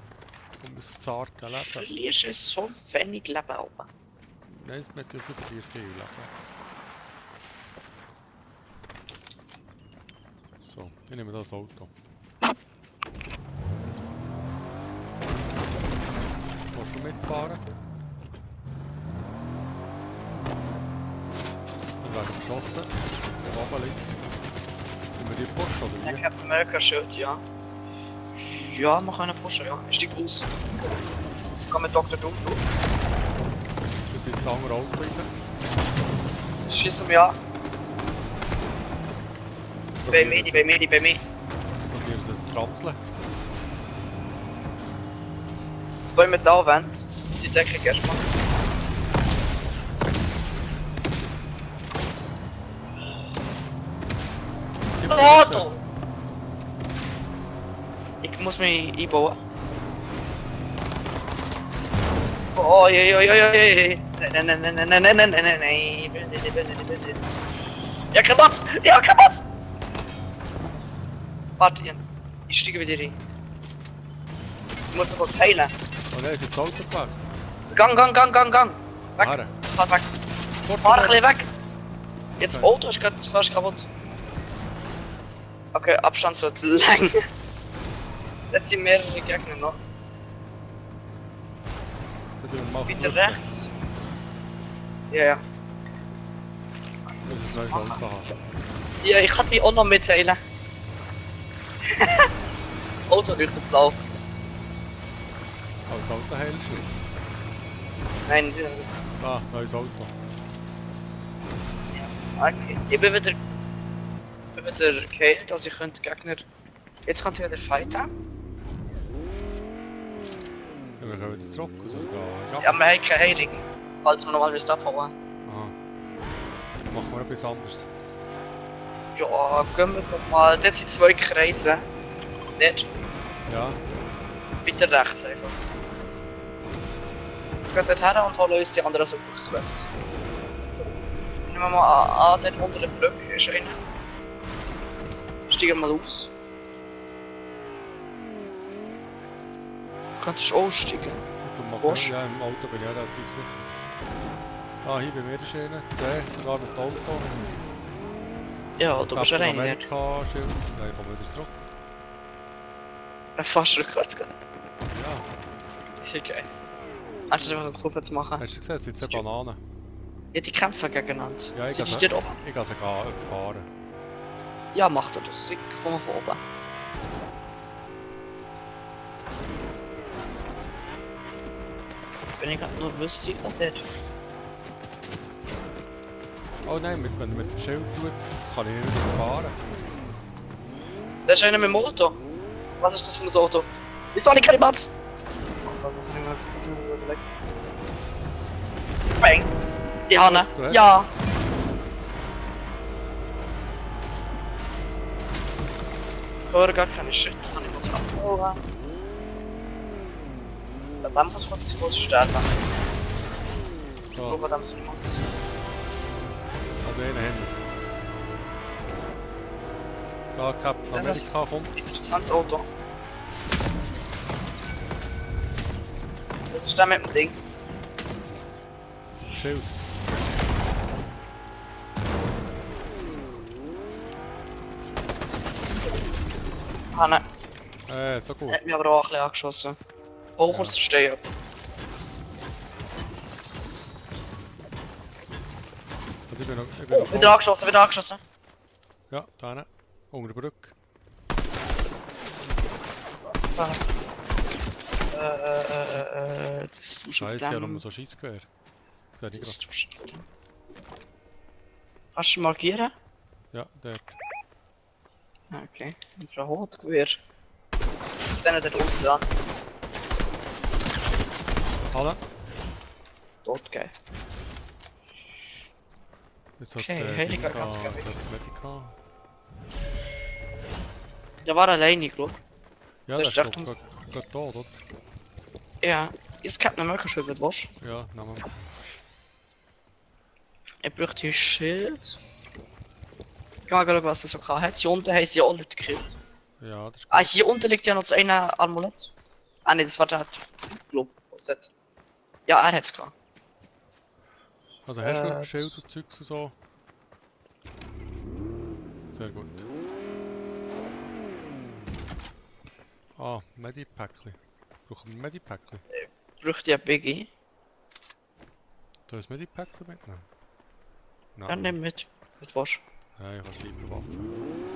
Um das zarte Du Leben. verlierst es so wenig Leben oben. Nein, es wird über dir viel Leben. So, ich nehme das Auto. Willst du mitfahren? Wir werden geschossen. Der oben links. Sind wir die Porsche oder Ich wie? hab America-Schild, ja. Ja, wir können pushen, ja. Ich steig aus. Komm mit Dr. Doom, du. Ist das jetzt das andere Auto rein? Schießen wir an. Bei mir. Probieren es zu rapseln. 2 Metallwände. Die Decke erstmal. Auto! Ich muss mich einbauen. Oh, Nein. Ich will nicht. Ja, kein Platz! Ja, kein Platz! Warte, ich steige wieder rein. Ich muss mich kurz heilen. Oh nein, ist jetzt das Auto gewechselt. Gang! Weg! Fahren. Fahr weg! Fahr ein bisschen weg! Jetzt das Auto ist gerade fast kaputt. Okay, Abstand wird lang. Jetzt sind mehrere Gegner noch. Weiter rechts. Ja. Das ist ein neues Auto haben. Ja, ich kann die auch noch mitteilen. Das Auto leuchtet blau. Aber das Auto hältst du? Nein, Ah, neues Auto. okay. Ich bin wieder geheilt, also ich könnte Gegner... Jetzt könnt ihr wieder fighten. Ja, wir können wieder zurück. Also, ja. Ja, wir haben keine Heilung. Falls wir nochmal abhauen. Aha. Machen wir etwas anderes. Ja, gehen wir doch mal. Dort sind 2 Kreise. Nicht? Ja. Weiter rechts einfach. Wir gehen dort her und holen uns die anderen Superkräfte. Nehmen wir mal an, dort unter dem Blöck ist einer. Steigen wir mal aus. Könntest du aussteigen? Du machst Porsche. ja, im Auto bin ich auch relativ sicher. Ah, hier bei mir ist einer. 10, sogar mit Auto. Ja, du bist alleine nicht. Amerika-Schild. Nein, ich komme wieder zurück. Fast rückwärts geht. Ja. Okay. Anstatt einfach eine Kurve zu machen. Hast du gesehen, es sind 2 Bananen. Ja, die kämpfen gegeneinander. Ja, ich Sind die gehe dort oben? sie überfahren. Ja, mach doch das. Ich komme von oben. Wenn ich gerade nur wüsste, ich glaube nicht. Oh nein, wenn du mit dem Schild tut, kann ich nicht mehr fahren. Da ist einer mit dem Auto. Was ist das für ein Auto? Wieso habe ich keine Platz? Bang! Ich habe ihn. Du hast? Ja! Ich höre gar keine Schritte, kann ich was abholen. Ja, dann muss man das groß sterben. So, Nur dann sind wir uns. also einen haben Da, Captain Das ist- America kommt. Interessantes Auto. Das ist da mit dem Ding. Schild. Ah nein, So gut. hat mich aber auch ein bisschen angeschossen. Hoch Ja. aus der Steuer. Also ich bin noch Oh, wieder angeschossen, wieder angeschossen. Ja, da hinten. Unter der Brücke. Ah. Das tust du Scheiße, ja, nur so Scheissgewehr. Sehe ich Das grad. tust du. Kannst du markieren? Ja, dort. Okay, Infrarotgewehr. Wir sind dort unten dran. Alle. Tot, geil. Jetzt Okay, hat Heiliger Dings kannst du an- gleich hat Medica. Der war alleine, glaub ich. Ja, Das der ist ist echt doch gerade tot, oder? Ja, jetzt kann man Merker schon was. Ja, nehmen wir. Ich bräuchte ein Schild. Ich kann mal schauen, was das so hat. Hier unten haben sie ja auch Leute gekillt. Ja, das ist Ah, gut. hier unten liegt ja noch das eine Amulett. Ah ne, das war der Glob. Ja, er hat's gehabt. Also hast du äh, Schild und Zeugs und so? Sehr gut. Ah, Medipackli. Brauchen wir ein Medipackli? Bräuchte ja Biggie. Du hast ein Medipackli mitnehmen? Ja, nimm mit. Mit was? Nein, ich habe lieber Waffen.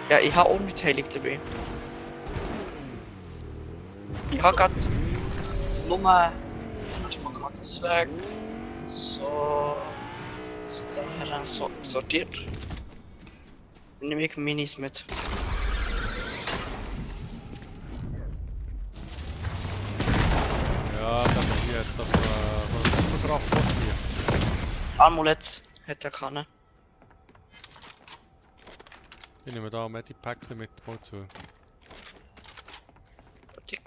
Ja, ich habe auch nicht heilig dabei. Ich habe gerade nur warte mal gerade das weg. So. Das daher dann so sortiert. Dann nehme ich Minis mit. Ja, dann hier hat das Superkraft hier. Amulett hätte er können. Ich nehme da ein Medipackli mit, mal zu. Tick.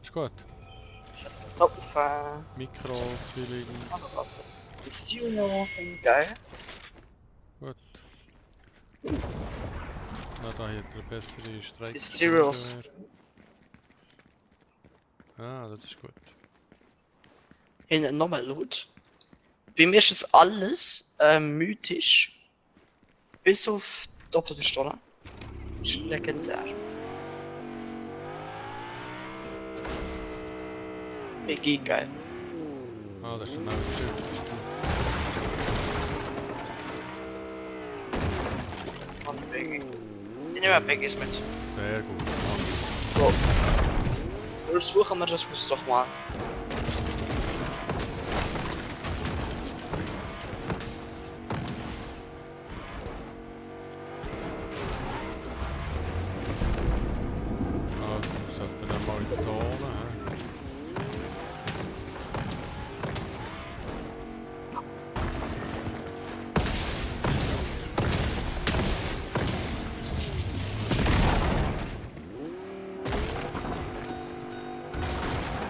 Ist gut. Top. Mikro, Zwilling. Was? Mysterio, geil. Gut. Na, da hat er eine bessere Streik. Mysterios. Ah, das ist gut. Hinten nochmal Loot. Bei mir ist es alles mythisch. Bis auf Doppelpistole. Ist legendär. Mega geil. Ah, das ist schon ein Schild. Das ist gut. Und Biggie. Ich nehme Biggies mit. Sehr gut. So. Durchsuchen wir das Haus doch mal. Also, wir sollten dann mal in die Zone. Hä?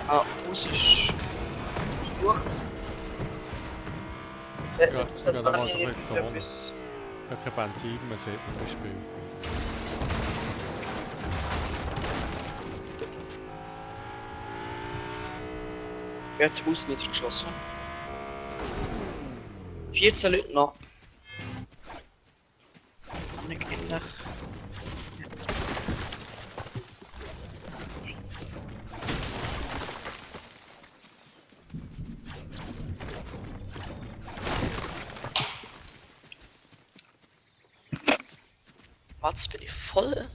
Ah, Haus ist. Durch. Ja, ich das gehe war da mal so hier ein bisschen etwas. Ja, kein Benzin, man sieht man das Spiel. Wer hat das Haus niedergeschossen? 14 Leute noch. Kann ich ähnlich. Was bin ich voll?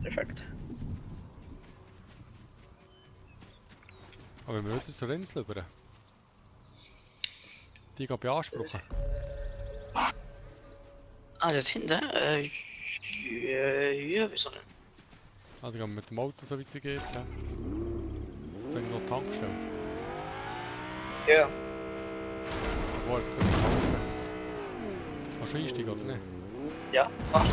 Perfekt. Aber wir müssen zur Insel rüber. Die gehen beanspruchen. Ah, dort hinten? Ja, wieso nicht? Also gehen wir mit dem Auto so weitergeht. Ja. Sagen wir noch Tankstelle. Ja. Wo jetzt können wir tanken. Kannst du einsteigen oder nicht? Ja, fahr.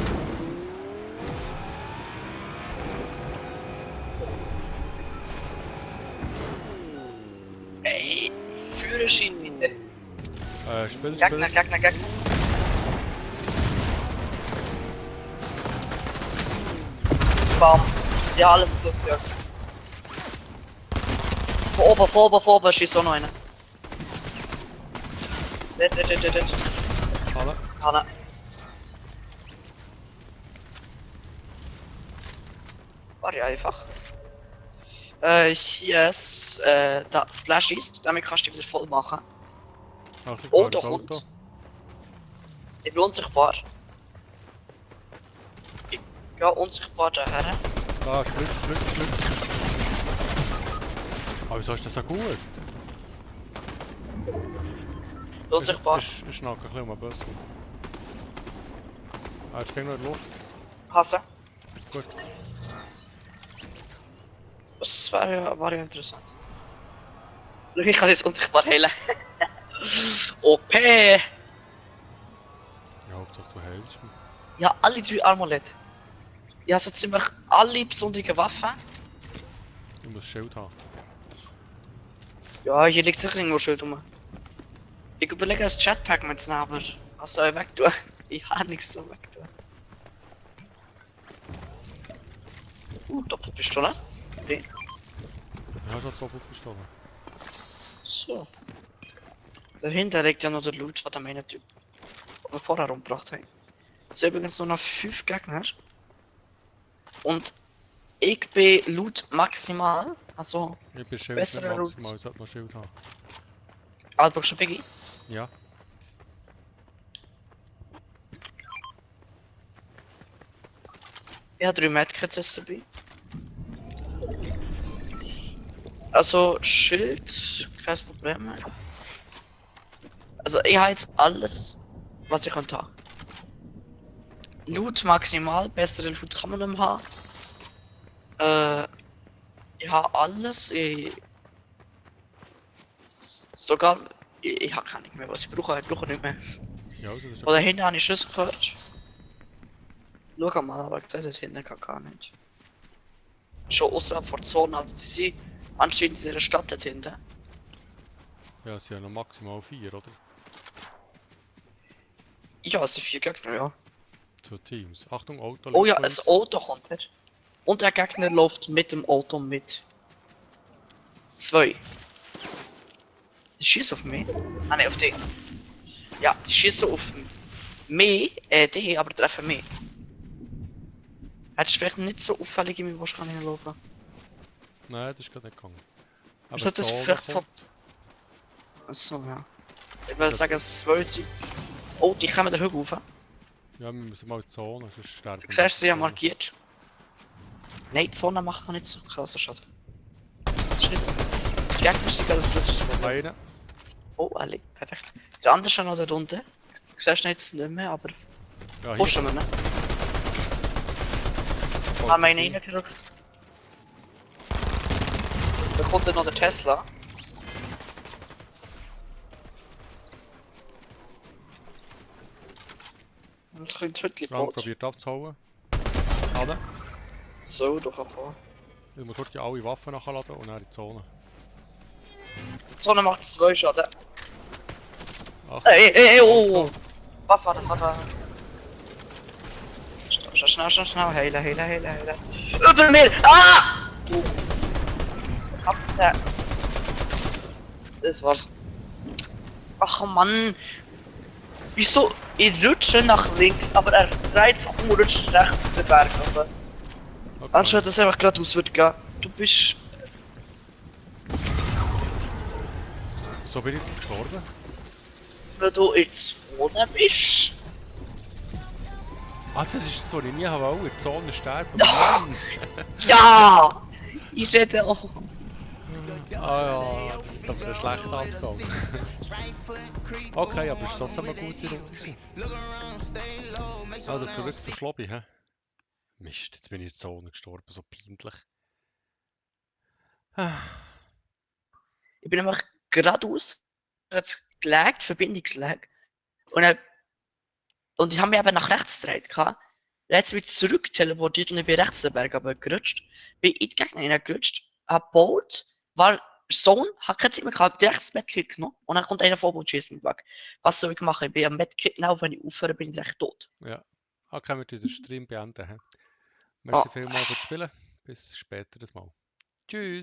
Ey, Führerschein bitte. Spiel. Gegner. Bam. Ja, alles ist Luftjagd. Von oben schießt auch noch einer. Dort. Alle. Hanna. War ja einfach. Hier ist, da Splash ist, damit kannst du dich wieder voll machen. Achtung, Oh, da da ist Auto. kommt. Ich bin unsichtbar. Ich gehe unsichtbar daher. Da ist Glück. Aber wieso ist das so gut? Unsichtbar. Ich schnacke ein bisschen um den Bus. Ah, jetzt ging noch in die Luft. Hasse. Gut. Das war ja interessant. Schau, ich kann jetzt unsichtbar heilen. OP! Ja, Hauptsache du hältst mich. Ja, alle 3 Armulette. Ja, so ziemlich alle besonderen Waffen. Du musst Schild haben. Ja, hier liegt sicher irgendwo Schild rum. Ich überlege, das Jetpack mitzunehmen, aber was soll ich wegtun? Ich habe nichts zum Wegtun. Doppelpistole. Okay. Ja, schon 2 Pistolen. So. Dahinter liegt ja noch der Loot von dem einen Typ, den wir vorher umgebracht haben. Es sind übrigens nur noch 5 Gegner. Und ich bin Loot maximal, also Ich bin Schild Bessere nicht Route. maximal, ich sollte noch Schild haben. Albrook schon Biggie. Ja. Ich habe 3 Medkits jetzt dabei. Also Schild, kein Problem mehr. Also ich habe jetzt alles, was ich könnte haben. Loot maximal, bessere Loot kann man nicht mehr haben. Ich habe alles, sogar, ich habe gar nicht mehr, was ich brauche nicht mehr. Ja, also das ist Oder hinten habe ich Schüsse gehört. Schau mal, aber das ist hinten gar nicht. Schon außerhalb der Zone, also die sind anscheinend in dieser Stadt dort hinten. Ja, es sind ja noch maximal 4, oder? Ja, es sind 4 Gegner, ja. 2 Teams. Achtung, Auto. Oh ja, links ein Auto kommt her. Und der Gegner läuft mit dem Auto mit. 2. Die schießen auf mich. Ah ne, auf dich. Ja, die schießen auf mich, die, aber treffen mich. Hättest du vielleicht nicht so auffällig in mir wahrscheinlich hinlaufen. Nein, das ist gerade nicht gegangen. Aber sollte das Zone vielleicht kommt. Achso, ja. Ich würde sagen, es 2 sind. Oh, die kommen den Hügel rauf. Ja, wir müssen mal in die Zone, sonst sterben Du wir. siehst sie ja markiert. Nein, die Zone macht noch nicht so krass Schaden. Das ist nicht. Die Gegner sind gerade das größte Problem. Einer. Oh, Ali, perfekt. Der andere ist schon noch da unten. Du siehst ihn jetzt nicht mehr, aber Ja, hier. pushen wir ihn. Haben wir ihn reingerückt. Da kommt dann noch der Tesla. Und ich ein Twittli Lang gebaut. probiert abzuhauen. Alle. So, doch ein paar. Ich muss dort alle Waffen nachladen und dann in die Zone. Die Zone macht 2 Schaden. Achtung. Ey, oh! Was war das? Schnell. Heilen. Über mir! Ah! Habt der. Das war's. Ach Mann! Wieso? Ich rutsche nach links, aber er dreht sich um und rutscht rechts den Berg runter. Okay. Anstatt dass er einfach geradeaus wird gehen. Du bist. So bin ich gestorben. Weil du jetzt ohne bist. Ah, das ist so, ich nie habe auch in die Zone sterben. Ja. Mann. Ja! Ich rede auch. Ah ja, das wäre schlecht angegangen. Okay, aber es ist trotzdem eine gute Runde gewesen. Also zurück zur Lobby, hä? Mist, jetzt bin ich in die Zone gestorben, so peinlich. Ich bin einfach geradeaus. Hat's gelaggt, Verbindungslag. Und ich habe mich eben nach rechts gedreht. Jetzt bin ich zurück teleportiert und ich bin rechts den Berg gerutscht. Bin in die Gegner hineingerutscht, hab gebaut, war Zone, hab keine Zeit mehr gehabt, direkt das Medkit genommen und dann kommt einer vor und schießt mich weg. Was soll ich machen? Ich bin am Medkit, genau wenn ich aufhöre, bin ich recht tot. Ja, okay, wir den Stream beenden. Hä? Merci vielmals fürs Spielen. Bis später das Mal. Tschüss.